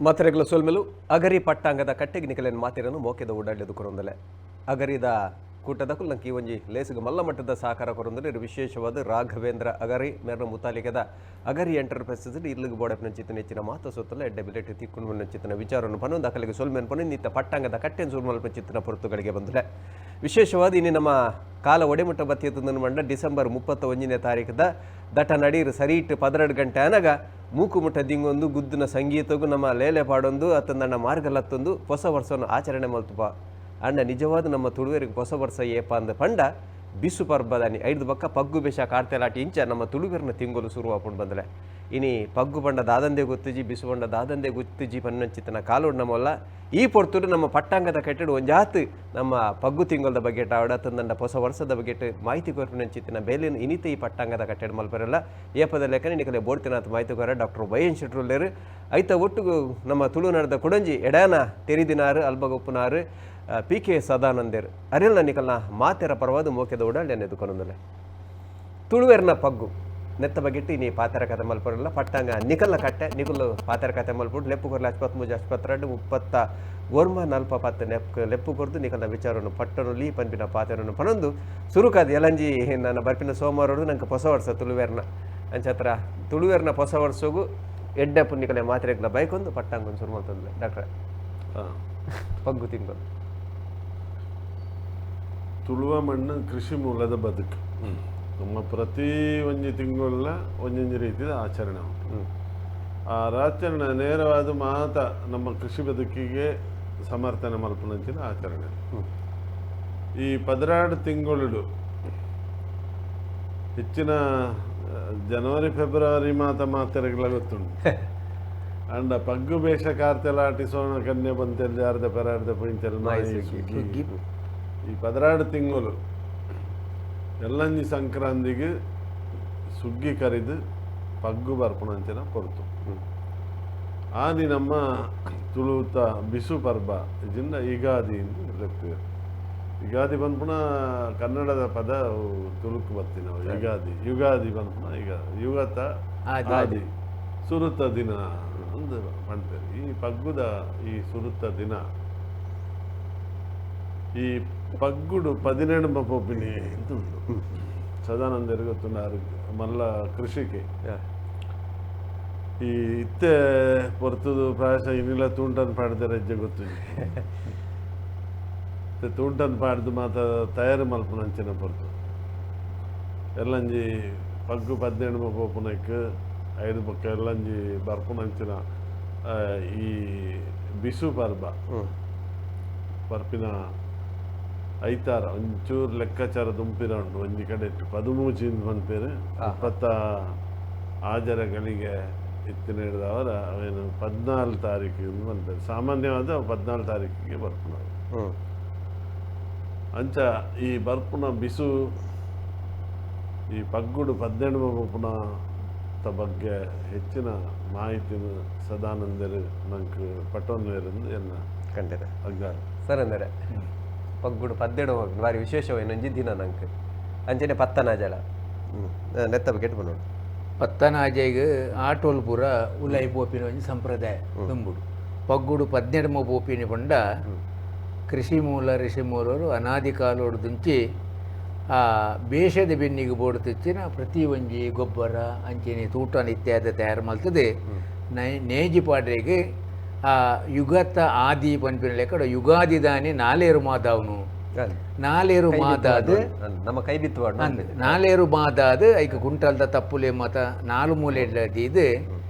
ಮಾತೆರೆಗ್ಲ ಸೊಲ್ಮೆಲು. ಅಗರಿ ಪಟ್ಟಾಂಗದ ಕಟ್ಟೆಗೆ ನಿಕಲೆನ್ ಮಾತೆರನು ಮೋಕೆದ ಉಡಾಡ್ಯದು ಕೊರೊಂದಲೆ. ಅಗರಿದ ಕೂಟದಕುಲು ನಂಗೆ ಈ ಒಂಜಿ ಲೇಸುಗು ಮಲ್ಲ ಮಟ್ಟದ ಸಹಕಾರ ಕೊರೊಂದಲೆ. ವಿಶೇಷವಾದ ರಾಘವೇಂದ್ರ ಅಗರಿ ಮೇರ್ನ ಮುತಾಲಿಕೆದ ಅಗರಿ ಎಂಟರ್ಪ್ರೈಸಸ್ ಇಲ್ಲಿಗೆ ಬೋಡಪ್ನಂಚಿತ್ತಿನ ಹೆಚ್ಚಿನ ಮಾತ ಸೊತ್ತಲ ಎಡ್ಡೆ ಬಿಲೆಟ್ ತಿಕ್ಕೊಂಡು ನಂಚಿತ್ತಿನ ವಿಚಾರವನ್ನು ಪನೊಂದು ಅಕಲಿಗೆ ಸೊಲ್ಮೆನ್ ಪನೊಂದು ನಿತ್ತ ಪಟ್ಟಾಂಗದ ಕಟ್ಟೆನ್ ಸುರು ಮಲ್ಪಂಚಿತ್ತಿನ ಪೊರ್ತುಗಳಿಗೆ ಬಂದುಲೆ. ವಿಶೇಷವಾದ ಇನಿ ನಮ್ಮ ಕಾಲ ಒಡೆಮುಟ್ಟ ಬತ್ತಿಯತ್ತಂದನು ಮಂಡ ಡಿಸೆಂಬರ್ 31ನೇ ತಾರೀಕುದ ದಟ ನಡೀರ್ ಸರಿಟ್ 12 ಗಂಟೆ ಅನಗ ಮೂಕು ಮುಟ್ಟ ದಿಂಗೊಂದು ಗುದ್ದುನ ಸಂಗೀತಗೂ ನಮ್ಮ ಲೇಲೆ ಪಾಡೊಂದು ಅತ್ತಂದಣ್ಣ ಮಾರ್ಗಲತ್ತೊಂದು ಹೊಸ ವರ್ಷವನ್ನು ಆಚರಣೆ ಮಲ್ತುಪ. ಅಣ್ಣ ನಿಜವಾದ ನಮ್ಮ ತುಳುವೆರಿಗೆ ಹೊಸ ವರ್ಷ ಏಪ ಅಂದ ಪಂಡ ಬಿಸು ಪರ್ಬದಾನಿ ಐದು ಬಕ್ಕ ಪಗ್ಗು ಬೆಶ ಕಾರ್ತೆಲಾಟಿ ಇಂಚ ನಮ್ಮ ತುಳುವೆರ್ನ ತಿಂಗೊಲು ಶುರುವಾಪುಂಡು ಬಂದಲೆ. ಇನಿ ಪಗ್ಗು ಪಂಡ ದಾದಂದೆ ಗೊತ್ತುಜಿ, ಬಿಸು ಪಂಡ ದಾದಂದೆ ಗೊತ್ತುಜಿ ಪನ್ನಂಚಿತನ ಕಾಲೋಡ್ ನಮ್ಮಲ್ಲ. ಈ ಪೊರ್ತುಡು ನಮ್ಮ ಪಟ್ಟಾಂಗದ ಕಟ್ಟೆಡು ಒಂಜಾತ್ ನಮ್ಮ ಪಗ್ಗು ತಿಂಗೊಲ್ದ ಬಗ್ಗೆ ಆವಡ ತಂದಂಡ ಹೊಸ ವರ್ಷದ ಬಗ್ಗೆ ಮಾಹಿತಿ ಕೊರ್ಪಿನಂಚಿತ್ತಿನ ಬೇಲೆನ್ ಇನಿತ ಈ ಪಟ್ಟಾಂಗದ ಕಟ್ಟೆಡು ಮಲ್ಪರೆಲ್ಲ. ಏಪದ ಲೆಕ್ಕನೆ ನಿಕಲೆ ಬೋಡ್ತಿನಾಥ್ ಮಾಹಿತಿ ಕೊರ ಡಾಕ್ಟರ್ ವೈ ಎನ್ ಶೆಟ್ರುಲ್ಲೇರು. ಐತ ಒಟ್ಟುಗು ನಮ್ಮ ತುಳುನಾಡದ ಕೊಡಂಜಿ ಎಡಾನ ತೆರಿದಿನಾರು ಅಲ್ಬಗೊಪ್ಪುನಾರು ಪಿ ಕೆ ಸದಾನಂದೇರ್ ಅರಿಲ್ನ ನಿಕಲ್ನ ಮಾತೆರ ಪರವಾದ ಮೋಕೆದ ಉಡಾಳೆ ಎದುಕೊನೊಂದಲೆ. ತುಳುವೆರ್ನ ಪಗ್ಗು ನೆತ್ತ ಬಗೆಟ್ಟು ನೀ ಪಾತೆರ ಕತೆ ಮಲ್ಪರಲ್ಲ. ಪಟ್ಟಾಂಗ ನಿಕಲ್ನ ಕಟ್ಟೆ ನಿಕುಲು ಪಾತೆರ ಕತೆ ಮಲ್ಪುಡು. ಲೆಪ್ಪು ಕೊರ್ಲೆ 83 22 39 40 10 ನೆಪ್ ಲೆಪ್ಪು ಕೊರ್ದು ನಿಕಲ್ನ ವಿಚಾರವನ್ನು ಪಟ್ಟಣಲಿ ಪನ್ಪಿನ ಪಾತೆರನ್ನು ಪನೊಂದು ಸುರುಕಾದ ಎಲಂಜಿ ನನ್ನ ಬರ್ಪಿನ ಸೋಮವಾರ ನಂಗೆ ಹೊಸ ವರ್ಷ ತುಳುವೆರ್ನ ಅಂಚತ್ರ ತುಳುವೆರ್ನ ಹೊಸ ವರ್ಷಗೂ ಎಡ್ಡೆ ಪುಣ್ಣಿಕಲೆ ಮಾತ್ರೆಗ್ಲ ಬೈಕೊಂದು ಪಟ್ಟಾಂಗ ಒಂದು ಶುರು ಮಲ್ತಂದ್ರೆ ಡಾಕ್ಟ್ರೆ ಪಗ್ಗು ತಿಂಗಳು. ತುಳುವ ಮಣ್ಣು ಕೃಷಿ ಮೂಲದ ಬದುಕು. ನಮ್ಮ ಪ್ರತಿ ಒಂಜಿ ತಿಂಗಳ ಒಂಜೊಂಜಿ ರೀತಿಯ ಆಚರಣೆ ಉಂಟು. ಆ ಆಚರಣೆ ನೇರವಾದ ಮಾತ ನಮ್ಮ ಕೃಷಿ ಬದುಕಿಗೆ ಸಮರ್ಥನೆ ಮಲ್ಪುನಂಚಿನ ಆಚರಣೆ. ಈ 12 ತಿಂಗಳು ಹೆಚ್ಚಿನ ಜನವರಿ ಫೆಬ್ರವರಿ ಮಾತ ಮಾತೆರೆಗಳ ಗೊತ್ತುಂಟು. ಅಂಡ ಪಗ್ಗು ಬೇಷ ಕಾರ್ತೆಲಾಟಿ ಸೋಣ ಕನ್ಯೆ ಬಂತೆಲ್ ಜಾರ್ದ ಪೆರಾರ್ದ ಪುಯಿಂಚಲ್ ಮಾಯಿ ಸುಗ್ಗಿ. ಈ 12 ತಿಂಗಳು ಎಲ್ಲಂಜಿ ಸಂಕ್ರಾಂತಿಗೆ ಸುಗ್ಗಿ ಕರಿದು ಪಗ್ಗು ಬರ್ಪುನಂಚಿನ ಪೊರ್ತು. ಆದಿ ನಮ್ಮ ತುಳುತ ಬಿಸು ಪರ್ಬ ಇಜಿಂದ ಯುಗಾದಿ ಲೆಪ್ಪುವೆರ್. ಯುಗಾದಿ ಪನ್ಪುನ ಕನ್ನಡದ ಪದ ತುಳುಕು ಬತ್ತಿನ ಯುಗಾದಿ. ಯುಗಾದಿ ಪನ್ಪುನ ಈಗ ಯುಗತ ಆದಿ ಸುರುತ ದಿನ ಅಂದ್ ಪನ್ಪೆರ್. ಈ ಪಗ್ಗುದ ಈ ಸುರುತ ದಿನ ಈ ಪಗ್ಗುಡು 18 ಪೋಪಿನಿ ಅಂತ ಉಂಟು. ಸದಾನಂದರಿಗೆ ಗೊತ್ತುಂಡು, ಮಲ್ಲ ಕೃಷಿಕೆ. ಈ ಇತ್ತೆ ಪೊರ್ತುದು ಪ್ರಾಯಶಃ ಇನ್ನಿಲ್ಲ ತೂಂಟನ್ ಪಾಡ್ದ ರಜ್ಜೆ ಗೊತ್ತು. ತೂಂಟನ್ ಪಾಡ್ದು ಮಾತ ತಯಾರು ಮಲ್ಪುನಂಚಿನ ಪೊರ್ತು. ಎಲ್ಲಂಜಿ ಪಗ್ಗು 18 ಪೋಪುನಕ್ ಐದು ಬೊಕ್ಕ ಎಲ್ಲಂಜಿ ಬರ್ಪುನಂಚಿನ ಈ ಬಿಸು ಪರ್ಬ ಬರ್ಪಿನ ಐತಾರ ಒಂಚೂರು ಲೆಕ್ಕಾಚಾರ ದುಂಪಿರ ಉಂಟು. ಒಂಜಿ ಕಡೆ ಇಟ್ಟು 13 ಪನ್ಪೇರು, 20 ಆಜರಗಳಿಗೆ ಇತ್ತಿನ ಹಿಡಿದವರ ಅವೇನು 14 ತಾರೀಕು ಪನ್ಪೇರು. ಸಾಮಾನ್ಯವಾದ 14 ತಾರೀಕಿಗೆ ಬರ್ಪುನವು. ಅಂಚ ಈ ಬರ್ಪುನ ಬಿಸು ಈ ಪಗ್ಗುಡು 18 ಪೋಪುನ ಬಗ್ಗೆ ಹೆಚ್ಚಿನ ಮಾಹಿತಿನ ಸದಾನಂದರು ನಂಗೆ ಪಟ್ಟೊಂದು ಎನ್ನ ಖಂಡಿತ ಅಗ್ಗಾರ. ಸರ್ ಅಂದರೆ ಪಗ್ಗುಡು 17 ಬಾರಿ ವಿಶೇಷವಾಯಿನೊಂಜಿ ದಿನ ನಂಗೆ. ಅಂಚನೆ ಪತ್ತನಾಜಲ ನೆತ್ತ ಬಗ್ಗೆ ಬಂದೋಡು. ಪತ್ತನಾಜೆಗ್ ಆಟೋಲ್ ಪೂರ ಉಲೈ ಪೋಪಿನ ಒಂಜಿ ಸಂಪ್ರದಾಯ ದುಂಬುಡು. ಪಗ್ಗುಡು 18 ಪೋಪಿನಿ ಪಂಡ ಕೃಷಿ ಮೂಲ ಋಷಿ ಮೂಲರು ಅನಾದಿ ಕಾಲೋಡು ದುಂಚಿ ಆ ಬೇಷದ ಬೆನ್ನಿಗೆ ಬೋಡು ತೆಚ್ಚಿನ ಪ್ರತಿ ಒಂಜಿ ಗೊಬ್ಬರ ಅಂಚನೆ ತೂಟನ ಇತ್ಯಾದಿ ತಯಾರು ಮಲ್ತದೆ. ನೇಜಿ ಪಾಡ್ರೆಗೆ ಆ ಯುಗತ ಆದಿ ಪನ್ಪಿನ ಲೆಕ್ಕಡ ಯುಗಾದಿ ದಾನಿ ನಾಲೇರು ಮಾದಾವನು ನಾಲೇರು ಮಾದಾದು ನಮ್ಮ ಕೈ ಬಿತ್ತು ನಾಲೇರು ಮಾದಾದು ಐಕ್ ಗುಂಟಲ್ದ ತಪ್ಪುಲೆ ಮತ ನಾಲು ಮೂಲೆ ಇದು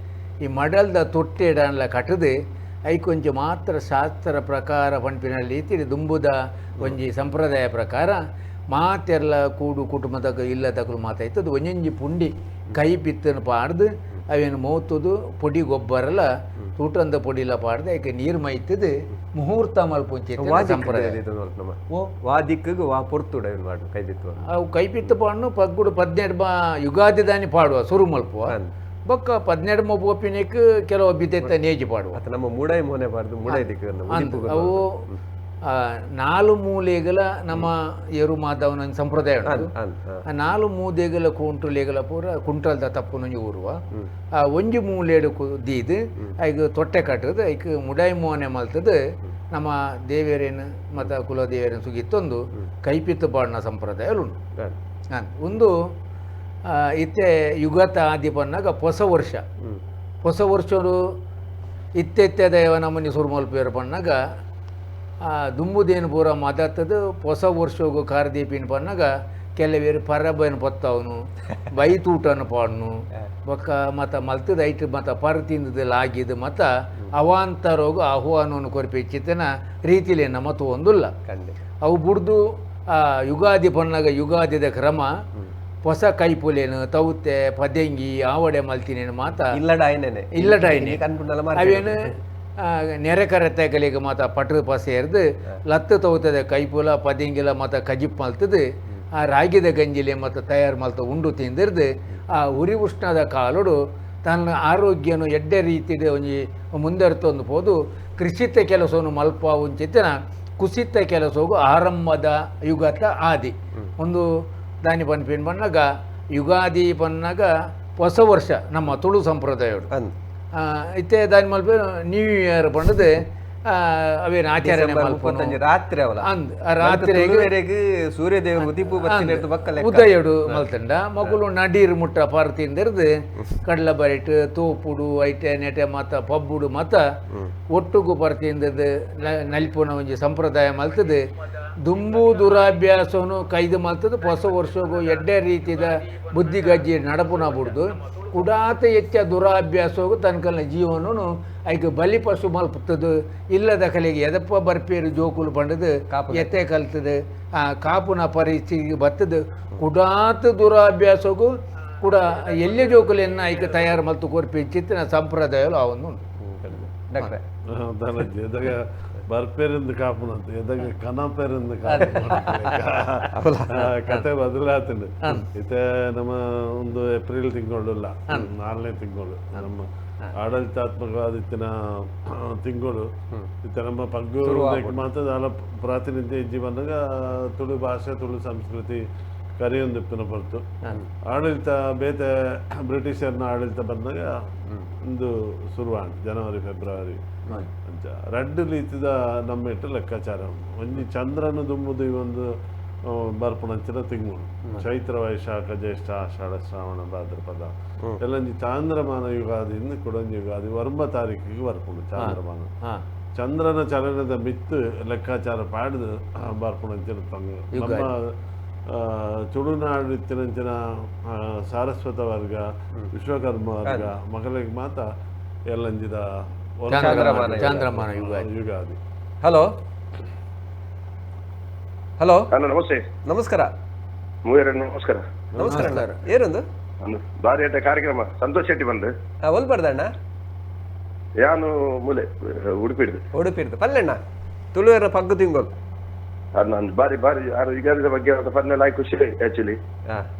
ಈ ಮಡಲ್ದ ತೊಟ್ಟೆಡನ್ಲ ಕಟ್ಟದು ಐಕೊಂಚ ಒಂಜಿ ಮಾತ್ರ ಶಾಸ್ತ್ರ ಪ್ರಕಾರ ಪನ್ಪಿನ ರೀತಿ ದುಂಬುದ ಒಂಜಿ ಸಂಪ್ರದಾಯ ಪ್ರಕಾರ ಮಾತೆಲ್ಲ ಕೂಡು ಕುಟುಂಬದ ಇಲ್ಲದಕಲು ಮಾತಾಯ್ತದ ಒಂಜೊಂಜಿ ಪುಂಡಿ ಕೈ ಬಿತ್ತನ್ನು ಪಾಡ್ದು ಅವೇನು ಮೋತುದು ಪೊಡಿ ಗೊಬ್ಬರಲ ತೂಟಂದ ಪೊಡಿಲ ಪಾಡ್ದು ಐಕೆ ನೀರು ಮೈತದು ಮುಹೂರ್ತ ಮಲ್ಪುಂಚಿ ಸಂಪ್ರದಾಯ. ವಾ ದಿಕ್ಕಿಗೆ ವಾ ಪೊರ್ತುಡ ಕೈ ಬಿತ್ತು ಅವು ಕೈ ಬಿತ್ತು ಪಾಡ್ನು ಪಗ್ಗುಡು 18 ಬಾ ಯುಗಾದಿ ದಾನಿ ಪಾಡುವ ಸುರು ಮಲ್ಪುವ ಬೊಕ್ಕ 18 ಪೋಪಿನಕ್ ಕೆಲವು ಬಿದ್ದೆತ್ತ ನೇಜಿ ಪಾಡುವ ನಮ್ಮ ಮೂಡಾಯಿ ಮೋನೆ ಪಾಡ್ದು ಮೂಡಾಯಿ ದಿಕ್ಕು ಅವು ನಾಲು ಮೂಲೆಗಳ ನಮ್ಮ ಎರು ಮಾಧವನ ಸಂಪ್ರದಾಯ ಉಂಟು. ಅಂದ್ ಹಾ. ಆ ನಾಲು ಮೂದೆಗಳ ಕುಂಟುಲೆಗಳ ಪೂರ ಕುಂಟಲ್ದ ತಪ್ಪುನೊಂಜಿ ಊರುವ ಆ ಒಂಜಿ ಮೂಲೆಡು ದೀದ್ ಐಕ್ ತೊಟ್ಟೆ ಕಟ್ಟದು ಐಕ್ ಮುಡಾಯಿ ಮೋನೆ ಮಲ್ತದು ನಮ್ಮ ದೇವೆರೇನು ಮತ ಕುಲದೇವರೇನು ಸುಗಿತ್ತೊಂದು ಕೈಪಿತ್ತು ಪಾಡಿನ ಸಂಪ್ರದಾಯ ಉಂಟು. ಉಂದು ಇತ್ತೆ ಯುಗತ ಆದಿ ಪನ್ನಾಗ ಹೊಸ ವರ್ಷ. ಹೊಸ ವರ್ಷಡು ಇತ್ತೆ ಇತ್ತೆ ದೈವ ನಮ್ಮನಿ ಸುರು ಮಲ್ಪೇರು ಪನ್ನಾಗ ದುಂಬುದೇನು ಪೂರ ಮದತ್ತದು ಹೊಸ ವರ್ಷಗು ಕಾರ್ದೀಪಿನ ಪನ್ನಾಗ ಕೆಲವೇರು ಪರಬನ ಪೊತ್ತವನು ಬೈತೂಟನು ಪಾಡ್ನು ಬೊಕ್ಕ ಮತ ಮಲ್ತದ ಐಟ್ ಮತ ಪರ ತಿಂದದ ಲಾಗಿದ್ದು ಮತ ಅವಾಂತರೋಗು ಆಹ್ವಾನವನ್ನು ಕೊರ್ಪಿಚ್ಚಿತನ ರೀತಿಲಿ ನಮ್ಮ ತೋಂದುಲ್ಲ. ಅವು ಬುಡ್ದು ಆ ಯುಗಾದಿ ಪನ್ನಾಗ ಯುಗಾದಿದ ಕ್ರಮ ಹೊಸ ಕೈಪುಲೇನು ತೌತೆ ಪದೆಂಗಿ ಆವಡೆ ಮಲ್ತಿನೇನು ಮಾತ ಇಲ್ಲಡ ಆಯ್ನೇನೆ. ಇಲ್ಲಡ ಆಯ್ನೆ. ಕನ್ಪುಂಡಲ ಅವೇನು ನೆರೆ ಕರೆತೆಗಲಿಗೆ ಮಾತ ಪಟ್ರು ಪಸೇರ್ದು ಲತ್ತು ತೌತದ ಕೈಪುಲ ಪದೆಂಗಿಲ ಮಾತ ಕಜಿಪ್ ಮಲ್ತದು ಆ ರಾಗಿದ ಗಂಜಿಲೆ ಮತ್ತು ತಯಾರು ಮಲ್ತ ಉಂಡು ತಿಂದಿರ್ದು ಆ ಉರಿ ಉಷ್ಣದ ಕಾಲುಡು ತನ್ನ ಆರೋಗ್ಯನು ಎಡ್ಡೆ ರೀತಿದ ಒಂಜಿ ಮುಂದೆರ್ತೊಂದು ಪೋದು ಕೃಷಿತ ಕೆಲಸವನ್ನು ಮಲ್ಪ ಉಂಚಿತನ ಕುಸಿತ ಕೆಲಸವು ಆರಂಭದ ಯುಗತ ಆದಿ. ಒಂದು ದಾನಿ ಪನ್ಪಿನ ಪನ್ನಾಗ ಯುಗಾದಿ ಪನ್ನಾಗ ಹೊಸ ವರ್ಷ ನಮ್ಮ ತುಳು ಸಂಪ್ರದಾಯಡು. ಇತ್ತೆ ದಾನಿ ಮಲ್ಪ ನ್ಯೂ ಇಯರ್ ಪಂಡದು ಅವೇನು ಆಚರಣೆ ಡಿಸೆಂಬರ್ ಮಲ್ಪುನು. 35 ರಾತ್ರಿ ಅವಲ. ಅಂದ್ ಆ ರಾತ್ರಿಗೆ ತುಳುವೆರೆಗ್ ಸೂರ್ಯದೇವರು ಉದಿಪು ಬತ್ತಿನೆರ್ದು ಬೊಕ್ಕ ಲೆಕ್ಕ. ಉದಯಡು ಮಲ್ತಂಡ ಮಗುಲು ನಡೀರ್ ಮುಟ್ಟ ಪಾರ್ ತಿಂದಿರ್ದು ಕಡಲ ಬರಿಟ್ ತೋಪುಡು ಐಟೆ ನೆಟೆ ಮತ ಪಬ್ಬುಡು ಮತ ಒಟ್ಟುಗು ಪರ್ತಿಂದದ್ದು ನಲ್ಪುನ ಒಂಜಿ ಸಂಪ್ರದಾಯ ಮಲ್ತದು ದುಂಬು ದುರಾಭ್ಯಾಸನು ಕೈದು ಮಲ್ತದು ಹೊಸ ವರ್ಷಗು ಎಡ್ಡೆ ರೀತಿದ ಬುದ್ಧಿಗಜ್ಜಿ ನಡಪುನ ಬುಡ್ದು ಕುಡಾತ ಹೆಚ್ಚ ದುರಾಭ್ಯಾಸಗು ತನ್ಕಲ್ನ ಜೀವನನು ಐಕ್ ಬಲಿ ಪಶು ಮಲ್ಪುತ್ತದು ಇಲ್ಲದ ಕಲೆಗೆ ಎದಪ್ಪ ಬರ್ಪೇರು ಜೋಕುಲು ಪಂಡದು ಕಾಪುದ. ಎತ್ತೆ ಕಲ್ತದು ಆ ಕಾಪುನ ಪರಿಸ್ಥಿತಿ ಬತ್ತದು ಕುಡಾತ ದುರಾಭ್ಯಾಸಗು ಕೂಡ ಎಲ್ಲೆ ಜೋಕುಲೆನ್ನ ಐಕ್ ತಯಾರು ಮಲ್ತು ಕೊರ್ಪಿ ಚಿತ್ತಿನ ಸಂಪ್ರದಾಯಲು ಆ ಒಂದು ಉಂಟು. ಡಾಕ್ಟ್ರೆ. ಧನಜ್ಜಿ ಎದಗ ಬರ್ಪೇರಿಂದ ಕಾಪುನಂತ ಎದಗ ಕನಪೇರಿಂದ ಕಾಪುನ ಕತೆ ಬದಲಾತಂಡು. ಇತ್ತೆ ನಮ್ಮ ಒಂದು ಏಪ್ರಿಲ್ ತಿಂಗಳುಲ್ಲ 4ನೇ ತಿಂಗಳು ನಮ್ಮ ಆಡಳಿತಾತ್ಮಕವಾದ ಇತ್ತಿನ ತಿಂಗಳು. ಇತ್ತೆ ನಮ್ಮ ಪಗ್ಗು ಮಾತ್ರ ದಾಲ ಪ್ರಾತಿನಿಧ್ಯ ಇಜ್ಜಿ ಬಂದಾಗ ತುಳು ಭಾಷೆ ತುಳು ಸಂಸ್ಕೃತಿ ಕರಿಯೊಂದಿಪ್ಪುನ ಹೊರ್ತು ಆಡಳಿತ ಬೇತೆ ಬ್ರಿಟಿಷರ್ನ ಆಡಳಿತ ಬಂದಾಗ ಒಂದು ಶುರುವಾಂಡ್ ಜನವರಿ ಫೆಬ್ರವರಿ ಅಂಚ ರಡ್ಡು ರೀತಿದ ನಮ್ಮ ಇಟ್ಟು ಲೆಕ್ಕಾಚಾರ ಉಂಟು. ಒಂಜಿ ಚಂದ್ರನ ದುಂಬುದು ಈ ಒಂದು ಬರ್ಪುನಂಚಿನ ತಿಂಗಳು ಚೈತ್ರ ವೈಶಾಖ ಜ್ಯೇಷ್ಠ ಆಷಾಢ ಶ್ರಾವಣ ಭಾದ್ರಪದ ಎಲ್ಲೊಂಜಿ ಚಾಂದ್ರಮಾನ ಯುಗಾದಿ ಕುಡೊಂಜಿ ಯುಗಾದಿ 9 ತಾರೀಕಿಗೆ ಬರ್ಪುಂಡು ಚಾಂದ್ರಮಾನ. ಚಂದ್ರನ ಚಲನದ ಮಿತ್ತು ಲೆಕ್ಕಾಚಾರ ಪಾಡ್ದು ಬರ್ಪುನಂಚಿನ ತಂಗ ನಮ್ಮ ತುಳುನಾಡು ಇತ್ತಿನಂಚಿನ ಸಾರಸ್ವತ ವರ್ಗ ವಿಶ್ವಕರ್ಮ ವರ್ಗ ಮಗಳಿಗೆ ಮಾತ ಎಲ್ಲಂಜಿದ ಚಾಂದ್ರಮಾನ ಚಾಂದ್ರಮಾನ Ugadi. Ugadi. Hello hello hello ನಮಸ್ತೆ. ನಮಸ್ಕಾರ. ಮೂವರ ನಮಸ್ಕಾರ. ನಮಸ್ಕಾರ ಅಣ್ಣ. ಏನೊಂದು ಒಂದು ಬಾರಿ ಅಡ್ಡ ಕಾರ್ಯಕ್ರಮ ಸಂತೋಷ್ ಶೆಟ್ಟಿ ಬಂದು ಒಲ್ ಬರ್ದಣ್ಣ. ಯಾನು ಮೂಲೆ ಉಡುಪಿ ಹಿಡ್ದು. ಉಡುಪಿ ಇಡ್ದು ಪಲ್ಲೆಣ್ಣ ತುಳುವೆರ ಪಗ್ಗು ತಿಂಗಳು. ಅದು ನಾನು ಬಾರಿ ಬಾರಿ ಯಾರು ಯುಗಾದಿದ ಬಗ್ಗೆ ಪನ್ನೆಲ್ಲ ಖುಷಿ ಆಕ್ಚುಲಿ.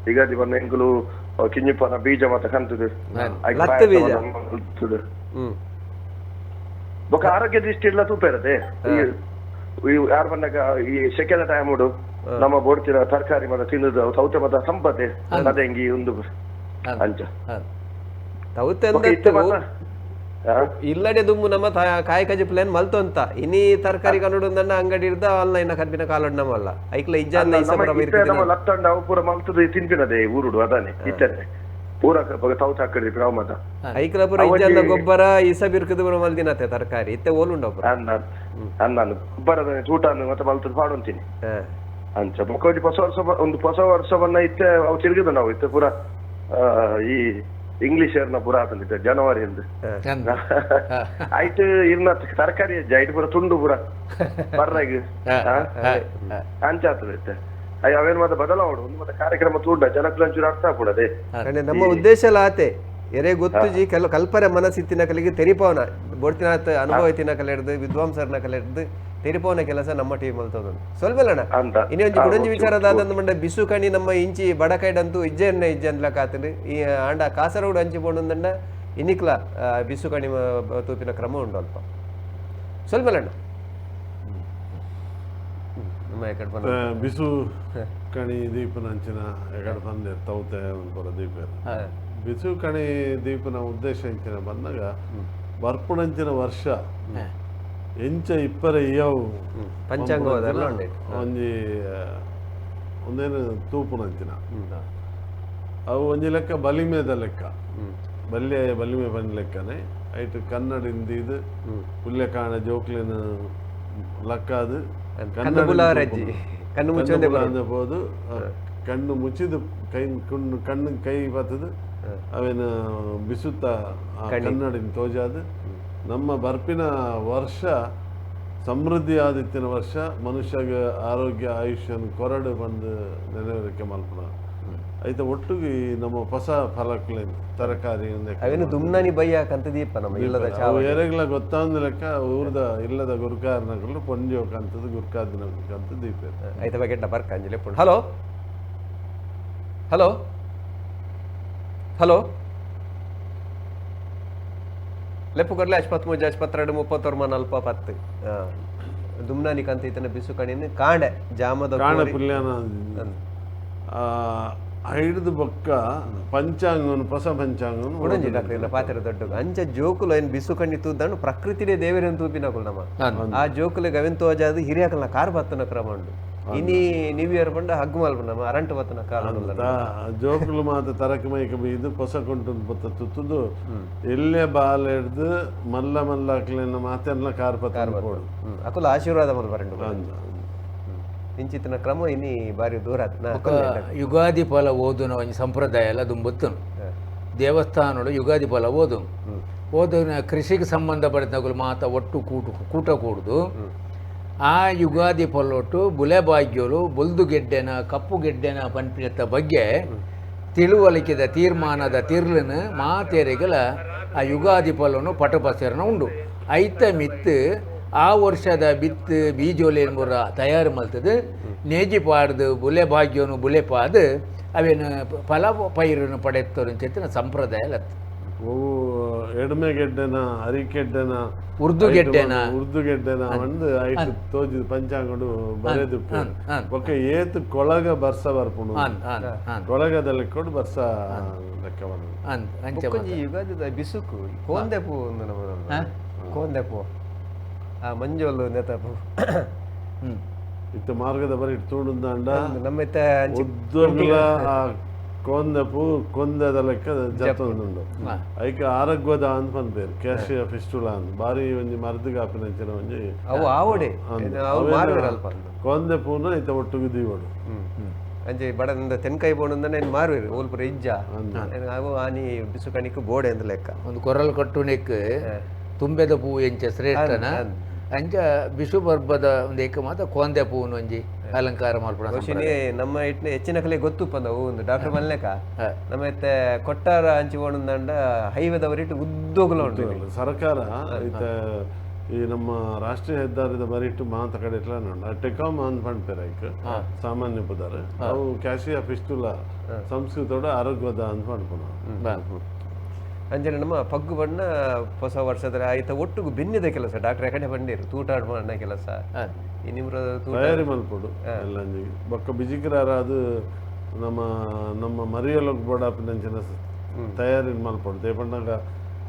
ಯುಗಾದಿ ಬಂದ ಎಂಕುಲು ಕಿഞ്ഞിಪ್ಪನ ಬೀಜ ಮತ ಕಂತುದು ಲತ್ತು ಬೀಜ. ಬೊಕ ಆರೋಗ್ಯ ದೃಷ್ಟಿ ಇಲ್ಲ ತೂಪ ಇರತ್ತೆ. ಈ ಯಾರು ಬಂದಾಗ ಈ ಸೆಕೆದ ಟೈಮ್ ಉಡು ನಮ್ಮ ಬೋಡ್ತಿರ ತರಕಾರಿ ಮತ ತಿನ್ನುದು ಸೌತೆ ಮತ ಸಂಪತ್ತೆ ಅದಂಗಿ ಒಂದು ಅಂಚ ತೌತೆ ಬೊಕ ಇತ್ತೆ ಮಾತ ಇಲ್ಲಡೆ ದುಮ್ಮು ನಮ್ಮ ಕಾಯಿ ಕಜಿ ಪ್ಲಾನ್ ಮಲ್ತೊಂತ ಇನಿ ತರಕಾರಿ ಕನ್ನಡ ಅಂಗಡಿ ಇರ್ದ ಆನ್ಲೈನ್ ಕರ್ಬಿನ ಕಾಲಡ್ ನಮ್ಮಲ್ಲ ಐಕ್ಲ ಇಜ್ಜಾನ್ನ ಇಸ ಬರ ಇತ್ತೆ ನಮ್ಮ ಲತ್ತಂಡ ಅವು ಪೂರ ಮಲ್ತದು ತಿನ್ಪಿನದೆ ಊರುಡು ಅದಾನೆ ಇತ್ತನೆ ಪೂರ ತೌತ ಹಾಕಡಿ ನಾವು ಮತ ಐಕ್ಲ ಪೂರ ಇಜ್ಜಾನ್ನ ಗೊಬ್ಬರ ಇಸ ಬಿರ್ಕದ ಪೂರ ಮಲ್ದಿನತೆ ತರಕಾರಿ ಇತ್ತೆ ಓಲುಂಡ ಪೂರ ಅನ್ನ ಅನ್ನ ಗೊಬ್ಬರದ ತೂಟಾನು ಮತ್ತೆ ಮಲ್ತದು ಪಾಡೊಂತೀನಿ ಅಂಚ ಬೊಕ ಒಂಜಿ ಹೊಸ ವರ್ಷ ಒಂದು ಹೊಸ ವರ್ಷವನ್ನ ಇತ್ತೆ ಅವು ತಿರುಗಿದ ನಾವು ಇತ್ತೆ ಪೂರ ಈ ಇಂಗ್ಲಿಷ್ ಏರ್ನ ಪೂರ ಆತಂದಿತ್ತೆ ಜನವರಿ ಎಂದು ಆಯ್ತು ಇರ್ನ ತರಕಾರಿ ಅಜ್ಜ ಐಟ್ ಪೂರ ತುಂಡು ಪೂರ ಬರ್ರಾಗ ಅಂಚ ಆತದ ಇತ್ತೆ ಅಯ್ಯೋ ಅವೇನು ಮತ್ತೆ ಬದಲಾವಣೆ ಒಂದು ಮತ್ತೆ ಕಾರ್ಯಕ್ರಮ ತೂಂಡ ಜನಕ್ಕೂ ಒಂಚೂರು ಅರ್ಥ ಆಗ್ಬಿಡದೆ. ನಮ್ಮ ಉದ್ದೇಶ ಎಲ್ಲ ಆತೆ ಎರೆ ಗೊತ್ತುಜಿ ಕೆಲ ಕಲ್ಪನೆ ಮನಸ್ಸಿತ್ತಿನ ಕಲಿಗೆ ತೆರಿಪವನ ಬೋಡ್ತಿನಾಥ ಅನುಭವ ಇತ್ತಿನ ಕಲೆ ಹಿಡ್ದು ವಿದ್ವಾಂಸರನ ಕಲೆ ಹಿಡ್ದು ತೆರಿಪವನ ಕೆಲಸ ನಮ್ಮ ಟೀಮ್ ಅಲ್ತದ ಸ್ವಲ್ಪ ಅಂತ. ಇನ್ನೊಂದು ಕುಡಂಜಿ ವಿಚಾರದಾದಂತ ಮಂಡ ಬಿಸು ಕಣಿ ನಮ್ಮ ಇಂಚಿ ಬಡಕೈಡಂತೂ ಇಜ್ಜೆನ್ನ ಇಜ್ಜೆ ಅನ್ಲಕ್ ಆತಂಡು ಈ ಆಂಡ ಕಾಸರಗೋಡು ಅಂಚಿ ಪೋಣಂದಂಡ ಇನ್ನಿಕ್ಲ ಬಿಸು ಕಣಿ ತೂಪಿನ ಕ್ರಮ ಉಂಡು ಅಲ್ಪ ಸ್ವಲ್ಪ ಅಣ್ಣ. ಎಕಡೆ. ಬಿಸು ಕಣಿ ದೀಪನ ಅಂಚಿನ ಎಗಡ ಬಂದೆ ತೌತೆ ಪೂರ ದೀಪ. ಬಿಸು ಕಣಿ ದೀಪನ ಉದ್ದೇಶ ಇಂಚಿನ ಬಂದಾಗ ಬರ್ಪುಣಂಚಿನ ವರ್ಷ ಎಂಚ ಇಪ್ಪರೆ ಇಯವು. ಪಂಚಾಂಗ ಅದೆಲ್ಲ ಉಂಡೆ. ಒಂಜಿ ಒಂದೇನು ತೂಪುನಂಚಿನ ಅವು ಒಂಜಿ ಲೆಕ್ಕ ಬಲಿಮೆದ ಲೆಕ್ಕ, ಬಲ್ಯ ಬಲಿಮೆ ಬಂದ ಲೆಕ್ಕನೆ. ಐಟ್ ಕನ್ನಡಿಂದ ಇದು ಪುಲ್ಯ ಕಾಣ ಜೋಕ್ಲಿನ ಲಕ್ಕಾದು. ಕಣ್ಣು ಬುಲಾರಜ್ಜಿ ಕಣ್ಣು ಮುಚ್ಚೊಂದೇ. ಪೋದು ಕಣ್ಣು ಮುಚ್ಚಿದು ಕೈ ಕಣ್ಣು ಕಣ್ಣು ಕೈ ಬತ್ತದು ಅವೇನು ಬಿಸುತ್ತ ಆ ಕನ್ನಡಿನ ತೋಜಾದು ನಮ್ಮ ಬರ್ಪಿನ ವರ್ಷ ಸಮೃದ್ಧಿ ಆದಿತ್ತಿನ ವರ್ಷ, ಮನುಷ್ಯಗ ಆರೋಗ್ಯ ಆಯುಷ್ಯನ ಕೊರಡು ಬಂದು ನೆನವರಿಕೆ ಮಲ್ಪುನ. ಐತ ಒಟ್ಟಿಗೆ ಈ ನಮ್ಮ ಹೊಸ ಫಲಕ್ಲೇನು ತರಕಾರಿ. ಅವೇನು ದುಮ್ನಾನಿ ಬಯ್ಯಾಕಂತ ದೀಪ ನಮ್ಮ ಇಲ್ಲದ. ಅವು ಏರೆಗ್ಲ ಗೊತ್ತಾಂದ ಲೆಕ್ಕ ಊರ್ದ ಇಲ್ಲದ ಗುರ್ಕಾರನಕುಲು ಪೊಂಜೋಕಂತದ್ದು ಗುರ್ಕಾದಿನಕಂತ ದೀಪ. ಐತ ಬಗ್ಗೆ ಬರ್ಕ ಅಂಜಲಿ. ಹಲೋ ಹಲೋ ಹಲೋ, ಲೆಪ್ಪು ಕೊರ್ಲೆ ಅಶ್ಪತ್ಮೂಜಿ ಅಶ್ಪತ್ತೆರಡು ಮುಪ್ಪತ್ತೊರ್ಮ ನಲ್ಪ ಪತ್ತು. ದುಮ್ನಾನಿ ಕಂತ ಇತನ ಬಿಸು ಕಣಿನ ಕಾಂಡೆ ಜಾಮದ ಕಾಣ ಪುಲ್ಯಾನ ಹಿಡಿದು ಬೊಕ್ಕ ಪಂಚಾಂಗನು ಹೊಸ ಪಂಚಾಂಗನು. ಉಡಂಜಿ ಡಾಕ್ಟರ್ ಪಾತ್ರ ದೊಡ್ಡ ಅಂಚ ಜೋಕುಲು ಏನ್ ಬಿಸು ಕಣ್ಣಿ ತೂದಂಡು ಪ್ರಕೃತಿನೇ ದೇವರನ್ನು ತೂಪಿನಕುಲು ನಮ್ಮ. ಆ ಜೋಕುಲು ಗವೆನ್ ತೋಜಾದು ಹಿರಿಯಾಕಲ್ನ ಕಾರ್ ಬತ್ತನ ಕ್ರಮ ಉಂಡು. ಇನಿ ನ್ಯೂ ಇಯರ್ ಪಂಡ ಹಗ್ಗು ಮಲ್ಪು ನಮ್ಮ ಅರಂಟು ಬತ್ತನ ಕಾಲ. ಜೋಕುಲು ಮಾತ ತರಕ ಮೈಕ ಬೀದು ಪೊಸ ಕೊಂಟು ಬತ್ತ ತುತ್ತುದು ಎಲ್ಲೇ ಬಾಲ್ ಹಿಡ್ದು ಮಲ್ಲ ಮಲ್ಲ ಅಕ್ಲೆನ ಮಾತೆಲ್ಲ ಕಾರ್ ಪತ್ತ ಪೋಡು. ಅಕುಲು ಆಶೀರ್ವಾದ ಮಲ್ಪರಂಡು. ಇಂಚಿತ್ತಿನ ಕ್ರಮ ಇನಿ ಬಾರಿ ದೂರ ಆತ್. ನಾ ಯುಗಾದಿ ಫಲ ಓದುನ ಒಂಜಿ ಸಂಪ್ರದಾಯ ಎಲ್ಲ ದುಂಬತ್ತನು. ದೇವಸ್ಥಾನಡು ಯುಗಾದಿ ಫಲ ಓದು ಓದುನ ಕೃಷಿಗೆ ಸಂಬಂಧಪಡಿದ ಮಾತ ಒಟ್ಟು ಕೂಟ ಕೂಟ ಕೂಡುದು. ಆ ಯುಗಾದಿ ಫಲೊಟ್ಟು ಬುಲೆ ಭಾಗ್ಯಲು ಬೊಲ್ದು ಗೆಡ್ಡೆನ ಕಪ್ಪು ಗೆಡ್ಡೆನ ಪನ್ಪಿನತ್ತ ಬಗ್ಗೆ ತಿಳುವಳಿಕೆದ ತೀರ್ಮಾನದ ತಿರ್ಲನ ಮಾತೆರೆಗಲ ಆ ಯುಗಾದಿ ಫಲನು ಪಟಪಸರನ ಉಂಡು. ಐತ ಮಿತ್ತು ಆ ವರ್ಷದ ಬಿತ್ತು ಬೀಜೋಲೆ ಪೂರ ತಯಾರು ಮಲ್ತದು ನೇಜಿ ಪಾಡ್ದು ಬುಲೆ ಭಾಗ್ಯನು ಬುಲೆ ಪಾದು ಅವೇನು ಫಲ ಪೈರನ್ನು ಪಡೆಯುತ್ತರು ಅಂಚಿತ್ತಿನ ಸಂಪ್ರದಾಯ ಲತ್ತು. ಅವು ಎಡ್ಮೆ ಗೆಡ್ಡೆನ ಅರಿಕೆಡ್ಡೆನ ಉರ್ದು ಗೆಡ್ಡೆನ ಉರ್ದು ಗೆಡ್ಡೆನ ಒಂದು ಐಟ್ ತೋಜಿದ್ ಪಂಚಾಂಗಡು ಬರೆದು ಬೊಕ್ಕ ಏತ್ ಕೊಳಗ ಬರ್ಸ ಬರ್ಪುಂಡು. ಅನ್ ಅನ್ ಅನ್ ಕೊಳಗದ ಲೆಕ್ಕೊಡು ಬರ್ಸ ಲೆಕ್ಕ ಬಂದು. ಅನ್ ಅಂಚ. ಬೊಕ್ಕೊಂಜಿ ಯುಗಾದಿದ ಬಿಸುಕು ಕೋಂದೆ ಪೂ ಒಂದು ನಮ್ಮ ಕೋಂದೆ ಪೂ ಆ ಮಂಜೋಲು ನೆತ ಪೂ. ಇತ್ತ ಮಾರ್ಗದ ಬರಿ ತೂಡುಂದಾಂಡ ನಮ್ಮ ಇತ್ತ ಉದ್ದಗ್ಲ ಆ ಕೋಂದೆ ಪೂ ಕೊಂದೆದ ಲೆಕ್ಕ ಜತ್ತೊಂದುಂಡು. ಐಕ ಆರೋಗ್ಯದ ಅಂತ ಪನ್ಪೇರು ಕ್ಯಾಶಿಯ ಫಿಸ್ಟುಲಾ ಅಂತ ಬಾರಿ ಒಂಜಿ ಮರ್ದಿಗೆ ಆಪಿನಂಚಿನ ಒಂಜಿ. ಅವು ಆವಡೆ ಅವು ಮಾರುವೆರ್ ಅಲ್ಪ. ಕೋಂದೆ ಪೂನ ಐತ ಒಟ್ಟುಗು ದೀವಡು. ಅಂಚೆ ಬಡದಿಂದ ತೆನ್ಕಾಯಿ ಬೋಣಂದನೆ ಮಾರುವೆರ್ ಓಲ್ಪುರ ಇಜ್ಜ ಅವು ಆನಿ ಬಿಸು ಕಣಿಕ್ ಬೋಡೆ ಅಂದ್ ಲೆಕ್ಕ. ಒಂದು ಕೊರಲ್ ಕಟ್ಟುನೆಕ್ ತುಂಬೆದ ಪೂ ಎಂಚ ಶ್ರೇಷ್ಠನ ಅಂಚ ಬಿಸು ಪರ್ಬದ ಒಂದು ಏಕ ಮಾತ ಕೋಂದೆ ಪೂನು ಒಂಜಿ ಅಲಂಕಾರ ಮಲ್ಪುನ. ಬಹುಶಃ ನಮ್ಮ ಇಟ್ನ ಹೆಚ್ಚಿನ ಕಲೆ ಗೊತ್ತು ಪಂದ ಒಂದು ಡಾಕ್ಟರ್ ಮಲ್ಲೆಕ ನಮ್ಮ ಇತ್ತೆ ಕೊಟ್ಟಾರ ಅಂಚಿ ಓಣಂದಂಡ ಹೈವೇದವರಿಟ್ಟು ಉದ್ದೋಗುಲ ಉಂಟು. ಸರ್ಕಾರ ಇತ್ತ ಈ ನಮ್ಮ ರಾಷ್ಟ್ರೀಯ ಹೆದ್ದಾರಿದ ಬರಿಟ್ಟು ಮಾತ ಕಡೆ ಇಟ್ಲ ನೋಡ ಟೆಕಾಮ್ ಅಂತ ಪನ್ಪೇರು ಐಕ್ ಸಾಮಾನ್ಯ ಪದಾರ. ಅವು ಕ್ಯಾಶಿಯ ಫಿಸ್ಟುಲಾ ಸಂಸ್ಕೃತೋಡ ಆರೋಗ್ಯದ ಅಂತ ಪನ್ಪುನ. ಅಂಚನೆ ನಮ್ಮ ಪಗ್ಗು ಬಣ್ಣ ಹೊಸ ವರ್ಷದ ಆಯ್ತ ಒಟ್ಟುಗು ಬೆನ್ನಿದ ಕೆಲಸ ಡಾಕ್ಟರ್ ಕಡೆ ಬಂದಿರು ತೂಟಾಡ್ ಮಾಡೋ ಕೆಲಸ ಈ ನಿಮ್ರ ತೂಟ ತಯಾರಿ ಮಲ್ಪೊಡು ಎಲ್ಲ ಬೊಕ್ಕ ಬಿಜಿಕ್ರಾರ ಅದು ನಮ್ಮ ನಮ್ಮ ಮರಿಯಲೊಗ್ ಬೋಡಾಪಿನಂಚಿನ ತಯಾರಿ ಮಲ್ಪೊಡು. ದೇಪಣ್ಣಗ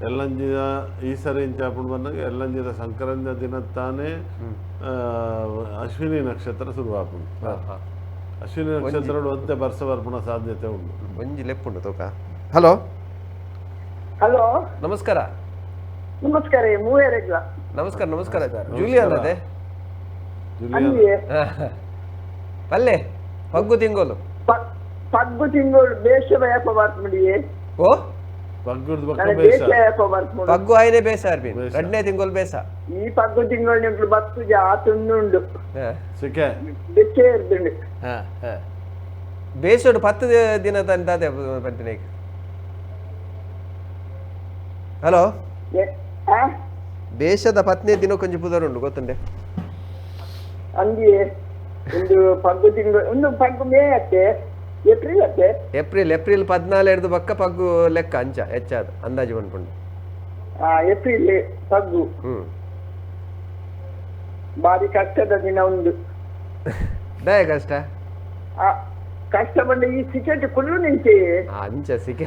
ಎಲ್ಲಂಜಿದ ಈ ಸರಿ ಇಂಚಾಪುಂಡು ಬಂದಾಗ ಎಲ್ಲಂಜಿದ ಸಂಕ್ರಾಂತಿ ದಿನ ತಾನೇ ಅಶ್ವಿನಿ ನಕ್ಷತ್ರ ಶುರುವಾಪುಂಡು. ಅಶ್ವಿನಿ ನಕ್ಷತ್ರ ಒಂತೆ ಬರ್ಸ ಬರ್ಪುಣ ಸಾಧ್ಯತೆ ಉಂಟು. ಒಂಜಿ ಲೆಪ್ಪುಂಡು ತೋಕ. ಹಲೋ ಹಲೋ, ನಮಸ್ಕಾರ. ನಮಸ್ಕಾರ ಮೂವೇರೆಗ್ಲ. ನಮಸ್ಕಾರ ನಮಸ್ಕಾರ. ಜೂಲಿಯಾ ಅಲ್ಲದೆ ಜುಲಿಯಾ. ಪಲ್ಲೆ ಪಗ್ಗು ತಿಂಗೋಲು. ಪಗ್ಗು ತಿಂಗೋಲು ಬೇಷ ಯಾಪ ಬರ್ಪುಂಡಿಯೇ. ಓ ಪಗ್ಗುರ್ದು ಬೊಕ್ಕ ಬೇಸ. ಬೇಷ ಯಾಪ ಬರ್ಪುಂಡು. ಪಗ್ಗು ಆಯ್ನೆ ಬೇಸ ಅರ್ಬಿ ರಡ್ನೇ ತಿಂಗೋಲು ಬೇಸ. ಈ ಪಗ್ಗು ತಿಂಗಳು ನಿಮ್ಗೆ ಬತ್ತು ಜಾತುಂಡು ಸಿಕೆ ಬೆಚ್ಚೆ ಇರ್ದುಂಡು. ಬೇಸೋಡು 10 ದಿನ ತಂದಾದೆ ಪಂಪಿನ. ಹಲೋ, ಬೇಷದ ಪತ್ನಿ ದಿನಕ್ಕೊಂಜಿ ಪುದರ್ ಉಂಡು ಗೊತ್ತುಂಡೆ. ಅಂದಿಯೇ ಒಂದು ಪಗ್ಗು ತಿಂಗಳು ಒಂದು ಪಗ್ಗು ಮೇ ಅತ್ತೆ ಏಪ್ರಿಲ್ ಅತ್ತೆ. ಏಪ್ರಿಲ್ ಏಪ್ರಿಲ್ 14 ಹಿಡ್ದು ಬಕ್ಕ ಪಗ್ಗು ಲೆಕ್ಕ ಅಂಚ ಹೆಚ್ಚಾದ ಅಂದಾಜು ಬಂದ್ಕೊಂಡು. ಏಪ್ರಿಲ್ ಪಗ್ಗು ಬಾರಿ ಕಷ್ಟದ ದಿನ ಒಂದು. ದಾಯ ಕಷ್ಟ ಕಷ್ಟ ಬಂದ ಈ ಸಿಕೆಟ್ ಕುಲ್ಲು ನಿಂಚೆ ಅಂಚ ಸಿಕೆ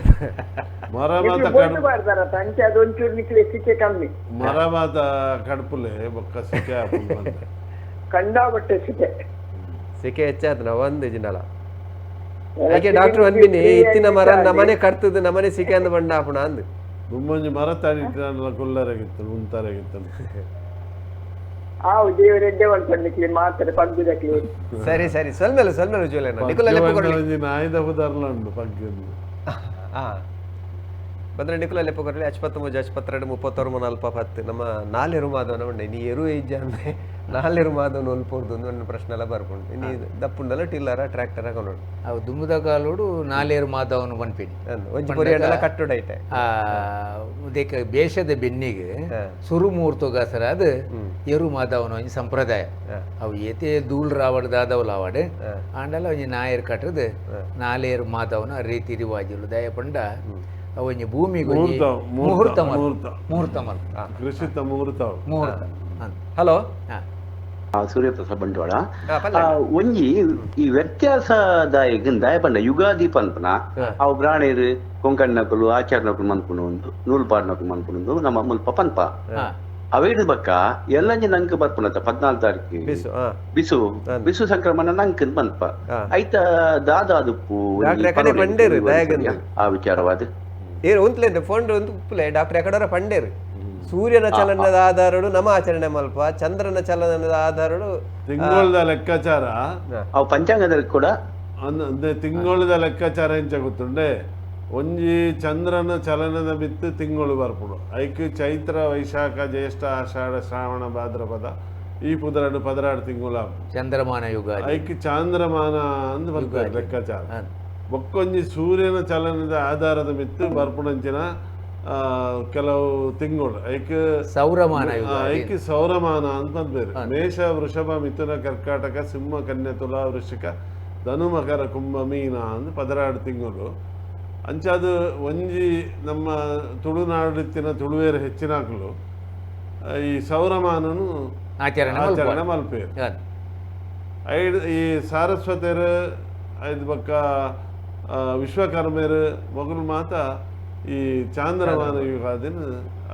ಮರ ಮಾತ ಬೋರ್ಡು ಬಾರ್ದಾರತ್ತ ಅಂಚೆ ಅದು ಒಂಚೂರು ನಿಕ್ಲೆ ಸಿಕೆ ಕಮ್ಮಿ ಮರ ಮಾತ ಕಡ್ಪುಲೆ ಬೊಕ್ಕ ಸಿಕೆ ಆಪುಂಡು ಪಂದ್. ಕಂಡಾಬಟ್ಟೆ ಸಿಕೆ ಸಿಕೆ ಹೆಚ್ಚಾದ್ ನಾವು ಒಂದು ಜಿನಲ ಐಕೆ ಡಾಕ್ಟರ್ ಅನ್ಬಿನಿ ಇತ್ತಿನ ಮರ ನಮ್ಮನೆ ಕಟ್ತದ ನಮ್ಮನೆ ಸಿಕೆ ಅಂದ್ ಬಂಡ ಆಪುಣ ಅಂದ್ ದುಮ್ಮೊಂಜಿ ಮರ ತಾಡಿಟ್ಟಿನಲ್ಲ ಕುಲ್ಲರೆಗಿತ್ತು ಉಂತಾರೆಗಿತ್ತು ಆವು ದೇವರೆಡ್ಡೆ ಮಲ್ಪಂಡು ನಿಕ್ಲೆ ಮಾತ್ರ ಪಗ್ಗುದಕ್ಲೆ ಸರಿ ಸರಿ ಸೊಲ್ಮೆಲು ಸೊಲ್ಮೆಲು ಜೋಲೇನ ನಿಕುಲ ಲೆಪ್ಪು ಕೊರಲಿ ಒಂಜಿ ನಾಯಿದ ಪುದರ್ಲ ಉಂಡು ಪಗ್ಗು ಹಾ ಬಂದ್ರೆ ನಿಕುಲ ಲೆಪ್ಪು ಕೊರಲಿ ಅಚ್ಪತ್ತು ಮೂಜಿ ಅಚ್ಪತ್ತೆರಡು ಮುಪ್ಪತ್ತೊರು ನಲ್ಪ ಪತ್ತು ನಮ್ಮ ನಾಲೆರು ಮಾಧವನ ಉಂಡೆ ನೀ ಎರು ಇಜ್ಜ ಅಂದ್ರೆ ನಾಲೆರು ಮಾಧವನ ಒಲ್ಪೋರ್ದು ಒಂದು ಪ್ರಶ್ನೆ ಎಲ್ಲ ಬರ್ಪುಂಡು ಇನಿ ದಪ್ಪುಂಡಲ ಟಿಲ್ಲರ ಟ್ರ್ಯಾಕ್ಟರ್ ಹಾಕೊಂಡು ಅವು ದುಂಬುದ ಕಾಲೋಡು ನಾಲೇರು ಮಾಧವನು ಪನ್ಪಿನಿ ಒಂಜಿ ಪೊರಿಯಂಡಲ ಕಟ್ಟುಡೈತೆ ಆ ಉದಕ್ಕೆ ಬೇಷದ ಬೆನ್ನಿಗೆ ಸುರುಮೂರ್ತೊಗಸರ ಅದು ಎರು ಮಾಧವನ ಒಂಜಿ ಸಂಪ್ರದಾಯ. ಅವು ಏತೆ ಧೂಳ್ ರಾವಡ್ ದಾದವ್ ಲಾವಡ್ ಆಂಡಲ ಒಂಜಿ ನಾಯರ್ ಕಟ್ಟದು ನಾಲೇರು ಮಾಧವನ ರೀತಿ ರಿವಾಜುಲು ದಯ ಪಂಡ ಅವು ಒಂಜಿ ಭೂಮಿಗೆ ಒಂಜಿ ಮುಹೂರ್ತ, ಮುಹೂರ್ತ ಮುಹೂರ್ತ. ಮುಹೂರ್ತ ಮಲ್ಪ ಕೃಷಿತ ಮುಹೂರ್ತ ಅವು. ಮುಹೂರ್ತ ಅಂತ. ಹಲೋ ಹಾ. ಸೂರ್ಯಪ್ರಸಾದ್ ಬಂಟ್ವಾಳ. ಪಲ್ಲ. ಒಂಜಿ ಈ ವ್ಯತ್ಯಾಸದಾಯಕ ದಾಯ ಪಂಡ ಯುಗಾದಿ ಪನ್ಪನ ಅವು ಬ್ರಾಣೇರು ಕೊಂಕಣ್ಣಕುಲು ಆಚಾರ್ನಕುಲು ಮನ್ಪುನು ಒಂದು ನೂಲ್ಪಾಡ್ನಕುಲು ಮನ್ಪುನು ನಮ್ಮ ಮುಲ್ಪ ಪನ್ಪ ಅವೇಡು ಬಕ್ಕ ಎಲ್ಲಂಜಿ ನಂಕ್ ಬರ್ಪುನತ 14 ತಾರೀಕು ಬಿಸು ಹಾ ಬಿಸು ಬಿಸು ಸಂಕ್ರಮಣ ನಂಕ್ ಪನ್ಪ ಐತ ದಾದಾದುಪ್ಪು ಡಾಕ್ಟ್ರೆ ಕಡೆ ಪಂಡೇರು, ದಯಾಗಂದು. ಆ ವಿಚಾರವಾದ ಏರು ಉಂತ್ಲೇಂದ್ರೆ ಫೋನ್ ಉಂತು ಉಪ್ಪುಲೆ ಡಾಕ್ಟರ್ ಎಕಡರ ಪಂಡೇರು ಸೂರ್ಯನ ಚಲನದ ಆಧಾರಡು ನಮ್ಮ ಆಚರಣೆ ಮಲ್ಪ ಚಂದ್ರನ ಚಲನದ ಆಧಾರಡು ತಿಂಗಳದ ಲೆಕ್ಕಾಚಾರ ಅವು ಪಂಚಾಂಗದಲ್ಲಿ ಕೂಡ ಅಂದ್ರೆ ತಿಂಗಳದ ಲೆಕ್ಕಾಚಾರ ಎಂಚ ಗೊತ್ತುಂಡೆ ಒಂಜಿ ಚಂದ್ರನ ಚಲನದ ಬಿತ್ತು ತಿಂಗಳು ಬರ್ಪುಡು ಐಕ್ ಚೈತ್ರ ವೈಶಾಖ ಜ್ಯೇಷ್ಠ ಆಷಾಢ ಶ್ರಾವಣ ಭಾದ್ರಪದ ಈ ಪುದರಡು ಪದರಾಡು ತಿಂಗಳು ಆಪುಂಡು. ಚಂದ್ರಮಾನ ಯುಗಾದಿ ಐಕ್ ಚಾಂದ್ರಮಾನ ಅಂದ್ ಬರ್ತಾರೆ ಲೆಕ್ಕಾಚಾರ ಹಾ. ಬೊಕ್ಕೊಂಜಿ ಸೂರ್ಯನ ಚಲನದ ಆಧಾರದ ಮಿತ್ತು ಬರ್ಪುಣಂಚಿನ ಕೆಲವು ತಿಂಗಳು ಐಕ್ ಸೌರಮಾನ ಯುಗಾದಿ ಐಕ್ ಸೌರಮಾನ ಅಂತ ಬೇರೆ ಮೇಷ ವೃಷಭ ಮಿಥುನ ಕರ್ಕಾಟಕ ಸಿಂಹ ಕನ್ಯೆ ತುಲಾ ವೃಶ್ಚಿಕ ಧನು ಮಕರ ಕುಂಭ ಮೀನ ಅಂದ್ ಪದರಾಡು ತಿಂಗಳು ಅಂಚಾದು ಒಂಜಿ ನಮ್ಮ ತುಳುನಾಡಿತ್ತಿನ ತುಳುವೇರು ಹೆಚ್ಚಿನಾಕ್ಲು ಈ ಸೌರಮಾನನು ಆಚರಣೆ ಆಚರಣೆ ಮಲ್ಪೇರು ಹಾ. ಐಡ್ ಈ ಸಾರಸ್ವತರು ಐದು ಬಕ್ಕ ವಿಶ್ವಕರ್ಮರು ಮೊಗಲು ಮಾತ ಈ ಚಾಂದ್ರಮಾನ ಯುಗಾದಿನ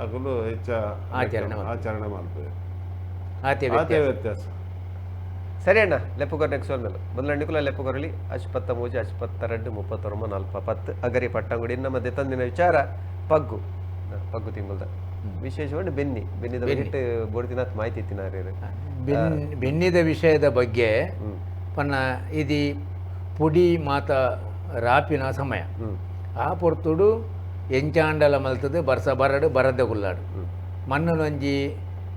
ಅಗಲು ಹೆಚ್ಚ ಆಚರಣೆ ಮಾಡ್ತಾರೆ. ಆಚರಣೆ ಮಾಡ್ತೇವೆ ಆತೆ ಆತೆ ವ್ಯತ್ಯಾಸ. ವ್ಯತ್ಯಾಸ. ಸರಿ ಅಣ್ಣ ಲೆಪ್ಪುಕೊರ್ ನೆಕ್ಸ್ಟ್ ಮೇಲೆ ಮೊದಲ ನಿಕುಲ ಲೆಪ್ಪುಕೊರಲಿ ಅಶ್ಪತ್ತ ಮೂಜಿ ಅಶ್ಪತ್ತ ಎರಡು ಮುಪ್ಪತ್ತೊಂಬ ನಲ್ಪ ಪತ್ತು ಅಗರಿ ಪಟ್ಟಂಗುಡಿ ನಮ್ಮ ತಂದಿನ ವಿಚಾರ ಪಗ್ಗು ಪಗ್ಗು ತಿಂಗಳ್ದ ವಿಶೇಷವಾಗಿ ಬೆನ್ನಿ ಬೆನ್ನಿದ ಹಿಟ್ಟು ಬೋಡ್ತಿನಾಥ್ ಮಾಹಿತಿ ಇತ್ತಿನಾರು ಬೆನ್ನಿದ ವಿಷಯದ ಬಗ್ಗೆ ಪನ್ನ ಇದು ಪುಡಿ ಮಾತ ರಾಪಿನ ಸಮಯ ಆ ಪೊರ್ತುಡು ಎಂಚಾಂಡಲ ಮಲ್ತದು ಬರ್ಸ ಬರಡು ಬರದ ಗುಲ್ಲಾಡು ಮಣ್ಣನೊಂಜಿ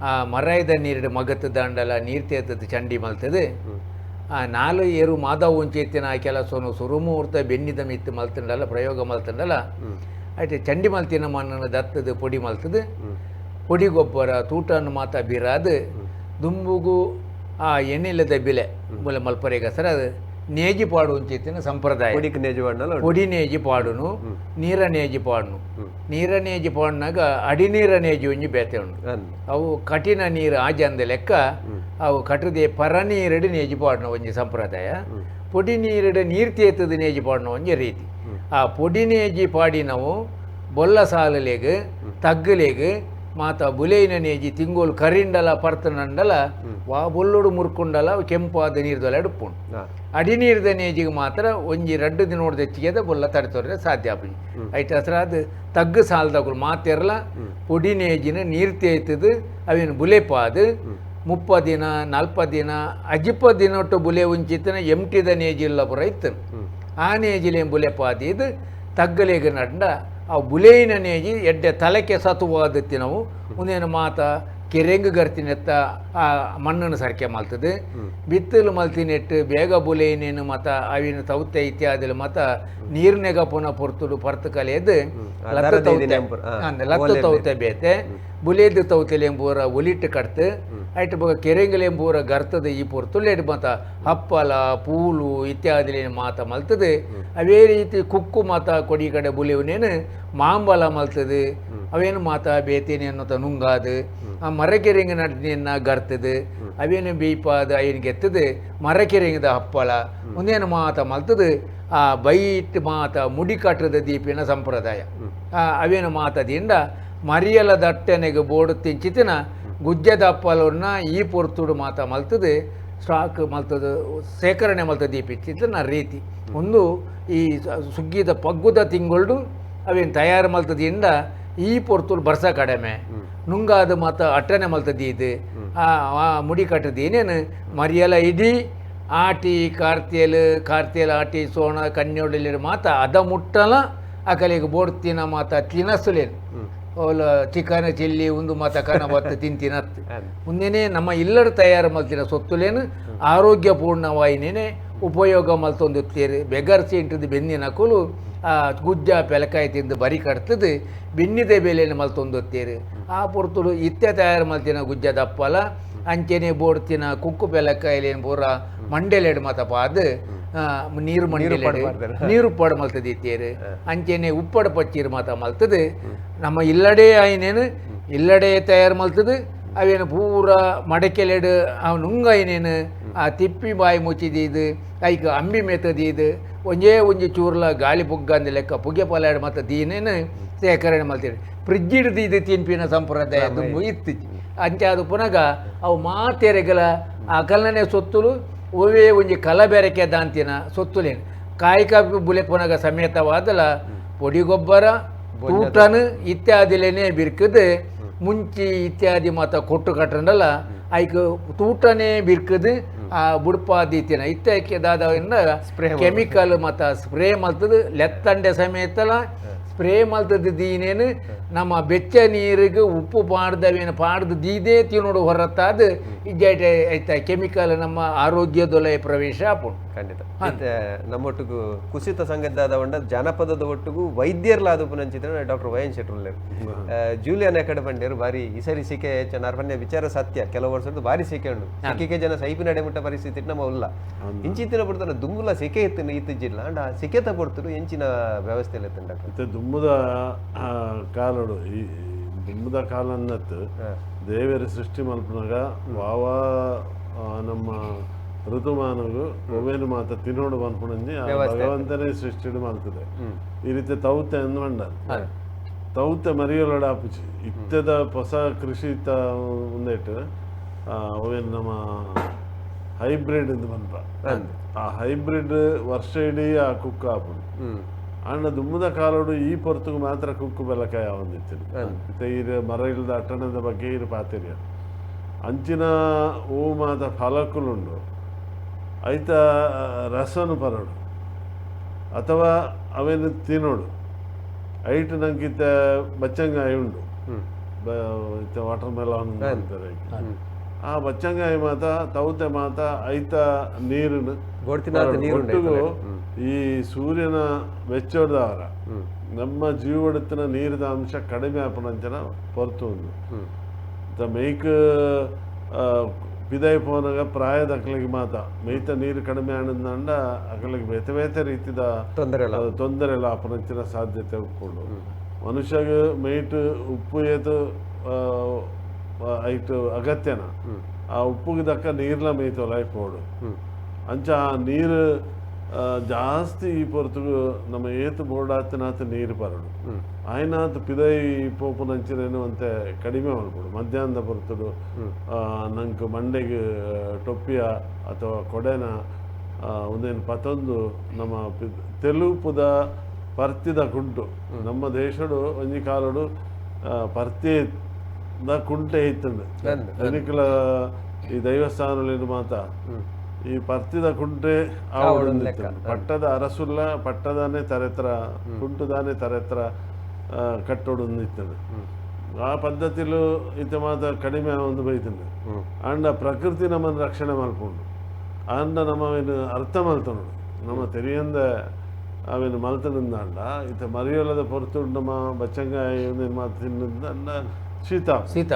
ಆ ಮರಾಯದ ನೀರು ಮಗತ್ತು ದಾಂಡಲ ನೀರು ತೇತದ್ದು ಚಂಡಿ ಮಲ್ತದೆ ಆ ನಾಲು ಏರು ಮಾಧವ ಒಂಚೇತಿನ ಆ ಕೆಲಸನು ಸುರುಮುಹೂರ್ತ ಬೆನ್ನಿದ ಮಿತ್ತು ಮಲ್ತಂಡಲ ಪ್ರಯೋಗ ಮಲ್ತಂಡಲ ಐತೆ ಚಂಡಿ ಮಲ್ತಿನ ಮಣ್ಣನ್ನು ದತ್ತದು ಪೊಡಿ ಮಲ್ತದು ಪೊಡಿ ಗೊಬ್ಬರ ತೂಟನ್ನು ಮಾತ ಬಿರಾದು ದುಂಬುಗು ಆ ಎಣ್ಣಿಲ್ಲದ ಬಿಲೆ ಮುಲೆ ಮಲ್ಪರೆಗ ಸರ್ ಅದು ನೇಜಿ ಪಾಡು ಒಂಚೇತಿನ ಸಂಪ್ರದಾಯ ಪೊಡಿಕ್ ನೇಜು ಬಣ್ಣಲ పొడి నేజి పాడును ನೀರ ನೇಜಿ ಪಾಡುನು ನೀರ ನೇಜಿ ಪಾಡಿನಾಗ ಅಡಿನೀರ ನೇಜಿ ಒಂಜಿ ಬೇತೆ ಉಂಡು ಅವು ಕಠಿಣ ನೀರು ಆಜಂದ ಲೆಕ್ಕ ಅವು ಕಟ್ಟದೆ ಪರ ನೀರಡು ನೇಜಿ ಪಾಡುನ ಒಂಜಿ ಸಂಪ್ರದಾಯ ಪೊಡಿ ನೀರಡು ನೀರು ತೇತದ ನೇಜಿ ಪಾಡುನ ಒಂಜಿ ರೀತಿ ಆ ಪೊಡಿ ನೇಜಿ ಪಾಡಿನವು ಬೊಲ್ಲ ಸಾಲುಲೆಗ್ ತಗ್ಗುಲೆಗ್ ಮಾತ ಬುಲೇಯಿನ ನೇಜಿ ತಿಂಗೋಲು ಕರಿಂಡಲ ಪರ್ತನಂಡಲ ವಾ ಬೊಲ್ಲುಡು ಮುರ್ಕುಂಡಲ ಅವು ಕೆಂಪಾದ ನೀರ್ದೊಲೆ ಉಪ್ಪುಂಡು ಅಡಿನೀರ್ದ ನೇಜಿಗೆ ಮಾತ್ರ ಒಂಜಿ ರಡ್ಡು ದಿನೋಡ್ದ ಹೆಚ್ಚಿಗೆ ಬೊಲ್ಲ ತಡೆತೋರೆ ಸಾಧ್ಯ ಆಪುಜಿ ಐಟ್ ಅಸರಾದ ತಗ್ಗು ಸಾಲದಗುಲು ಮಾತೆರ್ಲ ಪೊಡಿ ನೇಜಿನ ನೀರು ತೇತದು ಅವೇನು ಬುಲೆಪಾದು 30 ದಿನ 40 ದಿನ ಅಜಿಪ್ಪ ದಿನೊಟ್ಟು ಬುಲೆ ಉಂಚಿತನ ಎಂಟಿದ ನೇಜಿ ಇಲ್ಲ ಪುರ ಇತ್ತು ಆ ನೇಜಿಲೇನು ಬುಲೆಪಾದಿ ಇದು ತಗ್ಗಲೇಗ ನಡ್ಡ ಆ ಬುಲೇಯಿನ ನೇಜಿ ಎಡ್ಡೆ ತಲೆಕೆ ಸತುವಾದತ್ತಿ ನಾವು ಒಂದೇನು ಮಾತ ಕೆರೆಂಗು ಗರ್ತಿನೆತ್ತ ಆ ಮಣ್ಣನ್ನು ಸರಕೆ ಮಲ್ತದೆ ಬಿತ್ತಲು ಮಲ್ತಿನೆಟ್ಟು ಬೇಗ ಬುಲೇಯಿನೇನು ಮತ ಅವಿನ ತೌತೆ ಇತ್ಯಾದಿಲು ಮತ ನೀರ್ನೆಗ ಪುನಃ ಪೊರ್ತುಡು ಪರ್ತು ಕಲೆಯದು ಲತ್ತ ತೌತೆ ಲತ್ತ ತೌತೆ ಬೇತೆ ಬುಲೇದು ತೌತೆಲೆಂಬೂರ ಒಲಿಟ್ಟು ಕಟ್ತು ಐಟ್ ಬೊಕ ಕೆರೆಂಗಲೆಂಬೂರ ಗರ್ತದ ಈ ಪೊರ್ತುಲು ಎಡ್ ಮಾತ ಹಪ್ಪಲ ಪೂಲು ಇತ್ಯಾದಿಲೇನು ಮಾತ ಮಲ್ತದೆ ಅವೇ ರೀತಿ ಕುಕ್ಕು ಮಾತ ಕೊಡಿ ಕಡೆ ಬುಲೆವುನೇನು ಮಾಂಬಲ ಮಲ್ತದೆ ಅವೇನು ಮಾತ ಬೇತೇನೆ ಅನ್ನೋತ ನುಂಗಾದು ಆ ಮರಕೆರೆಂಗ್ ನಡ್ದಿನ ಗರ್ತದು ಅವೇನು ಬೀಪಾದ ಐನ್ ಗೆತ್ತದು ಮರಕೆರೆಂಗದ ಹಪ್ಪಳ ಒಂದೇನು ಮಾತ ಮಲ್ತದು ಆ ಬೈಟ್ ಮಾತ ಮುಡಿ ಕಟ್ಟದ ದೀಪಿನ ಸಂಪ್ರದಾಯ ಅವೇನು ಮಾತದಿಂದ ಮರಿಯಲ ದಟ್ಟನೆಗೆ ಬೋಡು ತಿಂಚಿತಿನ ಗುಜ್ಜದ ಹಪ್ಪಲನ್ನ ಈ ಪೊರ್ತುಡು ಮಾತ ಮಲ್ತದು ಸ್ಟಾಕ್ ಮಲ್ತದು ಸೇಕರಣೆ ಮಲ್ತದ ದೀಪಿಚ್ಚಿತ್ತಿನ ರೀತಿ ಒಂದು ಈ ಸುಗ್ಗಿದ ಪಗ್ಗುದ ತಿಂಗಳು ಅವೇನು ತಯಾರು ಮಲ್ತದಿಂದ ಈ ಪೊರ್ತುಡು ಬರ್ಸ ಕಡಿಮೆ ನುಂಗಾದ ಮಾತ ಅಟ್ಟನೆ ಮಲ್ತದೀದು ಆ ಮುಡಿ ಕಟ್ಟದು ಏನೇನು ಮರಿಯಲ ಇಡೀ ಆಟಿ ಕಾರ್ತಿಯಲ್ ಕಾರ್ತಿಯಲ್ ಆಟಿ ಸೋಣ ಕನ್ಯೋಡಲಿ ಮಾತ ಅದ ಮುಟ್ಟಲ ಅಕಲಿಗೆ ಬೋಡ್ತಿನ ಮಾತ ತಿನಸುಲೇನು ಓಲ ಚಿಕನ್ ಚಿಲ್ಲಿ ಒಂದು ಮಾತ ಕನ ಬತ್ತು ತಿಂತಿನತ್ತು ಮುಂದೆನೇ ನಮ್ಮ ಇಲ್ಲರ ತಯಾರು ಮಲ್ತಿನ ಸೊತ್ತುಲೇನು ಆರೋಗ್ಯಪೂರ್ಣವಾಯಿನೇನೆ ಉಪಯೋಗ ಮಲ್ತೊಂದು ತೇರು ಬೆಗರ್ಸಿ ಇಂಟದು ಬೆನ್ನಿನ ಕುಲು ಆ ಗುಜ್ಜ ಪೆಲಕಾಯಿ ತಿಂದು ಬರಿ ಕಟ್ತದು ಬೆನ್ನಿದ ಬೆಲೆಯನ್ನು ಮಲ್ತೊಂದು ತೇರು ಆ ಪೊರ್ತುಡು ಇತ್ತೆ ತಯಾರು ಮಲ್ತಿನ ಗುಜ್ಜ ದಪ್ಪಲ ಅಂಚೆನೆ ಬೋಡ್ತಿನ ಕುಕ್ಕು ಪೆಲಕಾಯಿಲೇನು ಪೂರ ಮಂಡೆಲೆಡು ಮಾತಪ್ಪ ಅದು ನೀರು ಮಂಡೆಲೆಡು ನೀರು ಉಪ್ಪಾಡು ಮಲ್ತದೆ ಇತ್ತೇರು ಅಂಚೆನೆ ಉಪ್ಪಡು ಪಚ್ಚೀರು ಮಾತ ಮಲ್ತದು ನಮ್ಮ ಇಲ್ಲಡೆ ಆಯ್ನೇನು ಇಲ್ಲಡೆ ತಯಾರು ಮಲ್ತದು ಅವೇನು ಪೂರ ಮಡಕೆಲೆಡು ಅವು ನುಂಗಾಯಿನೇನು ಆ ತಿಪ್ಪಿ ಬಾಯಿ ಮುಚ್ಚಿದೀದು ಐಕ್ ಅಂಬಿ ಮೇತದೀದು ಒಂಜೇ ಒಂಜಿ ಚೂರ್ಲ ಗಾಳಿ ಪುಗ್ಗಂದ ಲೆಕ್ಕ ಪುಗೆ ಪಲಾಡು ಮತ್ತು ದೀನೇನು ಸೇಕರಣೆ ಮಲ್ತೀರಿ ಫ್ರಿಜ್ ಹಿಡ್ದು ಇದು ತಿನ್ಪಿನ ಸಂಪ್ರದಾಯ ದುಂಬು ಇತ್ತು ಅಂಚೆ ಅದು ಪುನಗ ಅವು ಮಾತೆರೆಗಲ ಆ ಕಲ್ಲನೆ ಸೊತ್ತುಲು ಒವೇ ಒಂಜಿ ಕಲಬೆರಕೆ ದಾಂತಿನ ಸೊತ್ತುಲೇನು ಕಾಯಿ ಕಾಪಿ ಬುಲೆ ಪುನಗ ಸಮೇತವಾದಲ ಪೊಡಿ ಗೊಬ್ಬರ ತೂಟನು ಇತ್ಯಾದಿಲೇನೆ ಬಿರ್ಕದು ಮುಂಚಿ ಇತ್ಯಾದಿ ಮಾತ ಕೊಟ್ಟು ಕಟ್ಟಂಡಲ್ಲ ಐಕ್ ತೂಟನೇ ಬಿರ್ಕದು ಆ ಬುಡ್ಪಾದೀತಿನ ಇತ್ತಕ್ಕೆ ದಾದ ಕೆಮಿಕಲ್ ಮತ ಸ್ಪ್ರೇ ಮಲ್ತದು ಲೆತ್ತಂಡೆ ಸಮೇತಲ ಸ್ಪ್ರೇ ಮಲ್ತದ ದೀನೇನು ನಮ್ಮ ಬೆಚ್ಚ ನೀರಿಗೆ ಉಪ್ಪು ಪಾಡ್ದವೇನು ಪಾಡ್ದು ದೀದೇ ತಿನ್ನೋಡು ಹೊರತಾದ ಇಜ್ಜಾಯ್ಟ ಐತ ಕೆಮಿಕಲ್ ನಮ್ಮ ಆರೋಗ್ಯದೊಲೆ ಪ್ರವೇಶ ಆಪುಂಡು. ಖಂಡಿತ ಮತ್ತೆ ನಮ್ಮೊಟ್ಟಿಗೂ ಕುಸಿತ ಸಂಗದ್ದಾದ ಉಂಡ ಜಾನಪದದ ಒಟ್ಟಿಗೂ ವೈದ್ಯರ್ಲಾದ ಪುನಂಚಿತ್ರ ಡಾಕ್ಟರ್ ವೈ ಎನ್ ಶೆಟ್ರುಲ್ಲೇರು ಜೂಲಿಯನ್ ಎಕಡೆ ಬಂಡೇರು ಬಾರಿ ಈ ಸರಿ ಸಿಕೆ ನಾರ್ಪನ್ಯ ವಿಚಾರ ಸತ್ಯ ಕೆಲವು ವರ್ಷದ್ದು ಬಾರಿ ಸಿಕೆ ಉಂಡು ಸಿಕ್ಕಿಗೆ ಜನ ಸೈಪಿ ನಡೆಮುಟ್ಟ ಪರಿಸ್ಥಿತಿ ನಮ್ಮ ಉಲ್ಲ ಇಂಚಿತ್ತಿನ ಪಡ್ತಾನೆ ದುಂಬುಲ ಸಿಕೆ ಇತ್ತು ಇತ್ತಿಜ್ಜಿಲ್ಲ ಅಂಡ ಸಿಕೆತ ಪಡ್ತರು ಎಂಚಿನ ವ್ಯವಸ್ಥೆ ಇಲ್ಲ ಡಾಕ್ಟರ್. ಮತ್ತೆ ದುಂಬುದ ಕಾಲಡು ಈ ದುಂಬುದ ಕಾಲ ಅನ್ನತ್ತು ದೇವರ ಸೃಷ್ಟಿ ಮಲ್ಪನಾಗ ವಾವ ನಮ್ಮ ಋತುಮಾನಗು ಒವೇನು ಮಾತ ತಿನ್ನೋಡು ಮನ್ಪುಣಂಜಿ ಭಗವಂತನೇ ಸೃಷ್ಟಿಡು ಮಾಡ್ತದೆ. ಈ ರೀತಿ ತೌತೆ ಅಂದ್ ಮಂಡ ತೌತೆ ಮರಿಯೊಲಡ ಆಪುಚಿ ಇತ್ತದ ಹೊಸ ಕೃಷಿ ಒಂದೇಟು ಅವೇನು ನಮ್ಮ ಹೈಬ್ರಿಡ್ ಇಂದು ಮನ್ಪ ಆ ಹೈಬ್ರಿಡ್ ವರ್ಷ ಇಡೀ ಆ ಕುಕ್ಕು ಆಪುಂಡು. ಅಂಡ ದುಮ್ಮದ ಕಾಲೋಡು ಈ ಪೊರ್ತುಗು ಮಾತ್ರ ಕುಕ್ಕು ಬೆಲಕಾಯ ಒಂದಿತ್ತು. ಇತ್ತೆ ಈರು ಮರ ಇಲ್ಲದ ಅಟ್ಟಣದ ಬಗ್ಗೆ ಈರು ಪಾತಿರಿಯ ಅಂಚಿನ ಹೂ ಮಾತ ಫಲಕುಲುಂಡು ಐತ ರಸನು ಪರಡು ಅಥವಾ ಅವೇನು ತಿನ್ನೋಡು ಐಟ್ ನಂಗಿತ್ತ ಬಚ್ಚಂಗಾಯಿ ಉಂಡು ಇತ್ತ ವಾಟರ್ ಮೆಲಾನ್ ಅಂತಾರೆ. ಆ ಬಚ್ಚಂಗಾಯಿ ಮಾತ ತೌತೆ ಮಾತ ಐತ ನೀರನ್ನು ಒಟ್ಟಿಗೂ ಈ ಸೂರ್ಯನ ಬೆಚ್ಚೋಡ್ದವರ ನಮ್ಮ ಜೀವಡತ್ತಿನ ನೀರಿನ ಅಂಶ ಕಡಿಮೆ ಆಪಣಂಚನ ಹೊರತು ಉಂಡು. ಮೇಯ್ಕ್ ಪಿದಾಯಿ ಪೋನಾಗ ಪ್ರಾಯದ ಅಕಲಿಗೆ ಮಾತ ಮೇಯ್ತ ನೀರು ಕಡಿಮೆ ಆನಂದ ಅಕಲಿಗೆ ಬೇತೆ ಬೇತೆ ರೀತಿದ ತೊಂದರೆ ಎಲ್ಲ ಆಪಣಂಚಿನ ಸಾಧ್ಯತೆ ಉಕ್ಕೊಂಡು ಮನುಷ್ಯಗೆ ಮೇಯ್ಟ್ ಉಪ್ಪು ಏತು ಐಟು ಅಗತ್ಯನ ಆ ಉಪ್ಪುಗೆ ದಕ್ಕ ನೀರ್ಲ ಮೇಯ್ತೋಲ ಪೋಡು ಅಂಚ ಆ ನೀರು ಜಾಸ್ತಿ ಈ ಪೊರ್ತುಗು ನಮ್ಮ ಏತು ಬೋರ್ಡಾತನಾತ ನೀರು ಪರಡು ಆಯ್ನಾತ್ ಪಿದೈ ಪೋಪುನಂಚಿನೇನು ಅಂತೆ ಕಡಿಮೆ ಮಲ್ಪಡು. ಮಧ್ಯಾಹ್ನದ ಪೊರ್ತುಡು ನಂಗೆ ಮಂಡೆಗೆ ಟೊಪ್ಪಿಯ ಅಥವಾ ಕೊಡೆನ ಒಂದೇನು ಪತೊಂದು ನಮ್ಮ ತೆಲುಪುದ ಪರ್ತಿದ ಕುಂಟು ನಮ್ಮ ದೇಶಡು ಒಂಜಿ ಕಾಲಡು ಪರ್ತಿದ ಕುಂಟೆ ಇತ್ತಂಡು ಅನಿಕಲ ಈ ದೈವಸ್ಥಾನದಲ್ಲಿ ಮಾತ ಈ ಪರ್ತಿದ ಕುಂಟೆ ಪಟ್ಟದ ಅರಸುಲ್ಲ ಪಟ್ಟದಾನೆ ತರೆತ್ರ ಕುಂಟುದಾನೆ ತರೆತ್ರ ಕಟ್ಟೋಡು ಇತ್ತಂಡು. ಆ ಪದ್ಧತಿಲು ಇತ್ತ ಮಾತ ಕಡಿಮೆ ಒಂದು ಬೈತಂಡು. ಅಂಡ ಪ್ರಕೃತಿ ನಮ್ಮನ್ನು ರಕ್ಷಣೆ ಮಲ್ಪುಂಡು ಅಂಡ ನಮ್ಮವೇನು ಅರ್ಥ ಮಲ್ತನುಡು ನಮ್ಮ ತೆರಿಯಂದ ಅವೇನು ಮಲ್ತನಿಂದ ಇತ್ತ ಮರಿಯೊಲ್ಲದ ಪೊರ್ತುಂಡು ನಮ್ಮ ಬಚ್ಚಂಗಾಯಿ ಮಾತು ತಿನ್ನಂದ ಶೀತ ಶೀತ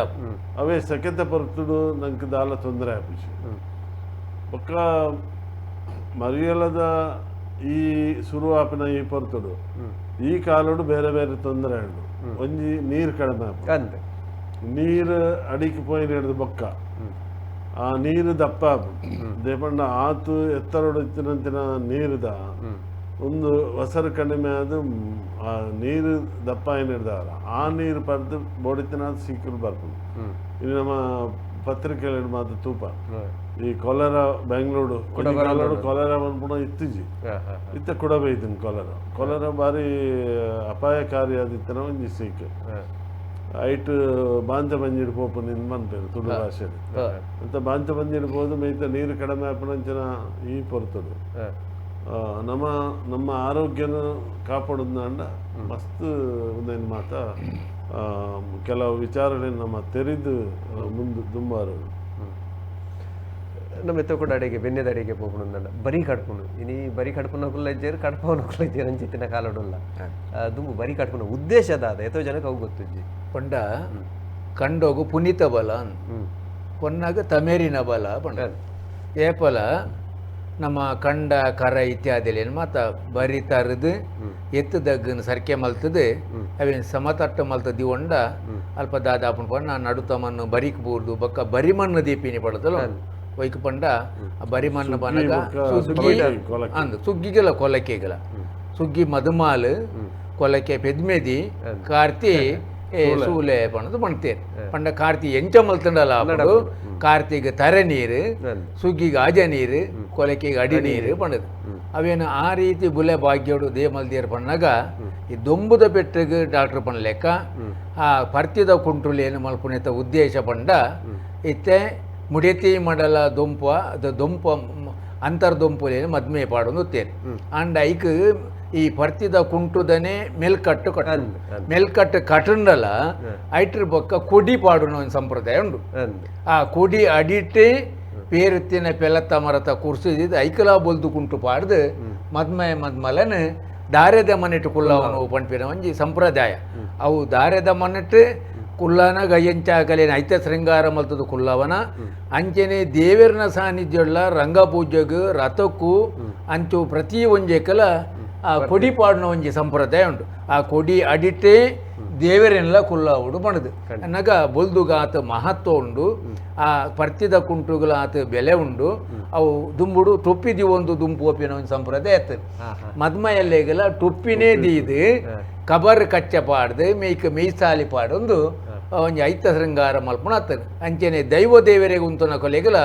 ಅವೇ ಸೆಕೆತ ಪೊರ್ತುಡು ನಂಗೆ ದಾಲ ತೊಂದರೆ ಆಪಿಸಿ ಬೊಕ್ಕ ಮರಿಯಲದ ಈ ಶುರುವಾಪಿನ ಈ ಪೊರ್ತುಡು ಈ ಕಾಲಡು ಬೇರೆ ಬೇರೆ ತೊಂದರೆ ಉಂಡು. ಒಂಜಿ ನೀರು ಕಡಿಮೆ ಆಪುಂಡು. ಅಂದ್ ನೀರು ಅಡಿಕ್ ಪೋಯಿನ ಹಿಡ್ದು ಬೊಕ್ಕ ಆ ನೀರು ದಪ್ಪ ಆಪುಂಡು. ದೇಪಂಡ ಆತು ಎತ್ತರಡು ಇತ್ತಿನಂತಿನ ನೀರುದ ಒಂದು ವಸರು ಕಡಿಮೆ ಆದ ಆ ನೀರು ದಪ್ಪ ಆಯಿನ ಹಿಡ್ದಾರ ಆ ನೀರು ಪಡೆದು ಬೋಡಿತಿನ ಸೀಕುಲು ಬರ್ಪುಂಡು. ಇದು ನಮ್ಮ ಪತ್ರಿಕೆಗಳು ಮಾತ್ರ ತೂಪ ಈ ಕೊಲೆರ ಬೆಂಗಳೂರು ಕೊಲೆರ ಪನ್ಪುನ ಇತ್ತೀಚಿ ಇತ್ತ ಕುಡ ಬೈತಿನ ಕೊಲೆರ ಕೊಲೆರ ಭಾರಿ ಅಪಾಯಕಾರಿಯಾದಿತ್ತನ ಒಂಜಿ ಸೀಕ್ ಐಟ್ ಬಾಂತ ಬಂಜಿಡ್ ಪೋಪು ನಿಂದು ಮನ್ಪೇರು ತುಳು ಭಾಷೆಡ್ ಅಂತ ಬಾಂತ ಬಂಜಿಡ್ ಪೋದು ಮೈತ ನೀರು ಕಡಿಮೆ ಆಪುನಂಚಿನ ಈ ಪೊರ್ತುಡು ನಮ್ಮ ನಮ್ಮ ಆರೋಗ್ಯನ ಕಾಪಾಡೋದ್ನಾಂಡ ಮಸ್ತ್ ಒಂದೇನು ಮಾತ ಕೆಲವು ವಿಚಾರಗಳನ್ನು ನಮ್ಮ ತೆರೆದು ಮುಂದೆ ದುಂಬಾರು. ನಮ್ಮ ಎತ್ತ ಕೂಡ ಅಡಿಗೆ ಬೆನ್ನೆದ ಅಡಿಗೆ ಪೋಪುಂಡು ಬರಿ ಕಡ್ಪುನು ಇನಿ ಬರಿ ಕಡ್ಪುನ ಇಜ್ಜೇರು ಕಡ್ಪವನ ಇಜ್ಜೇರು ಅಂಚಿತ್ತಿನ ಕಾಲಡುಲ್ಲ ದುಂಬು ಬರಿ ಕಡ್ಪುನ ಉದ್ದೇಶ ದಾದ ಎತ್ತೋ ಜನಕ್ಕೆ ಅವು ಗೊತ್ತುಜ್ಜಿ. ಪಂಡ ಕಂಡೋಗು ಪುನೀತ ಬಲ ಕೊನ್ನಾಗ ತಮೇರಿನ ಬಲ ಪಂಡ ಏಪಲ ನಮ್ಮ ಕಂಡ ಕರ ಇತ್ಯಾದಿಲೇನು ಮಾತ ಬರಿ ತರದು ಎತ್ತು ದಗ್ಗನ ಸರ್ಕೆ ಮಲ್ತದೆ ಅವೇನು ಸಮತಟ್ಟ ಮಲ್ತ ದಿವಂಡ ಅಲ್ಪ ದಾದಾಪುಣ ಪಂಡ ನಡುತ ಮಣ್ಣು ಬರಿಕ್ ಬೂರ್ದು ಬೊಕ್ಕ ಬರಿ ಮಣ್ಣು ದೀಪಿನಿ ಪಡದಲ್ಲ ಒಯ್ಕ್ ಪಂಡ ಬರಿ ಮಣ್ಣು ಬನಗ ಸುಗ್ಗಿ ಅಂದ್ ಸುಗ್ಗಿಗೆಲ್ಲ ಕೊಲಕೆಗಲ ಸುಗ್ಗಿ ಮಧುಮಾಲು ಕೊಲಕೆ ಪೆದ್ಮೆದಿ ಕಾರ್ತಿ ಸೂಲೆ ಪಣದು ಪಣ್ತೇರು ಪಂಡ ಕಾರ್ತಿ ಎಂಚ ಮಲ್ತಂಡಲ ಅప్పుడు ಕಾರ್ತಿಗೆ ತರೆ ನೀರು ಸುಗ್ಗಿಗೆ ಆಜ ನೀರು ಕೊಲಕೆಗೆ ಅಡಿ ನೀರು ಪಂಡದು ಅವೇನು ಆ ರೀತಿ ಬುಲೆ ಭಾಗ್ಯೋಡು they ಮಲ್ದಿಯರ್ ಪಣ್ಣಾಗ ಈ ದೊಂಬುದ ಪೆಟ್ಟಿಗೆ ಡಾಕ್ಟ್ರ್ ಪಣ್ಲೆಕ್ಕ ಆ ಪರ್ತಿದ ಕುಂಟ್ರುಲು ಏನು ಮಲ್ಪುಣಿತ ಉದ್ದೇಶ ಪಂಡ ಇತ್ತೆ ಮುಡಿತಿ ಮಡಲ ದೊಂಪ ಅದು ದೊಂಪ ಅಂತರ್ದೊಂಪುಲೇನು ಮದ್ಮೆ ಪಾಡೊಂದು ಉತ್ತೇರು ಅಂಡ್ ಐಕ್ ಈ ಪರ್ತಿದ ಕುಂಟುದನೆ ಮೇಲ್ಕಟ್ಟು ಕಟ್ಟ ಮೇಲ್ಕಟ್ಟು ಕಟ್ಟಂಡಲ ಐಟ್ರ ಬೊಕ್ಕ ಕೊಡಿ ಪಾಡುನ ಒಂದು ಸಂಪ್ರದಾಯ ಉಂಡು. ಆ ಕೊಡಿ ಅಡಿಟ್ಟೆ ಪೇರುತ್ತಿನ ಪೆಲತ್ತ ಮರತ ಕುರ್ಸಿದ್ದು ಐಕಲಾ ಬೊಲ್ದು ಕುಂಟು ಪಾಡ್ದು ಮದ್ಮಯ ಮದ್ಮಲನ ದಾರೆದ ಮನೆಟ್ಟು ಕುಲ್ಲವನು ಪಂಪಿನ ಒಂಜಿ ಸಂಪ್ರದಾಯ. ಅವು ದಾರೆದ ಮನೆಟ್ಟು ಕುಲ್ಲನ ಗಯ್ಯಂಚಾಕಲೇನ ಐತ ಶೃಂಗಾರ ಮಲ್ತದ ಕುಲ್ಲವನ ಅಂಚನೆ ದೇವರನ ಸಾನ್ನಿಧ್ಯಳ್ಳ ರಂಗಪೂಜೆಗ್ ರಥಕ್ಕೂ ಅಂಚು ಪ್ರತಿ ಒಂಜೆಕಲ ಆ ಕೊಡಿ ಪಾಡುನ ಒಂಜಿ ಸಂಪ್ರದಾಯ ಉಂಟು. ಆ ಕೊಡಿ ಅಡಿಟ್ಟೆ ದೇವರೆಲ್ಲ ಕುಲ್ಲವುಡು ಪಣದು ಅನ್ನಗ ಬೊಲ್ದುಗಾತ ಮಹತ್ವ ಉಂಡು ಆ ಪರ್ತಿದ ಕುಂಟುಗಳ ಆತ ಬೆಲೆ ಉಂಡು ಅವು ದುಂಬುಡು ಟೊಪ್ಪಿ ಒಂದು ದುಂಪು ಒಪ್ಪಿನ ಒಂದು ಸಂಪ್ರದಾಯ ಆಯ್ತು. ಮದ್ಮಯಲ್ಲೇಗೆಲ್ಲ ಟೊಪ್ಪಿನೇ ದೀದು ಕಬರ್ ಕಚ್ಚ ಪಾಡ್ದು ಮೇಯ್ಕ ಮೇಯ್ಸಾಲಿ ಪಾಡೊಂದು ಒಂಜಿ ಐತ ಶೃಂಗಾರ ಮಲ್ಪುಣ ಆತನು. ಅಂಚನೆ ದೈವ ದೇವರಿಗೆ ಉಂತನ ಕೊಲೆಗಲ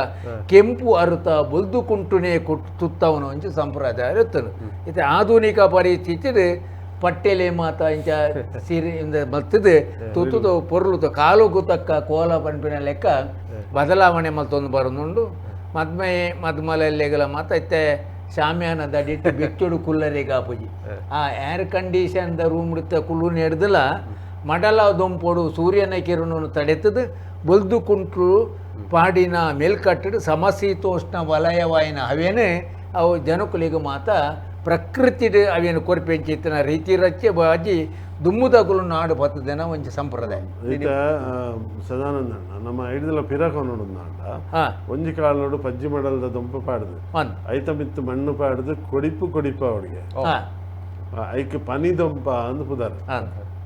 ಕೆಂಪು ಅರುತ ಬೊಲ್ದು ಕುಂಟುನೇ ತುತ್ತವನ ಒಂಜಿ ಸಂಪ್ರದಾಯ ಇರ್ತದೆ. ಇತ್ತೆ ಆಧುನಿಕ ಪರಿಸ್ಥಿತಿ ಪಟ್ಟೆಲೆ ಮಾತ ಇಂಚ ಸೀರೆ ಮಲ್ತದೆ ತುತ್ತುದು ಪೊರ್ಲುತ ಕಾಲುಗು ತಕ್ಕ ಕೋಲ ಪನ್ಪಿನ ಲೆಕ್ಕ ಬದಲಾವಣೆ ಮಲ್ತೊಂದು ಬರೋದುಂಡು. ಮದ್ಮೆ ಮದ್ಮಲೆಲ್ಲೆಗಲ ಮಾತ ಇತ್ತೆ ಶಾಮ್ಯಾನ ದಡಿಟ್ಟು ಬೆಚ್ಚುಡು ಕುಲ್ಲರಿಗೆ ಆಪುಜಿ ಆ ಏರ್ ಕಂಡೀಷನ್ the room ಇತ್ತ ಕುಲ್ಲು ನೆಡ್ದಲ ಮಡಲ ದೊಂಪೊಡು ಸೂರ್ಯನ ಕಿರಣವನ್ನು ತಡೆತದು ಬೊಲ್ದು ಕುಂಟ್ರು ಪಾಡಿನ ಮೇಲ್ಕಟ್ಟಡು ಸಮಶೀತೋಷ್ಣ ವಲಯವಾಯಿನ ಅವೇನೆ ಅವು ಜನಕುಲಿಗೆ ಮಾತ ಪ್ರಕೃತಿ ಅವೇನು ಕೊರ್ಪೆಂಚಿತ್ತಿನ ರೀತಿ ರಚ್ಚೆ ಬಾಜಿ ದುಮ್ಮುದಗುಲು ನಾಡು ಬತ್ತದನ ಒಂಜಿ ಸಂಪ್ರದಾಯ. ಈತ ಸದಾನಂದ ನಮ್ಮ ಐಡ್ದಲ ಪಿರಕ ನೋಡುಂಡ ಒಂಜಿ ಕಾಲೋಡು ಪಜ್ಜಿ ಮಡಲದ ದೊಂಪ ಪಾಡ್ದು ಐತ ಮಿತ್ತು ಮಣ್ಣು ಪಾಡ್ದು ಕೊಡಿಪು ಕೊಡಿಪ ಅವಳಿಗೆ ಐಕ್ ಪನಿ ದೊಂಪ ಅಂದ್ ಪುದಾರ್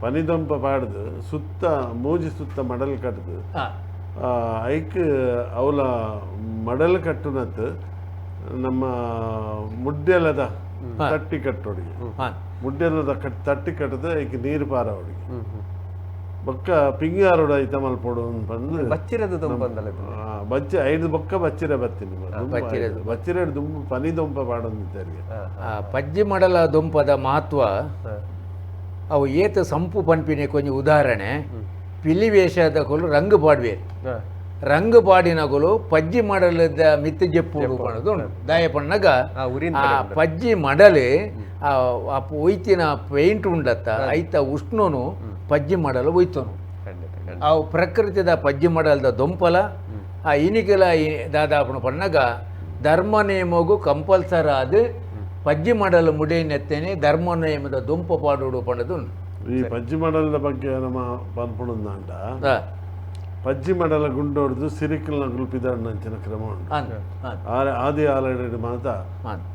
ಪನಿ ದೊಂಪ ಪಾಡ್ದು ಸುತ್ತ ಮೂಜಿ ಸುತ್ತ ಮಡಲ್ ಕಟ್ಟದು ಐಕ್ ಅವಲ ಮಡಲ್ ಕಟ್ಟುನತ್ ನಮ್ಮ ಮುಡ್ಡೆಲದ ತಟ್ಟಿ ಕಟ್ಟೋಡಿಗೆ ಮುಡ್ಡೆಲದ ತಟ್ಟಿ ಕಟ್ಟದ ಐಕ್ ನೀರು ಪಾರ ಅವಳಿಗೆ ಬೊಕ್ಕ ಪಿಂಗಾರೋಡ ಐತ ಮಲ್ಪೊಡು ಪಂದ್ ಬಚ್ಚಿರದ ದೊಂಪ ಅಂದಲ್ಲ ಬಚ್ಚಿ ಐದು ಬೊಕ್ಕ ಬಚ್ಚಿರ ಬತ್ತೀನಿ ಬಚ್ಚಿರ ದುಂಬು ಪನಿ ದೊಂಪ ಪಾಡೊಂದಿದ್ದರಿಗೆ. ಆ ಪಜ್ಜಿ ಮಡಲ ದೊಂಪದ ಮಹತ್ವ ಅವು ಏತ ಸಂಪು ಪನ್ಪಿನ ಕೊಂಚ ಉದಾಹರಣೆ ಪಿಲಿ ವೇಷದ ಕೊಲು ರಂಗು ಪಾಡ್ವೇರು ರಂಗು ಪಾಡಿನಗುಲು ಪಜ್ಜಿ ಮಡಲದ ಮಿತ್ತು ಜೆಪ್ಪುಡು ಪಣದು ಉಂಟು. ದಾಯ ಪಣ್ಣಗ ಆ ಪಜ್ಜಿ ಮಡಲು ಆ ಒಯ್ತಿನ ಪೇಂಟ್ ಉಂಡತ್ತ ಐತ ಉಷ್ಣನು ಪಜ್ಜಿ ಮಡಲು ಒಯ್ತನು. ಅವು ಪ್ರಕೃತಿದ ಪಜ್ಜಿ ಮಡಲದ ದೊಂಪಲ ಆ ಇನಿಗೆಲ ದಾದಾಪಣ ಪಣ್ಣಗ ಧರ್ಮ ನೇಮಗು ಕಂಪಲ್ಸರ್ ಆದ ಪಜ್ಜಿ ಮಡಲು ಮುಡಿನೆತ್ತೇನೆ ಧರ್ಮ ನೇಮದ ದೊಂಪ ಪಾಡೋಡು ಪಣದು. ಈ ಪಜ್ಜಿ ಮಡಲದ ಬಗ್ಗೆ ನಮ್ಮ ಪನ್ಪುಣಂದಾಂಡ ಪಜ್ಜಿ ಮಡಲ ಗುಂಡೋಡ್ದು ಸಿರಿಕಲ್ನ ಗುಲ್ಪಿದಾಡಿನ ಕ್ರಮ ಉಂಟು. ಆದಿ ಆಲಡೆ ಮಾತ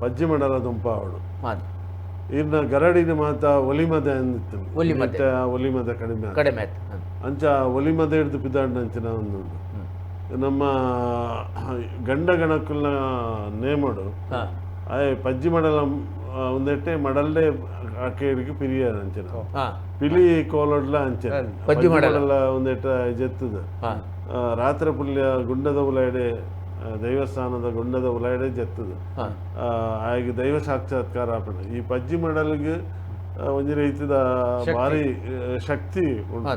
ಪಜ್ಜಿ ಮಡಲ ದೊಂಪ ಅವಡು ಇರ್ನ ಗರಡಿನ ಮಾತ ಒಲಿಮದೆ ಅಂದಿತ್ತು ಒಲಿಮದೆ. ಒಲಿಮದ ಕಡಿಮೆ ಆತು. ಕಡಿಮೆ ಆಯ್ತು. ಅಂಚ ಒಲಿಮದೆ ಹಿಡ್ದು ಪಿದಾಡ್ನಂಚಿನ ಒಂದು ನಮ್ಮ ಗಂಡ ಗಣಕುಲ್ನ ನೇಮಡು ಆಯ್ ಪಜ್ಜಿ ಮಡಲ ಒಂದೆಟ್ಟೆ ಮಡಲ್ಡೆ ಆಕೆಡಿಗೆ ಪಿರಿಯ ಅಂಚಿನ ಪಿಲಿ ಕೋಲೊಡ್ಲ ಅಂಚಿನ ಪಜ್ಜಿ ಮಡಲ. ಒಂದೆಟ್ಟ ಜೆತ್ತದ ರಾತ್ರಿ ಪುಲ್ಯ ಗುಂಡದ ಉಲೈಡೆ ದೈವಸ್ಥಾನದ ಗುಂಡದ ಉಲೈಡೆ ಜೆತ್ತದ ಆಯ್ಗೆ ದೈವ ಸಾಕ್ಷಾತ್ಕಾರ ಆಪಣ ಈ ಪಜ್ಜಿ ಮಡಲ್ಗೆ ಒಂಜಿ ರೀತಿದ ಭಾರಿ ಶಕ್ತಿ ಉಂಟು.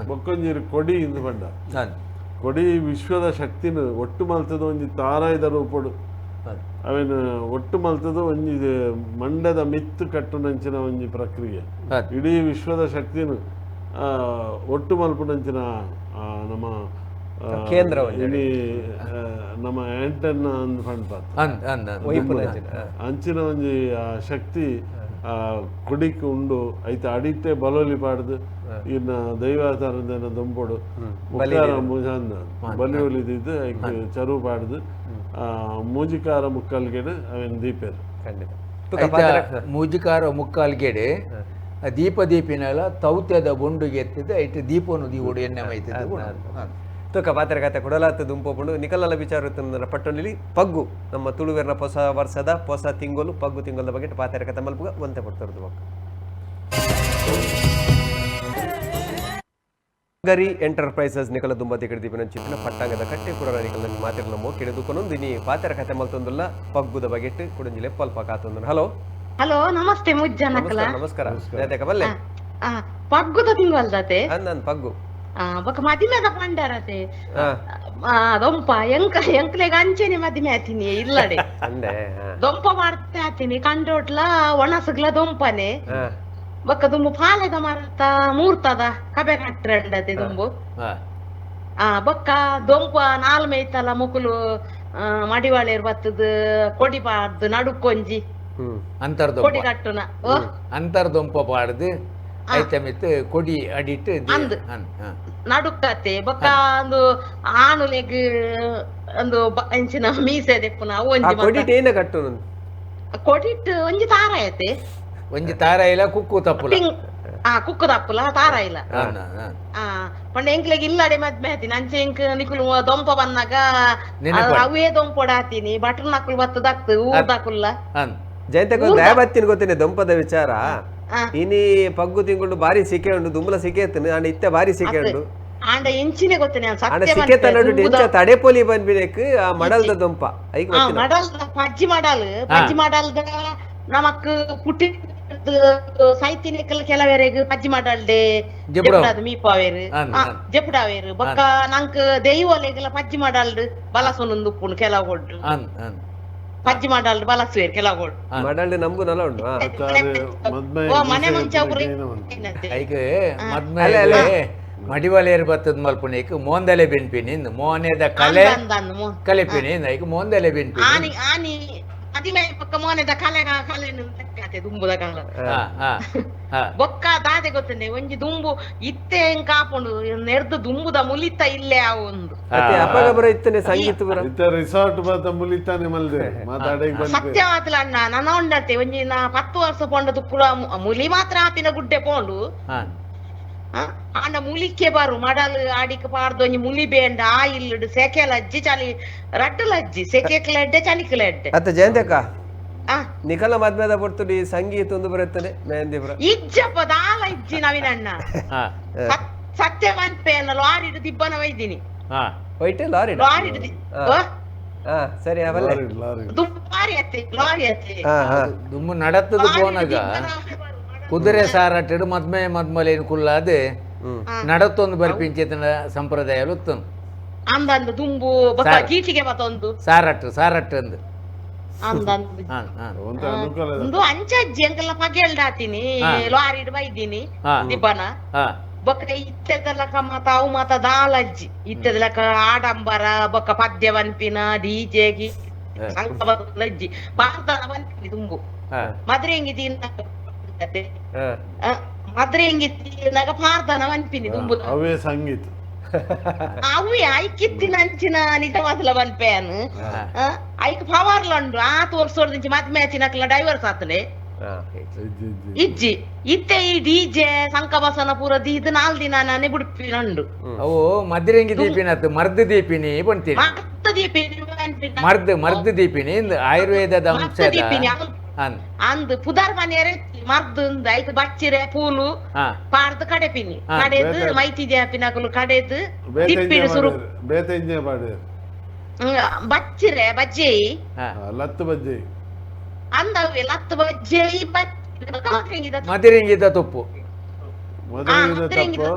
ಬೊಕ್ಕೊಂಜಿ ಕೊಡಿ ಇಂದು ಪಂಡ ಕೊಡಿ ವಿಶ್ವದ ಶಕ್ತಿನ ಒಟ್ಟು ಮಲ್ತದ ಒಂಜಿ ತಾರಾಯ್ದ ರೂಪಡು ಅವೇನು ಒಟ್ಟು ಮಲ್ತದ ಒಂಜಿ ಮಂಡದ ಮಿತ್ತು ಕಟ್ಟುನಂಚಿನ ಒಂಜಿ ಪ್ರಕ್ರಿಯೆ ಇಡೀ ವಿಶ್ವದ ಶಕ್ತಿನ ಒಟ್ಟು ಮಲ್ಪುನಂಚಿನ ನಮ್ಮ ಕೇಂದ್ರ ಇಡೀ ನಮ್ಮ ಆಂಟನ್ನ ಅಂದ್ ಪಂಡ್ಪಾತ್ ಅಂಚಿನ ಒಂಜಿ ಶಕ್ತಿ ಕೊಡಿಕ್ ಉಂಡು ಐತ ಅಡಿಟ್ಟೆ ಬಲೋಲಿ ಪಾಡ್ದು ಇನ್ನ ದೈವಾಚಾರದ ದೊಂಪೊಡು ಮುಕ್ಕಾರ ಮುಜಾಂದ ಬಲಿ ಒಲಿದಿದ್ದು ಐಕ್ ಚರು ಪಾಡ್ದು ಮೂಜಿಕಾರ ಮುಕ್ಕಾಲ್ಗೆಡು ಅವೇನು ದೀಪೇರು ಖಂಡಿತ ಮೂಜಿಕಾರ ಮುಕ್ಕಾಲ್ಗೆಡೆ ದೀಪ ದೀಪಿನಲ ತೌತ್ಯದ ಬೊಂಡುಗೆ ಎತ್ತಿದ್ದು ಐಟ್ ದೀಪನು ದೀವೋಡು ಎಣ್ಣೆ ಮೈತಿದ್ದು. ತುಕ ಪಾತ್ರ ಕತೆ ಕೊಡಲಾತ ದುಂಪೋಪುಂಡು ನಿಕಲಲ ವಿಚಾರ ಪಟ್ಟೊಂಡಿಲಿ ಪಗ್ಗು ನಮ್ಮ ತುಳುವೆರ್ನ ಹೊಸ ವರ್ಷದ ಹೊಸ ತಿಂಗಳು ಪಗ್ಗು ತಿಂಗಳ ಬಗ್ಗೆ ಪಾತ್ರ ಕತೆ ಮಲ್ಪುಗ ಒಂತೆ ಪಡ್ತರದು ಬೊಕ್ಕ. ಗರಿ ಎಂಟರ್ಪ್ರೈಸಸ್ ನಿಕಲ ದುಂಬತಿ ಕಡಿದೀಪಿನ ಚಿತ್ತಿನ ಪಟ್ಟಾಂಗದ ಕಟ್ಟೆ ಕೂಡ ನಿಕಲ ಮಾತಿರಲ ಮೋಕಿಡಿದು ಕೊನೊಂದು ಇನಿ ಪಾತ್ರ ಕತೆ ಮಲ್ತೊಂದುಲ್ಲ ಪಗ್ಗುದ ಬಗೆಟ್ ಕುಡಂಜಿಲೆ ಪಲ್ಪ ಕಾತೊಂದು. ಹಲೋ ಹಲೋ ನಮಸ್ತೆ ಮುಜ್ಜನಕಲ. ನಮಸ್ಕಾರ ನಮಸ್ಕಾರ ಬಲ್ಲೆ ಪಗ್ಗುದ ತಿಂಗಳದತೆ ನನ್ ಪಗ್ಗು ಬೊಕ ಮದಿಮೆದ ಪಂಡರತೆ ದೊಂಪ ಎಂಕ ಎಂಕ್ಲೆಗ ಅಂಚೆನೆ ಮದಿಮೆ ಆತೀನಿ ಇಲ್ಲಡೆ ದೊಂಪ ಮಾಡ್ತಾ ಆತೀನಿ ಕಂಡೋಟ್ಲ ಒಣಸುಗ್ಲ ದೊಂಪನೆ ಬೊಕ್ಕ ದುಂಬು ಪಾಲೆದ ಮರತ ಮೂರ್ತದ ಕಬೆ ಕಟ್ಟಂಡತೆ ದುಂಬು ಬೊಕ್ಕ ದೊಂಪ ನಾಲ್ ಮೇಯ್ತಲ್ಲ ಮುಕುಲು ಮಡಿವಾಳೇರ್ ಬತ್ತದ ಕೊಡಿ ಪಾಡ್ದು ನಡುಕೊಂಜಿ ಕೊಡಿ ಕಟ್ಟುನ ಅಂತರ್ದೊಂಪ ಪಾಡ್ದು ಐತಮಿತ್ತು ಕೊಡಿ ಅಡಿಟ್ಟು ನಡುಕತೆ ಬೊಕ್ಕ ಒಂದು ಆನುಲೆಗ್ ಒಂದು ಅಂಚಿನ ಮೀಸೆ ದೆಪ್ಪುನ ಒಂಜಿ ಕೊಡಿಟ್ ಏನ ಕಟ್ಟುನ ಕೊಡಿಟ್ ಒಂಜಿ ತಾರ ಐತೆ ಒಂಜಿ ತಾರ ಇಲ್ಲ ಕುಕ್ಕು ತಪ್ಪುಲ ಕುಕ್ಕು ತಪ್ಪುಲ ತಾರ ಇಲ್ಲ ಪಂಡ ಎಂಕ್ಲೆಗ್ ಇಲ್ಲಡೆ ಮದ್ಮೆ ಆತೀನಿ ಅಂಚೆ ಎಂಕ್ ನಿಕುಲು ದೊಂಪ ಬಂದಾಗ ಅವೇ ದೊಂಪೊಡ ಹಾತೀನಿ ಬಟ್ರ್ ನಕುಲು ಬತ್ತದಾಕ್ತು ಊರ್ದಾಕುಲ್ಲ ಜಯಂತ ದಯಬತ್ತಿನ ಗೊತ್ತೇನೆ ದೊಂಪದ ವಿಚಾರ ಇನಿ ಪಗ್ಗು ತಿಂಗಳು ಬಾರಿ ಸಿಕೆ ಉಂಡು ದುಂಬಲ ಸಿಕೆ ಎತ್ತನು ಅಂಡ ಇತ್ತೆ ಬಾರಿ ಸಿಕೆ ಉಂಡು ಆಂಡ ಎಂಚಿನೆ ಗೊತ್ತೇನೆ ಸಿಕೆ ತನ್ನಡು ಎಂಚ ತಡೆಪೊಲಿ ಬಂದ್ಬಿಡಕ್ ಆ ಮಡಲ್ದ ದೊಂಪ ಐಕ್ ಮಡಲ್ದ ಪಜ್ಜಿ ಮಡಲ್ ಪಜ್ಜಿ ಮಡಲ್ದ ನಮಕ್ ಪುಟ್ಟಿ ಸೈತಿನಿಕಲ್ ಕೆಲವರೆಗ್ ಪಜ್ಜಿ ಮಡಲ್ಡೆ ಜೆಪುಡಾದ ಮೀಪಾವೇರು ಜೆಪುಡಾವೇರು ಬೊಕ್ಕ ನಂಕ್ ದೈವಲೆಗ್ಲ ಪಜ್ಜಿ ಮಡಲ್ಡ್ ಬಲಸೊಂದು ಉಪ್ಪುಂಡು ಕೆಲವು ಕೊಡ್ಡು ಪಜ್ಜಿ ಮಾಡಲ್ಡ್ ಬಲಸುವೇರು ಕೆಲವು ಮಡಲ್ಡ್ ನಮಗೂ ನಲ ಉಂಡು ಮನೆ ಮುಂಚೆ ಐಕ್ ಮದ್ಮೆ ಮಡಿವಾಲೇರು ಬತ್ತದ ಮಲ್ಪುನೇಕ್ ಮೋಂದಲೆ ಬೆನ್ಪಿನಿ ಮೋನೆದ ಕಲೆ ಕಲೆಪಿನಿ ಐಕ್ ಮೋಂದಲೆ ಬೆನ್ಪಿನಿ ಆನಿ ಆನಿ ಅದಿಮೆ ಪಕ್ಕ ಮೋನೆದ ಕಲೆ ಕಲೆ ದುಂಬುದ ಕಲ ಬೊಕ್ಕ ದಾದೆ ಗೊತ್ತಂಡೆ ಒಂಜಿ ದುಂಬು ಇತ್ತೆ ಹೆಂಗ್ ಕಾಪುಂಡು ನೆರ್ದು ದುಂಬುದ ಮುಲಿತ ಇಲ್ಲೇ ಆ ಒಂದು ಅಪ್ಪಗ ಬರ ಇತ್ತನೆ ಸಂಗೀತ ಬರ ರಿಸಾರ್ಟ್ ಬತ್ತ ಮುಲಿತಾನೆ ಮಲ್ದೆ ಮಾತಾಡಿ ಸತ್ಯವಾತ್ಲ ಅಣ್ಣ ನನ್ನ ಉಂಡತೆ ಒಂಜಿ ನಾ 10 ವರ್ಷ ಪೋಂಡದು ಪುರ ಮುಲಿ ಮಾತ್ರ ಆಪಿನ ಗುಡ್ಡೆ ಪೋಂಡು ಆಂಡ ಮುಲಿಕ್ಕೆ ಬಾರು ಮಡಲ್ ಆಡಿಕ ಪಾಡ್ದು ಒಂಜಿ ಮುಲಿ ಬೇಂಡ ಆ ಇಲ್ಲಡು ಸೆಕೆ ಲಜ್ಜಿ ಚಲಿ ರಡ್ಡು ಲಜ್ಜಿ ಸೆಕೆಕ್ಲ ಎಡ್ಡೆ ಚಲಿಕ್ಲ ಎಡ್ಡೆ ಅತ್ತ ಜಯಂತಕ್ಕ ನಿಖಲ ಮದ್ಮೆದ ಪೊರ್ತುಡಿ ಸಂಗೀತ ಒಂದು ಬರುತ್ತಾನೆ ಮೆಹಂದಿ ಬರ ಇಜ್ಜಪ್ಪ ದಾಲ ಇಜ್ಜಿ ನವೀನಣ್ಣ ಸತ್ಯ ಮನ್ಪೇನ ಲಾರಿಡು ದಿಬ್ಬನ ಒಯ್ದಿನಿ ಒಯ್ಟೆ ಲಾರಿ ಲಾರಿಡು ಸರಿ ಅವಲ್ಲ ದುಂಬಾರಿ ಅತ್ತೆ ಲಾರಿ ಅತ್ತೆ ದುಂಬು ನಡತ್ತದ ಪೋನಾಗ ಕುದುರೆ ಸಾರಾಟಿಡು ಮದ್ಮೆ ಮದ್ಮಲೇನು ಕುಲ್ಲಾದೆ ನಡತ್ತೊಂದು ಬರ್ಪಿಂಚೇತನ ಸಂಪ್ರದಾಯ ಉತ್ತಮ ಅಂದಂದು ದುಂಬು ಬೊಕ್ಕ ಗೀಟಿಗೆ ಬತ್ತೊಂದು ಸಾರಟ್ಟು ಸಾರಟ್ಟು ಅಂದು ಒಂದು ಅಂಚಜ್ಜಿ ಅಂಕಲ್ನ ಪಗೆಲ್ಡಾತೀನಿ ಲಾರಿಡ್ ಬೈದೀನಿ ದಿಬ್ಬನ ಬೊಕ್ಕ ಇತ್ತೆದಲಕ ಮಾತ ಅವು ಮಾತ ದಾಲಜ್ಜಿ ಇತ್ತೆದಲಕ ಆಡಂಬರ ಬೊಕ್ಕ ಪದ್ಯ ವನ್ಪಿನ ಡಿಜೆಗಿ ಲಜ್ಜಿ ಪಾರ್ದನ ವನ್ಪಿನಿ ದುಂಬು ಮದ್ರೆ ಹೆಂಗಿದ್ದೀನಿ ಮದ್ರೆ ಹೆಂಗಿತ್ತೀನಾಗ ಪಾರ್ದನ ವನ್ಪಿನಿ ದುಂಬು ಅವೇ ಸಂಗೀತ ಅವೇ ಐಕಿತ್ತಿನ ಅಂಚಿನ ನಿಜವಾದಲ ವನ್ಪೇನ್ ಐಕ್ ಪವರ್ಲ ಉಂಡು ಆತು ವರ್ಷ ಮದ್ಮೆ ಹಚ್ಚಿನಕ್ಲ ಡೈವರ್ಸ್ ಆತನೆ. ಇಜ್ಜಿ ಇತ್ತೆ ಈ ಡಿಜೆ ಸಂಕಬಸನ ಪೂರ ದೀದ್ 4 ದಿನ ನಾನೇ ಬುಡ್ಪಿನಂಡು. ಅವು ಮದ್ರಂಗಿ ದೀಪಿನತ್ತು ಮರ್ದು ದೀಪಿನಿ ಪಂತೀನಿ. ಮರ್ದು ದೀಪಿನಿ ಮರ್ದು ಮರ್ದು ದೀಪಿನಿ ಆಯುರ್ವೇದದ ಅಂಶ ಅಂದ್ ಪುದಾರ್ ಮನೆಯರೆ ಮರ್ದು ಐಕ್ ಬಚ್ಚಿರೆ ಪೂಲು ಪಾಡ್ದು ಕಡೆಪಿನಿ ಕಡೆದು ಮೈತಿ ಜಾಪಿನಕುಲು ಕಡೆದು ತಿಪ್ಪಿಡು ಸುರು ಬಚ್ಚಿರೆ ಬಜ್ಜೆ ಲತ್ತು ಬಜ್ಜೆ ಅಂದವೆ ಲತ್ತು ಬಜ್ಜೆ ಮದಿರಂಗಿದ ತುಪ್ಪು ಮದಿರಂಗಿದ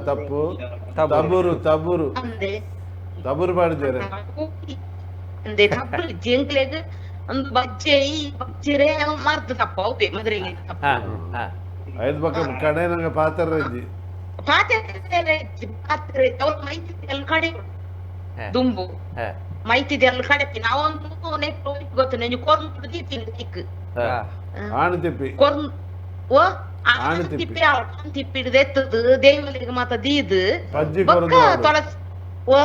ತಪ್ಪು ತಪ್ಪು ತಬುರು ತಬುರು ತಬುರು ಪಾಡಿದ್ದಾರೆ ಜಿಂಕ್ಲೆಗ್ ಒಂದು ಬಜ್ಜೆ ಬಚ್ಚಿರೆ ಮರ್ದು ತಪ್ಪ ಅವೇ ಮದ್ರಂಗಿ ತಪ್ಪು ಐದು ಪಕ್ಕ ಕಡೆ ನಂಗೆ ಪಾತ್ರ ಇಜ್ಜಿ ಪಾತ್ರೆ ಪಾತ್ರೆ ಅವ್ರ ಮೈತಿ ಎಲ್ಲ ಕಡೆ ದುಂಬು ಮೈತಿದೆಲ್ಲ ಕಡೆಪಿ ನಾವೊಂದು ನೆಟ್ಟು ಗೊತ್ತು ನೆಂಜು ಕೊರ್ದು ದೀಪಿನ ದಿಕ್ಕು ಆಣು ತಿಪ್ಪಿ ಕೊರ್ದು ಓ ಆಣು ತಿಪ್ಪಿ ಆಣು ತಿಪ್ಪಿ ಹಿಡ್ದು ಎತ್ತದು ದೇವಲಿಗೆ ಮಾತ ದೀದು ಬೊಕ್ಕ ತೊಳಸಿ ಓ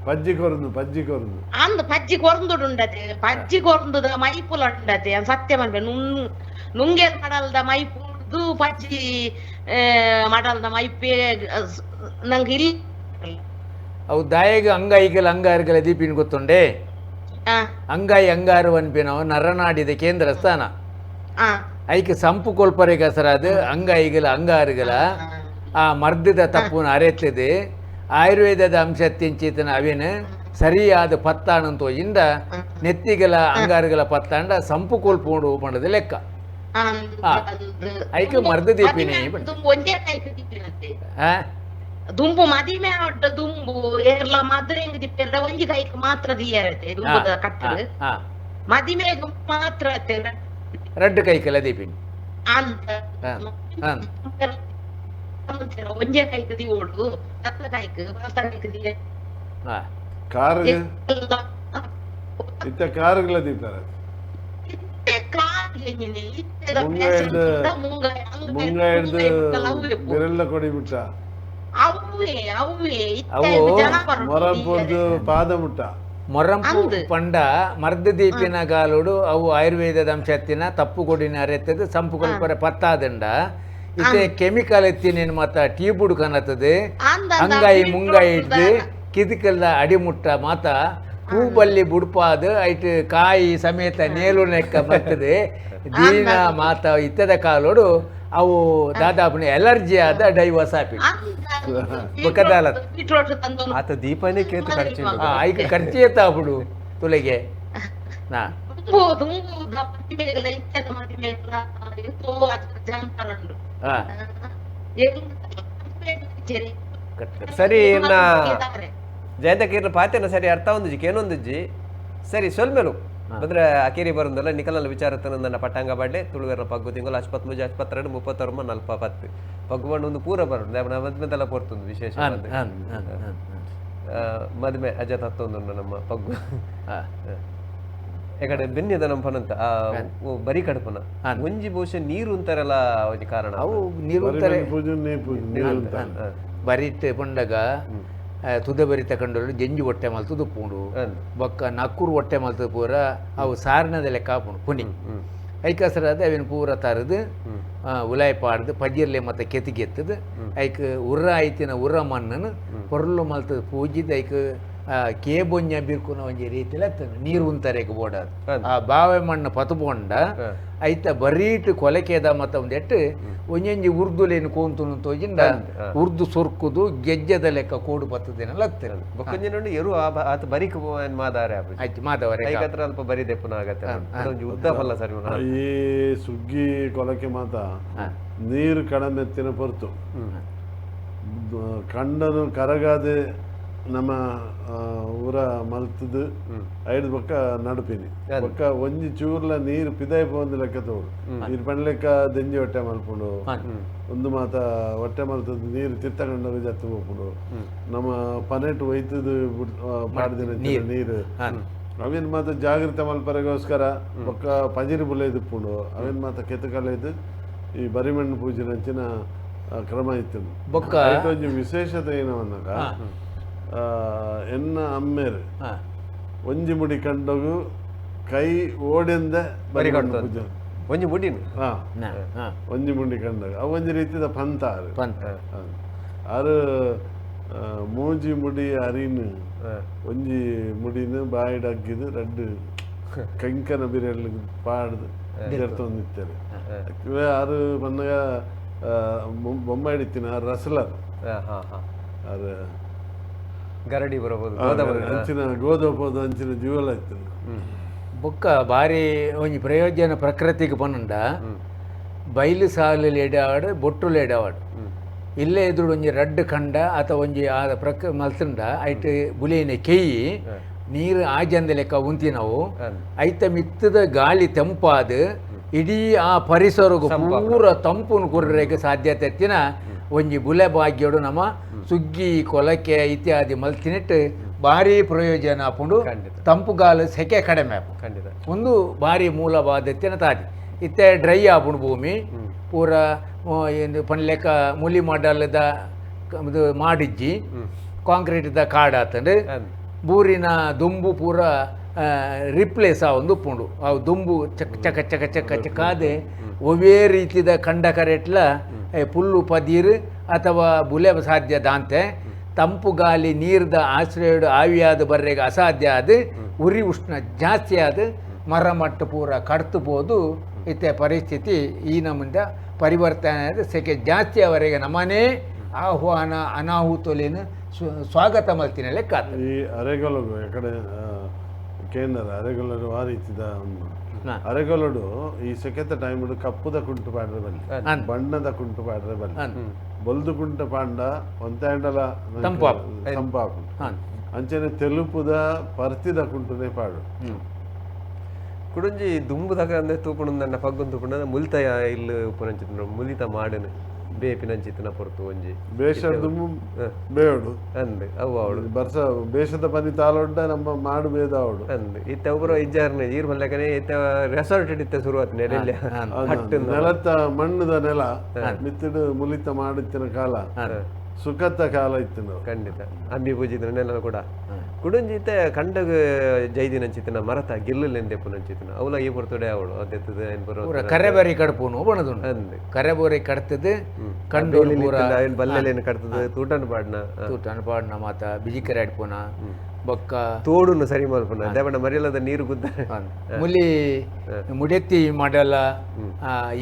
ಪಜ್ಜಿ ಕೊರಂದು ಪಜ್ಜಿ ಕೊರಂದು ಅಂದ್ ಪಜ್ಜಿ ಕೊರಂದುಡುಂಡತೆ ಪಜ್ಜಿ ಕೊರಂದುದ ಮೈಪುಲ ಉಂಡತೆ ಸತ್ಯ ಮನ್ಪೆ ನುಂಗೇರ್ ಮಡಲ್ದ ಮೈಪುಡ್ದು ಪಜ್ಜಿ ಮಡಲ್ದ ಮೈಪೆ ನಂಗೆ ಇಲ್ಲ. ಅವು ದಾಯಗ ಅಂಗಾಯಿಗಲ ಅಂಗಾರುಗಳ ದೀಪಿನ ಗೊತ್ತುಂಡೆ. ಅಂಗಾಯಿ ಅಂಗಾರು ಅನ್ಪಿನವು ನರನಾಡಿದ ಕೇಂದ್ರ ಸ್ಥಾನ. ಐಕ್ ಸಂಪು ಕೊಲ್ಪರೆಗೆ ಹೆಸರಾದ ಅಂಗಾಯಿಗಲ ಅಂಗಾರುಗಳ ಆ ಮರ್ದದ ತಪ್ಪುನ ಅರೆತ್ತದೆ ಆಯುರ್ವೇದದ ಅಂಶ ತಿಂಚಿತನ ಅವಿನ ಸರಿಯಾದ ಪತ್ತಾಣಂತೋ ಇಂದ ನೆತ್ತಿಗಲ ಅಂಗಾರುಗಳ ಪತ್ತಾಂಡ ಸಂಪು ಕೊಲ್ಪೋಡು ಪಂಡದ ಲೆಕ್ಕ. ಐಕ್ ಮರ್ದ ದೀಪಿನಿ ದುಂಬು ಮದಿಮೆ ಆಟ ದುಂಬು ಏರ್ಲ ಮದ್ರೆಂಗ್ ದಿಪ್ಪೆರ್ಡ ಒಂಜಿ ಕೈಕ್ ಮಾತ್ರ ದಿಯರತೆ ದುಂಬುದ ಕಟ್ಟರು ಮದಿಮೆಗ್ ಮಾತ್ರ ರಡ್ಡು ಕೈಕಲ ದೀಪಿನಿ ಅಂತ ಒಂಜೇ ಕೈಕ್ ದಿವೋಡು ದತ್ತ ಕೈಕ್ ಬಲತ ಕೈಕ್ ದಿಯ ಕಾರುಗ ಇತ್ತ ಕಾರುಗಳ ದೀಪರ ಮುಂಗಾಯ್ದು ಬಿರೆಲ್ಲ ಕೊಡಿ ಬಿಟ್ಟ ಮೊರಂಪುರ್ದು ಪಾದ ಮುಟ್ಟ ಮೊರಂಪು ಪಂಡ ಮರ್ದ ದೀಪಿನ ಗಾಲೋಡು ಅವು ಆಯುರ್ವೇದದ ಅಂಶತ್ತಿನ ತಪ್ಪು ಕೊಡಿನ ಅರೆತ್ತದು ಸಂಪು ಕೊಲ್ಪರೆ ಪತ್ತಾದಂಡ ಇತ್ತೆ ಕೆಮಿಕಲ್ ಎತ್ತಿನೇನು ಮಾತ ಟೀ ಬುಡು ಕನತದೆ ಅಂಗಾಯಿ ಮುಂಗಾಯಿ ಇಡ್ದು ಕಿದುಕಲ್ದ ಅಡಿಮುಟ್ಟ ಮಾತ ಹೂಬಲ್ಲಿ ಬುಡ್ಪಾದ ಐಟ್ ಕಾಯಿ ಸಮೇತ ನೇಲು ನೆಕ್ಕ ಬರ್ತದೆ ದೀನ ಮಾತ ಇತ್ತದ ಕಾಲೋಡು ಅವು ದಾದಾಪುನ ಎಲರ್ಜಿ ಆದ ಡೈವರ್ಸ್ ಆಪಿ ಬೊಕ್ಕದಾಲ ಆತ ದೀಪನೇ ಕೇತು ಖರ್ಚು ಐಕ್ ಖರ್ಚು ಏತಾಪುಡು ತುಲೆಗೆ ನಾ ಸರಿ ಇನ್ನ ಜಯಂತ ಪಾತೆನ ಸರಿ ಅರ್ಥ ಒಂದುಜಿ ಕೇನೊಂದುಜ್ಜಿ ಸರಿ ಸೊಲ್ಮೆಲು ಬಂದ್ರೆ ಅಕೇರಿ ಬರುಂದಲ್ಲ ನಿಕಲಲ್ಲ ವಿಚಾರ ನನ್ನ ಪಟ್ಟಾಂಗ ಬಾಡ್ಲೆ ತುಳುವೆರ ಪಗ್ಗು ತಿಂಗಳು ಅಶ್ಪತ್ಮೂಜಿ ಅಶ್ಪತ್ರೆರಡು ಮುಪ್ಪತ್ತೊರ್ಮ ನಲ್ಪ ಪತ್ತು ಪಗ್ಗು ಬಣ್ಣ ಒಂದು ಪೂರ ಬರುಂಡು ಮದ್ಮೆದೆಲ್ಲ ಪೊರ್ತುಂದು ವಿಶೇಷ ಮದ್ಮೆ ಅಜ ತತ್ತೊಂದು ನಮ್ಮ ಪಗ್ಗು ಯಾಕಡೆ ಬೆನ್ನಿದ ನಮ್ಮ ಪನಂತ ಬರಿ ಕಡಪನ ಒಂಜಿ ಬಹುಶಃ ನೀರು ಅಂತಾರಲ್ಲ ಒಂಜಿ ಕಾರಣ ಅವು ನೀರು ಬರಿಟ್ ಪಂಡಗ ತುದೆ ಬರಿ ತಕೊಂಡರು ಜಂಜಿ ಹೊಟ್ಟೆ ಮಲ್ತದು ಪೂಂಡು ಬೊಕ್ಕ ನಕ್ಕೂರು ಹೊಟ್ಟೆ ಮಲ್ತದ ಪೂರ ಅವು ಸಾರಿನದ ಲೆಕ್ಕ ಹಾಪುಂಡು ಪುನಿ ಐಕಸರಾದ ಅವಿನ ಪೂರ ತರದು ಉಲಾಯ್ ಪಾಡ್ದು ಪಜಿರ್ಲೆ ಮತ್ತು ಕೆತ್ತಿಗೆತ್ತದು ಐಕ್ ಉರ್ರ ಐತಿನ ಉರ್ರ ಮಣ್ಣನ್ನು ಪೊರ್ಲು ಮಲ್ತದ ಪೂಜಿದ್ ಐಕ್ ಕೇಬೊಂಜ ಬಿರ್ಕುನ ಒಂಜಿ ರೀತಿಲ ನೀರು ಉಂತರೆಗ್ ಬೋಡಾದ್ ಆ ಬಾವೆ ಮಣ್ಣು ಪತುಪೊಂಡ ಐತ ಬರೀಟ್ ಕೊಲಕೆದ ಮತ್ತ ಒಂದೆಟ್ಟು ಒಂಜೊಂಜಿ ಉರ್ದುಲೇನು ಕೋಂತುನು ತೋಜಿಂಡ ಉರ್ದು ಸೊರ್ಕುದು ಗೆಜ್ಜದ ಲೆಕ್ಕ ಕೋಡು ಪತ್ತದೇನಲ್ಲ ಬೊಕ್ಕೊಂಜಿ ನೋಡಿ ಎರು ಆತ ಬರಿಕ್ ಮಾದಾರೆ ಆಯ್ತು ಮಾದವರೆ ಐಕತ್ರ ಅಲ್ಪ ಬರಿ ದೆಪ್ಪುನ ಆಗತ್ತೆ ಒಂಜಿ ಉದ್ದ ಫಲ್ಲ ಸರಿ ಈ ಸುಗ್ಗಿ ಕೊಲಕೆ ಮಾತ ನೀರು ಕಡಮೆತ್ತಿನ ಪೊರ್ತು ಕಂಡನು ಕರಗಾದೆ ನಮ್ಮ ಊರ ಮಲ್ತದು ಐದು ಬೊಕ್ಕ ನಡುಪಿನಿ ಬೊಕ್ಕ ಒಂಜಿ ಚೂರ್ಲ ನೀರು ಪಿದಾಯಿ ಪೋಂದು ಲೆಕ್ಕ ತೋಡು ನೀರು ಪಂಡ್ಲೆಕ್ಕ ದೆಂಜಿ ಹೊಟ್ಟೆ ಮಲ್ಪುಂಡು ಒಂದು ಮಾತ ಹೊಟ್ಟೆ ಮಲ್ತದ್ದು ನೀರು ತಿತ್ತಗಂಡರು ಜತ್ತು ಹೋಗ್ಪುಂಡು ನಮ್ಮ ಪನೆಟ್ ಒಯ್ತದು ಪಾಡ್ದಿನ ನೀರು ಅವಿನ ಮಾತ ಜಾಗೃತೆ ಮಲ್ಪರೆಗೋಸ್ಕರ ಬೊಕ್ಕ ಪಜಿರಿ ಬುಲೆ ಇಪ್ಪುಂಡು ಅವಿನ ಮಾತ ಕೆತ್ತಕಲೆದು ಈ ಬರಿಮಣ್ಣು ಪೂಜೆ ಅಂಚಿನ ಕ್ರಮ ಇತ್ತು. ಬೊಕ್ಕ ಒಂಜಿ ವಿಶೇಷತೆ ಏನವನ್ನಾಗ ಎನ್ನ ಅಮ್ಮೇರು ಒಂಜಿ ಮುಡಿ ಕಂಡಗು ಕೈ ಓಡೆಂದ ಬರಿ ಕಟ್ತೊಂದು. ಒಂಜಿ ಮುಡಿನ ಒಂಜಿ ಮುಂಡಿ ಕಂಡಾಗ ಅವು ಒಂಜಿ ರೀತಿದ ಪಂತ ಆರು ಪಂತ ಆರು ಮೂಜಿ ಮುಡಿ ಅರಿನು ಒಂಜಿ ಮುಡಿನ ಬಾಯಿಡ್ ಅಗ್ಗಿದು ರಡ್ಡು ಕಂಕನ ಬಿರೆಲ್ ಪಾಡ್ದು ಜರ್ತೊಂದಿತ್ತಾರೆ ಆರು ಬಂದಾಗ ಬೊಮ್ಮ ಹಿಡಿತೀನಿ ಆರು ರಸಲರ್ ಆರು ಗರಡಿ ಬರಬಹುದು ಅಂಚಿನ ಗೋದೋಪೋದು ಅಂಚಿನ ಜೀವಲ ಇತ್ತು ಬೊಕ್ಕ ಬಾರಿ ಒಂಜಿ ಪ್ರಯೋಜನ ಪ್ರಕೃತಿಗೆ ಪನ್ನುಂಡ ಬೈಲು ಸಾಲು ಎಡಾಡು ಬೊಟ್ಟುಲು ಎಡಾವಾಡು ಇಲ್ಲೇ ಎದುರು ಒಂಜಿ ರಡ್ಡು ಕಂಡ ಅಥವಾ ಒಂಜಿ ಆ ಪ್ರಕ ಮಲ್ತುಂಡ ಐಟ್ ಬುಲಿನ ಕೆಯ್ಯಿ ನೀರು ಆಜಂದ ಲೆಕ್ಕ ಉಂತಿನವು ಐತ ಮಿತ್ತದ ಗಾಳಿ ತಂಪಾದ ಇಡೀ ಆ ಪರಿಸರಗು ಪೂರ ತಂಪುನು ಕೊರ್ರೆಗೆ ಸಾಧ್ಯತೆ ಎತ್ತಿನ ಒಂಜಿ ಬುಲೆ ಭಾಗ್ಯಡು ನಮ್ಮ ಸುಗ್ಗಿ ಕೊಲಕೆ ಇತ್ಯಾದಿ ಮಲ್ತಿನಿಟ್ಟು ಭಾರಿ ಪ್ರಯೋಜನ ಆಪುಂಡು ತಂಪುಗಾಲ ಸೆಕೆ ಕಡಿಮೆ ಆಪು ಖಂಡಿತ ಒಂದು ಭಾರಿ ಮೂಲವಾದತ್ತಿನ ತಾದಿ ಇತ್ತೆ ಡ್ರೈ ಆಪುಂಡು ಭೂಮಿ ಪೂರ ಏನು ಪನ್ಲೆಕ್ಕ ಮುಲಿ ಮಾಡಲದ ಇದು ಮಾಡಿಜ್ಜಿ ಕಾಂಕ್ರೀಟ್ದ ಕಾಡಾತಂಡು ಬೂರಿನ ದುಂಬು ಪೂರ ರಿಪ್ಲೇಸ್ ಆವೊಂದು ಉಪ್ಪುಂಡು ಅವು ದುಂಬು ಚಕ್ ಚಕ ಚಕ ಚಕ ಚಕಾದೆ ಒವೇ ರೀತಿದ ಕಂಡ ಕರೆಟ್ಲ ಪುಲ್ಲು ಪದೀರು ಅಥವಾ ಬುಲೆ ಸಾಧ್ಯ ದಾಂತೆ ತಂಪು ಗಾಳಿ ನೀರ್ದ ಆಶ್ರಯಡು ಆವಿಯಾದ ಬರ್ರೆಗೆ ಅಸಾಧ್ಯ ಆದ ಉರಿ ಉಷ್ಣ ಜಾಸ್ತಿ ಆದ ಮರ ಮಟ್ಟ ಪೂರ ಕಡ್ತು ಪೋದು ಇತ್ತೆ ಪರಿಸ್ಥಿತಿ ಈ ನಮ್ಮಿಂದ ಪರಿವರ್ತನೆ ಆದ ಸೆಕೆ ಜಾಸ್ತಿ ಅವರಿಗೆ ನಮ್ಮನೇ ಆಹ್ವಾನ ಅನಾಹುತಲೇನು ಸ್ವಾಗತ ಮಲ್ತಿನ ಲೆಕ್ಕ ಈ ಅರೆಗೊಲಗು ಕಡೆ ಕೇಂದ್ರ ಅರೆಗೊಲಡು ಆ ರೀತಿದ ಅರೆಗೊಲಡು ಈ ಸೆಕೆತ ಟೈಮ್ ಕಪ್ಪುದ ಕುಂಟು ಪಾಡ್ರೆ ಬಲ್ಲಿ ಬಣ್ಣದ ಕುಂಟು ಪಾಡ್ರೆ ಬಲ್ಲಿ ಬೊಲ್ದು ಕುಂಟ ಪಾಂಡ ಒಂತಾಂಡಲ ತಂಪಾಪು ಅಂಚನೆ ತೆಲುಪುದ ಪರ್ತಿದ ಕುಂಟುನೇ ಪಾಡು ಕುಡಂಜಿ ದುಂಬುದಾಗ ಅಂದ್ರೆ ತೂಪುಣ ನನ್ನ ಪಗ್ಗುನ್ ತೂಪುಣ ಮುಲ್ತ ಇಲ್ಲು ಉಪ್ಪುನಂಚಿನ ಮುಲಿತ ಮಾಡನು ಬೇಪಿನಂಚಿತ್ತಿನ ಪೊರ್ತು ಒಂಜಿ ಬೇಷ ದುಂಬು ಬೇವಡು ಅಂದ್ ಅವು ಅವಳು ಬರ್ಸ ಬೇಷದ ಪನಿ ತಾಲೊಡ್ಡ ನಮ್ಮ ಮಾಡು ಬೇದ ಅವಳು ಅಂದ್ ಇತ್ತ ಒಬ್ಬರು ಇಜ್ಜಾರ್ನೆ ಈರ್ ಮಲ್ಲೆಕನೆ ಇತ್ತ ರೆಸಾರ್ಟ್ ಇತ್ತ ಶುರುವಾತ್ ನೆಲೆಲ್ಲ ನೆಲತ್ತ ಮಣ್ಣುದ ನೆಲ ಮಿತ್ತಿಡು ಮುಲಿತ ಮಾಡಿತ್ತಿನ ಕಾಲ ಸುಖತ್ತ ಕಾಲ ಇತ್ತು ಖಂಡಿತ ಅಂಬಿ ಪೂಜಿದ್ರ ನೆಲ ಕೂಡ ಕುಡಂಜಿತೆ ಕಂಡಗ ಜೈದಿನಂಚಿತ್ತಿನ ಮರತ ಗಿಲ್ಲುಲೆಂದೆ ಪುನಂಚಿತ್ತಿನ ಅವಲ ಈ ಪೊರ್ತುಡೆ ಅವಳು ಅದೆತ್ತದ ಏನ್ ಬರೋ ಕರೆಬರಿ ಕಡ್ಪುನು ಬಣದುಂಡು ಅಂದ್ ಕರೆಬೋರಿ ಕಡ್ತದೆ ಕಂಡು ಪೂರ ಬಲ್ಲೆಲೇನು ಕಡ್ತದೆ ತೂಟನ್ ಪಾಡ್ನ ತೂಟನ್ ಪಾಡ್ನ ಮಾತ ಬಿಜಿಕರೆ ಅಡ್ಪುನ ಬೊಕ್ಕ ತೋಡುನು ಸರಿ ಮಲ್ಪುನ ದೇವಣ್ಣ ಮರಿಯಲ್ಲದ ನೀರು ಗುದ್ದ ಮುಲಿ ಮುಡೆತ್ತಿ ಮಾಡಲ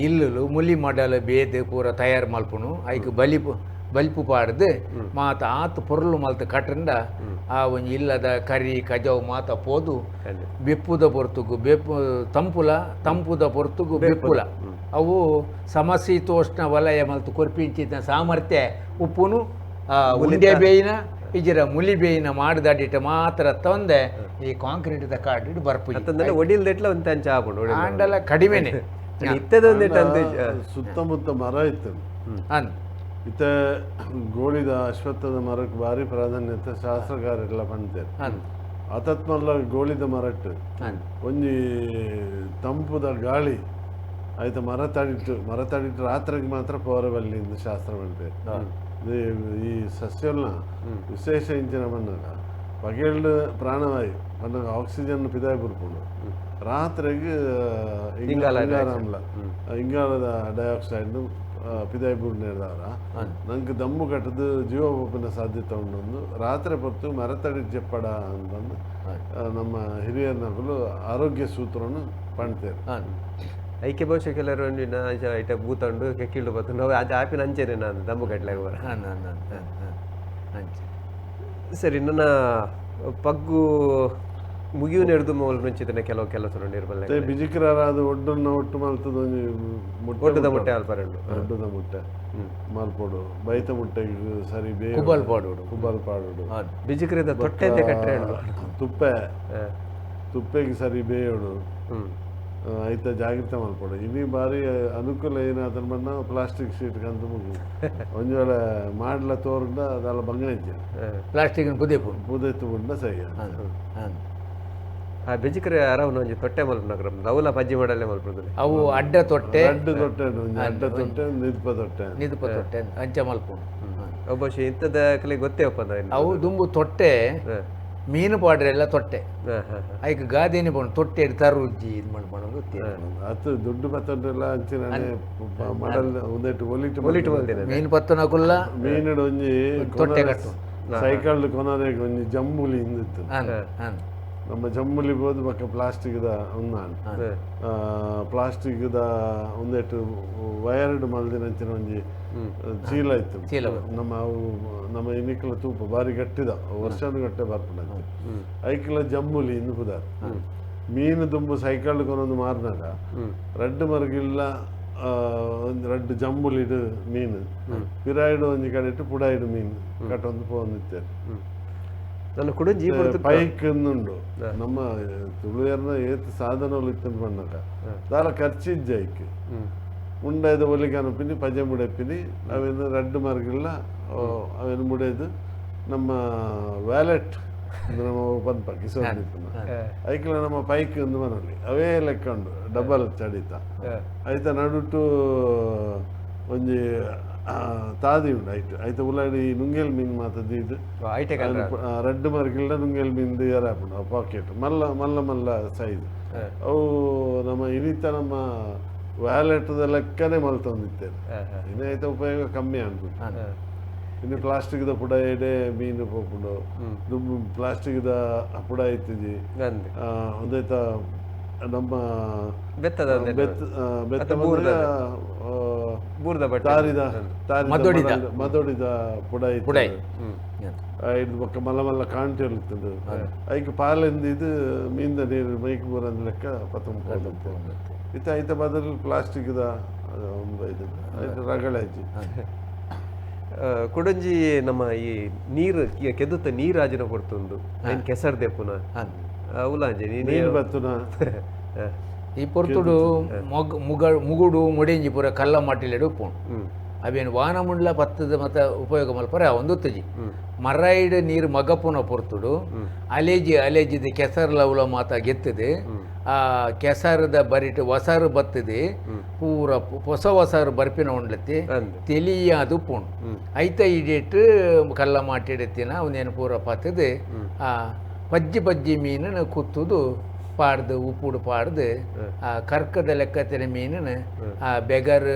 ಇಲ್ಲುಲು ಮುಲಿ ಮಾಡಲ ಬೇದ್ ಪೂರ ತಯಾರು ಮಲ್ಪುನು ಐಕ್ ಬಲಿಪು ಬಲ್ಪು ಪಾಡ್ದು ಮಾತ ಆತ್ ಪೊರ್ಲು ಮಲ್ತ ಕಟ್ರಂಡ ಆ ಒಂಜಿ ಇಲ್ಲದ ಕರಿ ಕಜವು ಮಾತ ಪೋದು ಬೆಪ್ಪುದ ಪೊರ್ತುಗು ಬೆಪ್ಪು ತಂಪುಲ ತಂಪುದ ಪೊರ್ತುಗು ಬೆಪ್ಪುಲ ಅವು ಸಮಶೀತೋಷ್ಣ ವಲಯ ಮಲ್ತು ಕೊರ್ಪಿಂಚಿನ ಸಾಮರ್ಥ್ಯ ಉಪ್ಪುನು ಉಂಡೆ ಬೇಯಿನ ಇಜರ ಮುಲಿ ಬೇಯಿನ ಮಾಡಿದಾಡಿಟ ಮಾತ್ರ ತಂದೆ ಈ ಕಾಂಕ್ರೀಟ್ ಕಾಡಿಡು ಬರ್ಪು ಒಡಿಲ್ದೆಟ್ಲ ಒಂದು ಅಂಚ ಆಪುಂಡು ಆಂಡಲ ಕಡಿಮೆನೆ ಸುತ್ತಮುತ್ತ ಮರ ಇತ್ತು ಅಂದ್ ಇತ್ತ ಗೋಳಿದ ಅಶ್ವತ್ಥದ ಮರಕ್ಕೆ ಭಾರಿ ಪ್ರಾಧಾನ್ಯತೆ ಶಾಸ್ತ್ರಕಾರೆಲ್ಲ ಪಂತಾರೆ ಅತತ್ಮಲ್ಲ ಗೋಳಿದ ಮರಟ್ಟು ಒಂಜಿ ತಂಪುದ ಗಾಳಿ ಆಯ್ತು ಮರ ತಡಿಟ್ಟು ಮರ ತಡಿಟ್ಟು ರಾತ್ರಿಗೆ ಮಾತ್ರ ಪೋರಬಲ್ಲಿ ಎಂದು ಶಾಸ್ತ್ರ ಮಾಡ್ತಾರೆ. ಈ ಸಸ್ಯನ ವಿಶೇಷ ಇಂಚಿನ ಬಂದಾಗ ಪಗೆಲ್ಡು ಪ್ರಾಣವಾಯು ಬಂದಾಗ ಆಕ್ಸಿಜನ್ ಪಿದಾಯಿ ಬುರ್ಪುಂಡು ರಾತ್ರಿಗೆ ಇಂಗಾಲ ಇಂಗಾಲದ ಡೈಆಕ್ಸೈಡ್ ಪಿದಾಯಿ ಬುಡ್ನೇದಾರ ನಂಗೆ ದಮ್ಮು ಕಟ್ಟದು ಜೀವ ಒಪ್ಪಿನ ಸಾಧ್ಯತೆ ಉಂಟು. ರಾತ್ರಿ ಹೊತ್ತು ಮರತಡಿ ಜಪ್ಪಡ ಅಂತಂದು ನಮ್ಮ ಹಿರಿಯರ್ನಗಳು ಆರೋಗ್ಯ ಸೂತ್ರವನ್ನು ಪಣ್ತೇವೆ. ಐಕೆ ಬಹುಶಃ ಕೆಲವರು ಐಟ ಬೂತಂಡು ಕೆಕ್ಕಿಲ್ಡು ಬತ್ತು ನಾವು ಅದು ಆಪಿನ ಅಂಚೆನೆ ನಾನು ದಮ್ಮು ಕಟ್ಟಲಾಗ ಬರ. ಸರಿ, ನನ್ನ ಪಗ್ಗು ಮುಗಿಯು ನೆಡ್ದು ಮೂಲ ಮುಂಚಿತನೆ ಕೆಲವು ಕೆಲಸ ನಿರ್ಬಲ ಬಿಜಿಕ್ರಾದ ಒಡ್ಡನ್ನ ಒಟ್ಟು ಮಲ್ತದ ಒಡ್ಡದ ಮುಟ್ಟೆ ಅಲ್ಪರಂಡು ಒಡ್ಡದ ಮುಟ್ಟೆ ಮಲ್ಪೋಡು ಬೈತ ಮುಟ್ಟೆ ಸರಿ ಬೇ ಕುಬಲ್ ಪಾಡೋಡು ಕುಬಲ್ ಪಾಡೋಡು ಬಿಜಿಕ್ರದ ತೊಟ್ಟೆ ಕಟ್ಟರೆ ತುಪ್ಪೆ ತುಪ್ಪೆಗೆ ಸರಿ ಬೇಯೋಡು ಐತ ಜಾಗ್ರತೆ ಮಲ್ಪೋಡು. ಇನ್ನಿ ಬಾರಿ ಅನುಕೂಲ ಏನಾದ್ರೆ ಬಣ್ಣ ಪ್ಲಾಸ್ಟಿಕ್ ಶೀಟ್ ಕಂತ ಮುಗಿ ಒಂದು ವೇಳೆ ಮಾಡಲ ತೋರ್ದ ಅದೆಲ್ಲ ಬಂಗ ಇದ್ದೆ ಪ್ಲಾಸ್ಟಿಕ್ ಪುದೆಪು ಪುದೆತ್ತು ಬುಂಡ ಸಹಿ. ಆ ಬೆಜಿಕ್ರೆ ಅರವನ ಒಂಜಿ ತೊಟ್ಟೆ ಮಲ್ಪುನ ಅವಲ ಪಜ್ಜಿ ಮಾಡಲೇ ಮಲ್ಪುಂಡು ಅವು ಅಡ್ಡ ತೊಟ್ಟೆ ಅಡ್ಡ ತೊಟ್ಟೆ ಅಡ್ಡ ತೊಟ್ಟೆ ನಿದ್ಪ ತೊಟ್ಟೆ ನಿದ್ಪ ತೊಟ್ಟೆ ಅಂಚ ಮಲ್ಪುಂಡು. ಬಹುಶಃ ಇಂಥದ ಕಲೆ ಗೊತ್ತೇ ಒಪ್ಪಂದ ಅವು ದುಂಬು ತೊಟ್ಟೆ ಮೀನು ಪಾಡ್ರೆಲ್ಲ ತೊಟ್ಟೆ ಹಾ, ಹಾ, ಹಾ. ಐಕ್ ಗಾದೆನೆ ಪೋಣ ತೊಟ್ಟೆ ತರುಜ್ಜಿ ಇದು ಮಲ್ಪೊಂದು ಅತ್ ದುಡ್ಡು ಬತ್ತಂಡ್ರೆಲ್ಲ ಅಂಚಿನ ಮಡಲ್ ಒಂದೆಟ್ಟು ಒಲಿಟ್ ಒಲಿಟ್ ಮಲ್ದಿನ. ಮೀನು ಪತ್ತನಕುಲ್ಲ ಮೀನಿಡ್ ಒಂಜಿ ತೊಟ್ಟೆ ಕಟ್ಟು. ಸೈಕಲ್ ಕೊನರೆಗ್ ಒಂಜಿ ಜಂಬುಲಿ ಇಂದಿತ್ತು ಅನ್ ಅನ್ ನಮ್ಮ ಜಂಬುಲಿ ಬೋದು ಬೊಕ್ಕ ಪ್ಲಾಸ್ಟಿಕ್ದ ಉನ್ನಾನ್ ಪ್ಲಾಸ್ಟಿಕ್ದ ಒಂದೆಟ್ಟು ವೈರ್ಡ್ ಮಲ್ದಿನಂಚಿನ ಒಂಜಿ ಚೀಲ ಇತ್ತು ಚೀಲ ನಮ್ಮ ಅವು ನಮ್ಮ ಇನಿಕ್ಲ ತೂಪ ಬಾರಿ ಗಟ್ಟಿದ ವರ್ಷಾನು ಗಟ್ಟೆ ಬರ್ಪುಂಡಂತೆ ಐಕ್ಲ ಜಂಬುಲಿ ಇಂದು ಪುದಾರ್ ಮೀನು ದುಂಬು ಸೈಕಲ್ ಕೊನೊಂದು ಮಾರ್ನಾಗ ರಡ್ಡ್ ಮರ್ಗಿಲ್ಲ ಒಂಜಿ ರಡ್ಡ್ ಜಂಬುಲಿಡು ಮೀನು ಪಿರಾಯ್ಡು ಒಂಜಿ ಕಡೆಟ್ ಪುಡಾಯ್ಡು ಮೀನು ಕಟ್ಟೊಂದು ಪೋವೊಂದಿತ್ತೇರು ನನ್ನ ಕುಡೊಂಜಿ ಈ ಪೊರ್ತು ಪೈಕ್ ಉಂಡು ನಮ್ಮ ತುಳುವೆರ್ನ ಏತ್ ಸಾಧನಗಳು ಇತ್ತು ಪಣ್ಣಕ ದಾಲ ಖರ್ಚಿಜ್ಜ ಐಕ್ ಉಂಡೈದ ಒಲಿಗೆ ಅನುಪಿನಿ ಪಜೆ ಮುಡೆಪಿನಿ ಅವೇನು ರಡ್ಡು ಮರ್ಗಿಲ್ಲ ಅವೇನು ಮುಡೆದು ನಮ್ಮ ವ್ಯಾಲೆಟ್ ನಮ್ಮ ಪನ್ಪ ಕಿಸೋನ್ ಐಕ್ಲ ನಮ್ಮ ಪೈಕ್ ಒಂದು ಮನಲಿ ಅವೇ ಲೆಕ್ಕ ಉಂಡು ಡಬಲ್ ಚಡಿತ ಐತ ನಡುಟು ಒಂಜಿ ತಾದಿ ಉಂಡು ಐಟ್ ಐತ ಉಲಾಡಿ ನುಂಗೇಲ್ ಮೀನ್ ಮಾತ ದೀದ್ ಐಟೆಕ್ ರಡ್ಡು ಮರ್ಗಿಲ್ಡ ನುಂಗೇಲ್ ಮೀನ್ ಏರಾಪುಂಡು ಪಾಕೆಟ್ ಮಲ್ಲ ಮಲ್ಲ ಮಲ್ಲ ಸೈಜ್ ಅವು ನಮ್ಮ ಇನಿತ ನಮ್ಮ ವ್ಯಾಲೆಟ್ದ ಲೆಕ್ಕನೆ ಮಲ್ತೊಂದಿತ್ತೇನೆ ಇನ್ನು ಐತ ಉಪಯೋಗ ಕಮ್ಮಿ ಅನ್ಬಿಟ್ಟು ಇನ್ನು ಪ್ಲಾಸ್ಟಿಕ್ದ ಪುಡ ಎಡೆ ಮೀನು ಪೋಪುಂಡು ದುಂಬು ಪ್ಲಾಸ್ಟಿಕ್ದ ಪುಡ ಇತ್ತಿಜಿ ಅಂದ್ ಒಂದೈತ ನಮ್ಮ ಬೆತ್ತದ ಒಂದೆಲ್ಲ. ಬೆತ್ತ ಬೆತ್ತ ಅಥವಾ ಬೂರ್ದ. ಬಂದ್ರೆ, ಬೂರ್ದ ಬಟ್ಟೆ ತಾರಿದ ತಾರಿದ ಮದೊಡಿದ. ಮದೊಡಿದ ಪುಡ ಇತ್ತು ಪುಡೈ. ಇದು ಬೊಕ್ಕ ಮಲ್ಲ ಮಲ್ಲ ಕಾಂಟಿ ಇರ್ತದೆ ಐಕ್ ಪಾಲೆಂದು ಇದು ಮೀನ್ದ ನೀರು ಮೈಕ್ ಬೂರಂದ ಲೆಕ್ಕ ಪತ್ತೊಂಬತ್ತು ಇತ್ತ ಐತ ಬದಲು ಪ್ಲಾಸ್ಟಿಕ್ದ ಒಂದು ಇದು ಐತ ರಗಳೆ ಅಜ್ಜಿ ಕುಡೊಂಜಿ ನಮ್ಮ ಈ ನೀರು ಕೆದುತ್ತ ನೀರಾಜಿನ ಪೊರ್ತುಂಡು ಐನ್ ಕೆಸರ್ ದೆಪ್ಪುನ ಉಲಾಂಜಿ ನೀನು ಮೀನು ಬತ್ತುನ ಈ ಪೊರ್ತುಡು ಮೊಗ್ ಮುಗ ಮುಗುಡು ಮುಡಿಂಜಿ ಪೂರ ಕಲ್ಲ ಮಟ್ಟಿಲೆಡು ಉಪ್ಪುಂಡು ಅವೇನು ವಾನ ಮುಂಡ್ಲ ಪತ್ತದ ಮತ್ತ ಉಪಯೋಗ ಮಲ್ಪರೆ ಒಂದು ಉತ್ತಜಿ ಮರೈಡ್ ನೀರು ಮಗಪುನ ಪೊರ್ತುಡು ಅಲೇಜಿ ಅಲೇಜಿದ ಕೆಸರ್ಲ ಉಲ ಮಾತ ಗೆತ್ತದೆ ಆ ಕೆಸರದ ಬರಿಟ್ ವಸಾರು ಬತ್ತದೆ ಪೂರ ಹೊಸ ವಸಾರು ಬರ್ಪಿನ ಉಂಡ್ಲತ್ತಿ ಅಂದ್. ತೆಲಿಯಾದು ಪೋಣು ಐತ ಇಡೇಟ್ ಕಲ್ಲ ಮಾಟಿಡತ್ತಿನ ಅವನೇನು ಪೂರ ಪತ್ತದೆ ಆ ಪಜ್ಜಿ ಪಜ್ಜಿ ಮೀನನ್ನು ಕುತ್ತುದು ಪಾಡ್ದು ಉಪ್ಪುಡು ಪಾಡ್ದು ಆ ಕರ್ಕದ ಲೆಕ್ಕತ್ತಿನ ಮೀನನ್ನು ಆ ಬೆಗರ್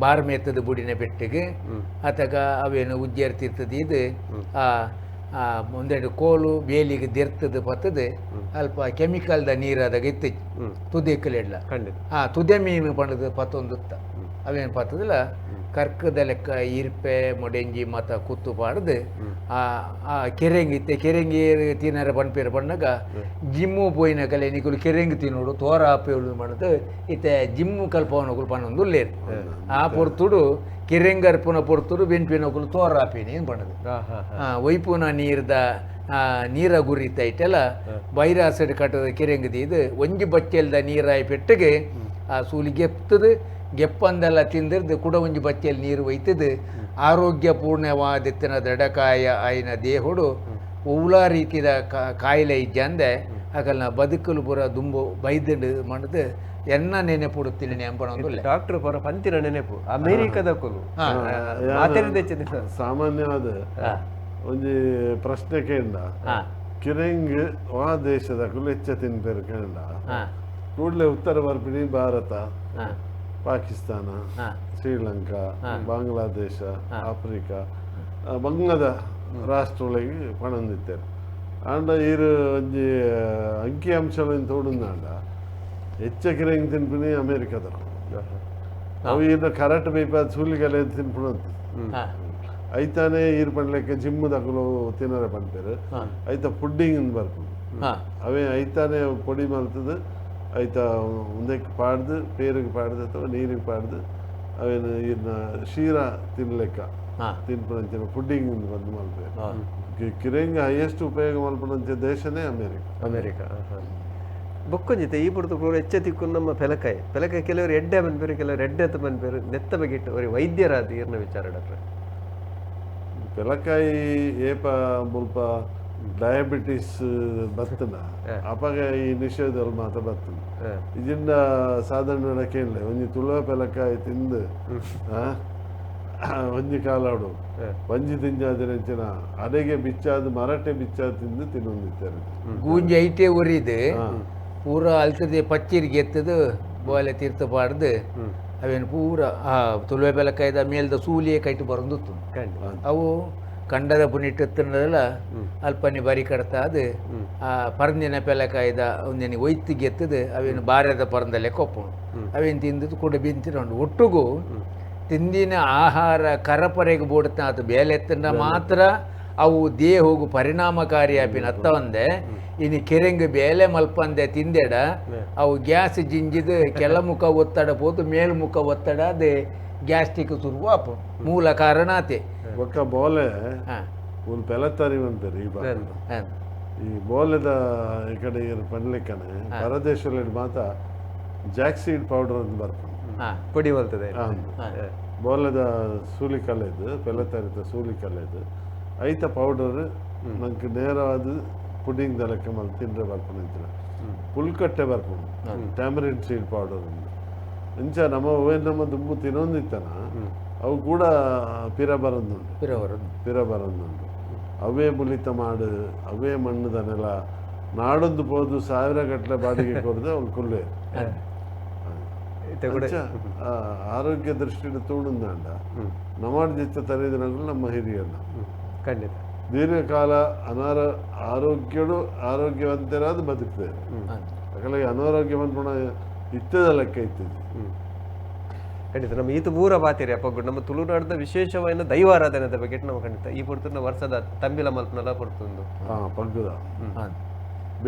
ಬಾರ್ ಮೇತದ ಬುಡಿನ ಪೆಟ್ಟಿಗೆ ಆತಗ ಅವೇನು ಉಜ್ಜೇರ್ತಿರ್ತದೆ ಇದು ಆ ಆ ಒಂದೆರಡು ಕೋಲು ಬೇಲಿಗೆ ದೆರ್ತದ ಪತ್ತದೆ ಅಲ್ಪ ಕೆಮಿಕಲ್ದ ನೀರಾದಾಗ ಇತ್ತು ತುದೆಕ್ಕಲೆಡ್ಲ ಖಂಡಿತ ಆ ತುದೆ ಮೀನು ಪಂಡದು ಪತ್ತೊಂದುತ್ತ ಅವೇನು ಪತ್ತದಿಲ್ಲ ಕರ್ಕದ ಲೆಕ್ಕ ಇರ್ಪೆ ಮೊಡೆಂಜಿ ಮತ ಕುತ್ತು ಪಾಡ್ದು ಆ ಆ ಕೆರೆಂಗಿ ಇತ್ತೆ ಕೆರೆಂಗಿ ತಿನ್ನರ ಪನ್ಪೇರು ಪಣ್ಣಗ ಜಿಮ್ಮು ಪೋಯಿನ ಕಲೆ ನಿಕುಲು ಕೆರೆಂಗಿ ತಿನ್ನೋಡು ತೋರ ಆಪೇಳು ಮಾಡೋದು ಇತ್ತೆ ಜಿಮ್ಮು ಕಲ್ಪವನಕುಲು ಪನ್ನೊಂದು ಉಲ್ಲೇರು ಆ ಪೊರ್ತುಡು ಕೆರೆಂಗರ್ಪುನ ಪೊರ್ತುಡು ಬೆನ್ಪಿನಕುಲು ತೋರ ಆಪೇನಿ ಏನು ಪಣ್ಣದು ಹಾ ಹಾ ಆ, ಒಯ್ಪುನ ನೀರ್ದ ನೀರ ಗುರಿತ ಇಟ್ಟೆಲ್ಲ ಬೈರಾಸಡ್ ಕಟ್ಟದ ಕೆರೆಂಗದಿ ಇದು ಒಂಜಿ ಬಚ್ಚೆಲ್ದ ನೀರಾಯಿ ಪೆಟ್ಟಿಗೆ ಆ ಸೂಲಿ ಗೆಪ್ತದು ಗೆಪ್ಪಂದೆಲ್ಲ ತಿಂದಿರ್ದು ಕುಡ ಒಂಜಿ ಬಚ್ಚೆಲ್ ನೀರು ಒಯ್ತದು ಆರೋಗ್ಯಪೂರ್ಣವಾದಿತ್ತಿನ ದಡಕಾಯ ಆಯಿನ ದೇಹುಡು ಒವ್ಲಾ ರೀತಿದ ಕಾಯಿಲೆ ಇಜ್ಜಂದೆ ಅಕಲ್ನ ಬದುಕಲು ಪೂರ ದುಂಬು ಬೈದಂಡು ಮಣದು ಎನ್ನ ನೆನೆಪುಡುತ್ತಿಲ್ಲ ನೆಂಪಣೊಂದುಲ್ಲೆ ಡಾಕ್ಟರ್ ಪರ ಪಂತಿನ ನೆನೆಪು ಅಮೇರಿಕದ ಕುಲು ಮಾತೆರಿದ ಸಾಮಾನ್ಯವಾದ ಒಂಜಿ ಪ್ರಶ್ನೆ ಕೇಂಡ ಕಿರೆಂಗ್ ವಾ ದೇಶದ ಕುಲು ಹೆಚ್ಚ ತಿನ್ಪೇರು ಕೇಂಡ ಕೂಡಲೇ ಉತ್ತರ ಬರ್ಪಿಣಿ ಭಾರತ ಪಾಕಿಸ್ತಾನ ಶ್ರೀಲಂಕಾ ಬಾಂಗ್ಲಾದೇಶ ಆಫ್ರಿಕಾ ಬಂಗದ ರಾಷ್ಟ್ರಗಳಿಗೆ ಪಣಂದಿತ್ತೇರು ಆಂಡ ಈರು ಒಂಜಿ ಅಂಕಿ ಅಂಶಗಳನ್ನು ತೋಡುಂದಾಂಡ ಹೆಚ್ಚ ಕಿರೆಂಗ್ ತಿನ್ಪಿನಿ ಅಮೇರಿಕದ ಅವು ಈರ್ನ ಕರೆಕ್ಟ್ ಬೇಪಾದ ಸೂಲಿಗಲೆ ತಿನ್ಪುಣಂತ ಐತಾನೆ ಈರ್ ಪಣ್ಲೆಕ್ಕೆ ಜಿಮ್ ದಕಲು ತಿನ್ನರೆ ಪನ್ಪೇರು ಐತ ಪುಡ್ಡಿಂಗ್ ಬರ್ಪುಂಡು ಅವೇ ಐತಾನೆ ಪೊಡಿ ಮಲ್ತದು ಐತ ಉಂದಕ್ಕೆ ಪಾಡ್ದು ಪೇರಿಗೆ ಪಾಡ್ದು ಅಥವಾ ನೀರಿಗೆ ಪಾಡ್ದು ಅವೇನು ಈರ್ನ ಶೀರ ತಿನ್ಲೆಕ್ಕ ತಿನ್ಪುನಂಚಿನ ಪುಡ್ಡಿಂಗ್ ಬಂದು ಮಲ್ಪೇರು ಕಿರೆಂಗ್ ಹೈಯೆಸ್ಟ್ ಉಪಯೋಗ ಮಲ್ಪುನಂಚ ದೇಶನೇ ಅಮೇರಿಕ ಅಮೇರಿಕ ಬೊಕ್ಕೊಂಜಿತೆ ಈ ಪುಡ್ದು ಪೂರ ಹೆಚ್ಚ ತಿಕ್ಕು ನಮ್ಮ ಪೆಲಕಾಯಿ ಪೆಲಕಾಯಿ ಕೆಲವರು ಎಡ್ಡೆ ಪನ್ಪೇರು ಕೆಲವರು ಎಡ್ಡೆ ಅಂತ ಪನ್ಪೇರು ನೆತ್ತ ಬಗೆಟ್ಟು ಅವರಿಗೆ ವೈದ್ಯರಾದ ಈರ್ನ ವಿಚಾರ ಡಾಕ್ಟ್ರೆ. ಪೆಲಕಾಯಿ ಏಪ ಮುಲ್ಪ ಡಯಾಬಿಟಿಸ್ ಬತ್ತನ ಅಪಗ ಈ ನಿಷೇಧದಲ್ಲಿ ಮಾತ್ರ ಬತ್ತನ ಇದಿಂದ ಸಾಧಾರಣ ಕೇಳಲೆ ಒಂಜಿ ತುಳುವ ಪೆಲಕಾಯಿ ತಿಂದು ಒಂಜಿ ಕಾಲಡು ಒಂಜಿ ತಿಂಜಾದಿನಂಚಿನ ಅಡೆಗೆ ಬಿಚ್ಚಾದ ಮರಟೆ ಬಿಚ್ಚಾದ ತಿಂದು ತಿನ್ನೊಂದಿತ್ತಾರೆ. ಗೂಂಜಿ ಐಟೇ ಉರಿದು ಪೂರ ಅಲ್ತದೆ ಪಚ್ಚಿರಿಗೆ ಎತ್ತದು ಬೋಲೆ ತೀರ್ಥ ಪಾಡ್ದು ಅವೇನು ಪೂರ ಆ ತುಳುವೆ ಬೆಲಕಾಯ್ದ ಮೇಲ್ದ ಸೂಲಿಯೇ ಕೈಟ್ ಬರಂದಿತ್ತು. ಅವು ಕಂಡದ ಪುನಿಟ್ಟುತ್ತಲ್ಲ ಅಲ್ಪನಿ ಬರಿ ಕಡ್ತಾದು ಆ ಪರಂದಿನ ಪೆಲಕಾಯ್ದ ಒಂದೇನು ಒಯ್ತಿಗೆ ಎತ್ತದು ಅವೇನು ಬಾರ್ಯದ ಪರಂದಲ್ಲೇ ಕೊಪ್ಪುಣು ಅವೇನು ತಿಂದದ್ದು ಕೂಡ ಬಿಂತಿರೋಂಡು. ಒಟ್ಟುಗೂ ತಿಂದಿನ ಆಹಾರ ಕರಪರೆಗೆ ಬೋಡ್ತ ಅದು ಬೇಲೆತ್ತಂಡ ಮಾತ್ರ ಅವು ದೇಹೋಗು ಪರಿಣಾಮಕಾರಿ ಆಪಿನ ಅತ್ತವಂದೆ. ಇನ್ನು ಕೆರೆಂಗ್ ಬೇಲೆ ಮಲ್ಪಂದೆ ತಿಂದೆಡ ಅವು ಗ್ಯಾಸ್ ಜಿಂಜಿದು ಕೆಳಮುಖ ಒತ್ತಡ ಪೋತು ಮೇಲ್ಮುಖ ಒತ್ತಡ ಅದೇ ಗ್ಯಾಸ್ಟ್ರಿಕ್ ಸುರುವು ಆಪು ಮೂಲ ಕಾರಣ ಆತೆ. ಬೊಕ್ಕ ಬೋಲೆ ಒಂದು ಪೆಲತ್ತಾರಿ ಅಂತಾರೆ ಈ ಈ ಬೋಲೆದ ಈ ಕಡೆ ಪನ್ಲಿಕ್ಕನೆ ಪರದೇಶದಲ್ಲಿ ಮಾತ್ರ Jack seed powder ಅಂತ ಬರ್ಪುಂಡು ಪೊಡಿ ಬರ್ತದೆ. ಬೋಲೆದ ಸೂಲಿ ಕಲೆದು ಪೆಲತ್ತಾರಿತ ಸೂಲಿ ಕಲೆದು ಐತ ಪೌಡರ್ ನಂಗೆ ನೇರವಾದ ಪುಡಿಂಗ್ ಲೆಕ್ಕ ಮಲ್ತ್ ತಿಂದ್ರೆ ಬರ್ಪುಂಡು ಅಂಚಿನ ಪುಲ್ಕಟ್ಟೆ ಬರ್ಪುಂಡು ಟ್ಯಾಮರಿನ್ ಸೀಡ್ ಪೌಡರ್ ಉಂಡು. ಇಂಚ ನಮ್ಮ ಹೂವಿನ ನಮ್ಮ ದುಂಬು ತಿನ್ನೊಂದಿತ್ತನ ಅವು ಕೂಡ ಪಿರ ಬರಂದುಂಡು ಪಿರ ಬರಂದುಂಡು. ಅವೇ ಮುಲಿತ ಮಾಡು ಅವೇ ಮಣ್ಣುದ ನೆಲ ನಾಡೊಂದು ಪೋದು ಸಾವಿರ ಗಟ್ಟಲೆ ಬಾಡಿಗೆ ಕೊರದು ಅವ್ನು ಕುಲ್ಲೆ. ಆರೋಗ್ಯ ದೃಷ್ಟಿಯಿಂದ ತೂಡುಂದಾಂಡ ನಮಾಡ್ದಿತ್ತ ತರೀದಿನಗಳು ನಮ್ಮ ಹಿರಿಯನ್ನ ಖಂಡಿತ ದೀರ್ಘಕಾಲ ಆರೋಗ್ಯಡು ಆರೋಗ್ಯವಂತರಾದ ಬದುಕ್ತಾರೆ. ಅಕಲಿಗೆ ಅನಾರೋಗ್ಯ ಬಂದ್ಪುಣ ಇತ್ತದ ಲೆಕ್ಕ ಇತ್ತಿದೆ ಖಂಡಿತ. ನಮ್ಮ ಈತ ಪೂರ ಬಾತಿರಿ ಅಪ್ಪ ನಮ್ಮ ತುಳುನಾಡದ ವಿಶೇಷವಾದ ದೈವಾರಾಧನೆದ ಬಗ್ಗೆ ನಮ್ಮ ಖಂಡಿತ ಈ ಪೊರ್ತುನ ವರ್ಷದ ತಂಬಿಲ ಮಲ್ಪನಲ ಪೊರ್ತುಂದು ಪಗ್ಗುದ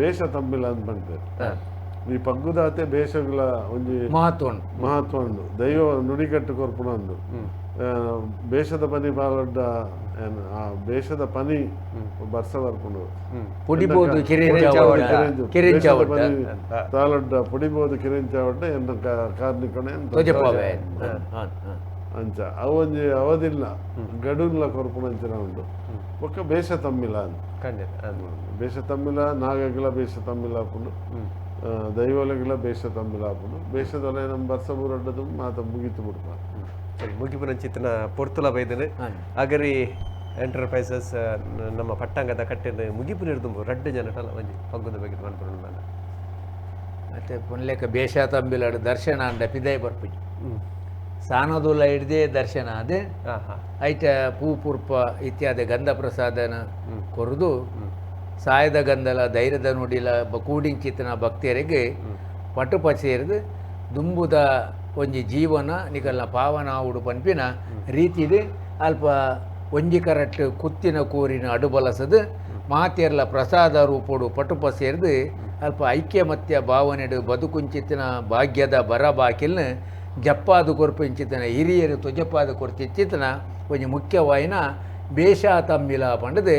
ಬೇಷ ತಂಬಿಲ ಅಂತ ಪಂಪೇರು. ಈ ಪಗ್ಗುದಾತೆ ಬೇಷಗಳ ಒಂಜಿ ಮಹತ್ವ ಉಂಡು ಮಹತ್ವ ಉಂಡು. ದೈವ ನುಡಿಕಟ್ಟು ಕೊರ್ಪುಣ ಉಂಡು. ಬೇಷದ ಪನಿ ಬಾಲೊಡ್ಡ ಆ ಬೇಷದ ಪನಿ ಬರ್ಸ ಬರ್ಪುಂಡು ಪುಡಿಬೋದು ತಾಲೊಡ್ಡ ಪುಡಿಬೋದು ಕಿರಿಂಚಾವಡ್ಡ ಎನ್ನ ಕಾರ್ನಿಕೊಣೆ ಅಂಚ ಅವು ಒಂಜಿ ಅವಧಿಲ್ಲ ಗಡುನ್ಲ ಕೊರ್ಪುಣ ಅಂಚಿನ ಉಂಡು. ಬೊಕ್ಕ ಬೇಷ ತಮ್ಮಿಲ ಅಂತ ಬೇಷ ತಮ್ಮಿಲ ನಾಗಗಳ ಬೇಷ ತಮ್ಮಿಲ ಆಪುಂಡು ದೈವೊಲೆಗಳ ಬೇಷ ತಮ್ಮಿಲ ಆಪುಂಡು. ಬೇಷದೊಲೆ ನಮ್ಮ ಬರ್ಸ ಬೂರಡ್ಡದು ಮಾತ ಮುಗಿತು ಬಿಡ್ಪ. ಸರಿ ಮುಗಿಪುನಂಚಿತ್ತಿನ ಪೊರ್ತುಲ ಬೈದನೆ ಅಗರಿ ಎಂಟರ್ಪ್ರೈಸಸ್ ನಮ್ಮ ಪಟ್ಟಾಂಗದ ಕಟ್ಟೆನ ಮುಗಿಪು ನಿರ್ದುಂಬು ರಡ್ಡು ಜನಟಲ ಒಂಜಿ ಪಗ್ಗುದ ಬಗ್ಗೆ ಮನ್ಪುಂಡು ನಾನು. ಮತ್ತೆ ಪುನ್ಲೆಕ ಬೇಷ ತಂಬಿಲಾಡು ದರ್ಶನ ಅಂಡ ಪಿದಾಯಿ ಬರ್ಪುಜಿ ಸಾನದುಲ ಹಿಡ್ದೇ ದರ್ಶನ ಅದೇ ಐಟ ಪೂ ಪುರ್ಪ ಇತ್ಯಾದಿ ಗಂಧ ಪ್ರಸಾದನ ಕೊರದು ಸಾಯದ ಗಂಧಲ ಧೈರ್ಯದ ನುಡಿಲ ಕೂಡಿಂಚಿತನ ಭಕ್ತಿಯರಿಗೆ ಪಟು ಪಚೇರಿದು ದುಂಬುದ ಒಂಜಿ ಜೀವನ ನಿಕಲ್ನ ಪಾವನ ಉಡು ಪನ್ಪಿನ ರೀತಿಡು ಅಲ್ಪ ಒಂಜಿ ಕರಟ್ಟು ಕುತ್ತಿನ ಕೋರಿನ ಅಡುಬಲಸದು ಮಾತೆರ್ಲ ಪ್ರಸಾದ ರೂಪೋಡು ಪಟುಪ ಸೇರಿದು ಅಲ್ಪ ಐಕ್ಯಮತ್ಯ ಭಾವನೆಡು ಬದುಕುಂಚಿತನ ಭಾಗ್ಯದ ಬರ ಬಾಕಿಲ್ನ ಜಪ್ಪಾದ ಕೊರ್ಪುಂಚಿತನ ಹಿರಿಯರು ತೊಜಪ್ಪಾದ ಕೊರ್ತಿಚ್ಚಿತನ ಒಂಜಿ ಮುಖ್ಯವಾಯಿನ ಬೇಷ ತಮ್ಮಿಲ ಪಂಡದು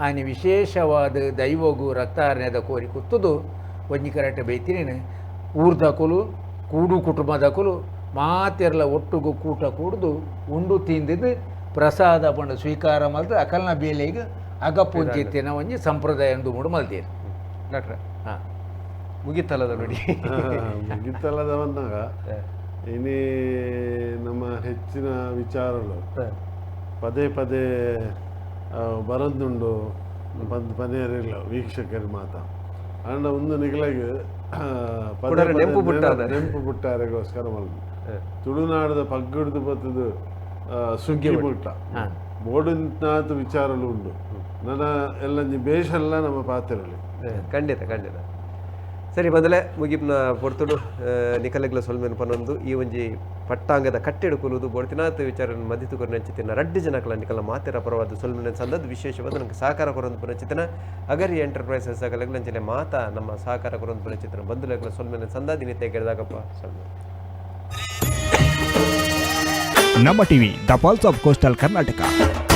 ಆನೆ ವಿಶೇಷವಾದ ದೈವಗು ರಕ್ತಾರಣ್ಯದ ಕೋರಿ ಕುತ್ತುದು ಒಂಜಿ ಕರಟೆ ಬೈತಿನೇನು ಊರ್ದಕುಲು ಕೂಡು ಕುಟುಂಬದಕುಲು ಮಾತೆರ್ಲ ಒಟ್ಟುಗು ಕೂಟ ಕೂಡ್ದು ಉಂಡು ತಿಂದಿದ್ದು ಪ್ರಸಾದ ಪಂಡ ಸ್ವೀಕಾರ ಮಲ್ತು ಅಕಲ್ನ ಬೇಲೆಗೆ ಅಗಪುಂಚಿತ್ತಿನ ಒಂಜಿ ಸಂಪ್ರದಾಯ ಎಂದು ಮೂಡು ಮಲ್ತೀರು. ಡಾಕ್ಟ್ರೆ ಹಾಂ ಮುಗಿತಲ್ಲದ ನೋಡಿ ಮುಗಿತಲ್ಲದವನ್ನಾಗ ಇನಿ ನಮ್ಮ ಹೆಚ್ಚಿನ ವಿಚಾರಗಳು ಪದೇ ಪದೇ ಬರಂದುಂಡು ಬಂದು ಪನೇರಿಲ್ಲ ವೀಕ್ಷಕರು ಮಾತ ಅಂಡ ಒಂದು ನಿಗಲಾಗಿ ಪದೇ ನೆಂಪು ಬುಟ್ಟಾರೆಗೋಸ್ಕರ ಮಲ್ದು ತುಳುನಾಡದ ಪಗ್ಗುಡ್ದು ಬತ್ತದು ಸುಗ್ಗಿ ಬುಟ್ಟ ಬೋಡಿನಾಥ ವಿಚಾರಗಳು ಉಂಡು ನನ್ನ ಎಲ್ಲ ಬೇಷೆಲ್ಲ ನಮ್ಮ ಪಾತ್ರೆಯಲ್ಲಿ ಖಂಡಿತ ಖಂಡಿತ. ಸರಿ ಮೊದಲೇ ಮುಗಿಪ್ನ ಪೊರ್ತುಡು ನಿಕಲಗ್ಲ ಸೊಲ್ಮೆನ್ ಪನೊಂದು ಈ ಒಂಜಿ ಪಟ್ಟಾಂಗದ ಕಟ್ಟೆಡು ಕುಲುದು ಬೋಡ್ತಿನಾಥ ವಿಚಾರ ಮದಿತು ಕೊರನಂಚಿತಿನ ರಡ್ಡು ಜನಕಲ ನಿಕಲ ಮಾತೆರ ಪರವಾದ ಸೊಲ್ಮೆನ ಸಂದದ್ದು ವಿಶೇಷವಾದ ನಮಗೆ ಸಹಕಾರ ಕೊರೊಂದು ಪುನಚಿತನ ಅಗರಿ ಎಂಟರ್ಪ್ರೈಸಸ್ ಅಗಲಗ್ಲಂಚನೆ ಮಾತಾ ನಮ್ಮ ಸಹಕಾರ ಕೊರೊಂದು ಪುನಚಿತನ ಬಂಧುಲಗ್ಲ ಸೊಲ್ಮೆನ ಸಂದಾದಿನಿ ತೆಗೆದಾಗಪ್ಪ ಸೊಲ್ಮೆ. Namma TV, the pulse of coastal Karnataka.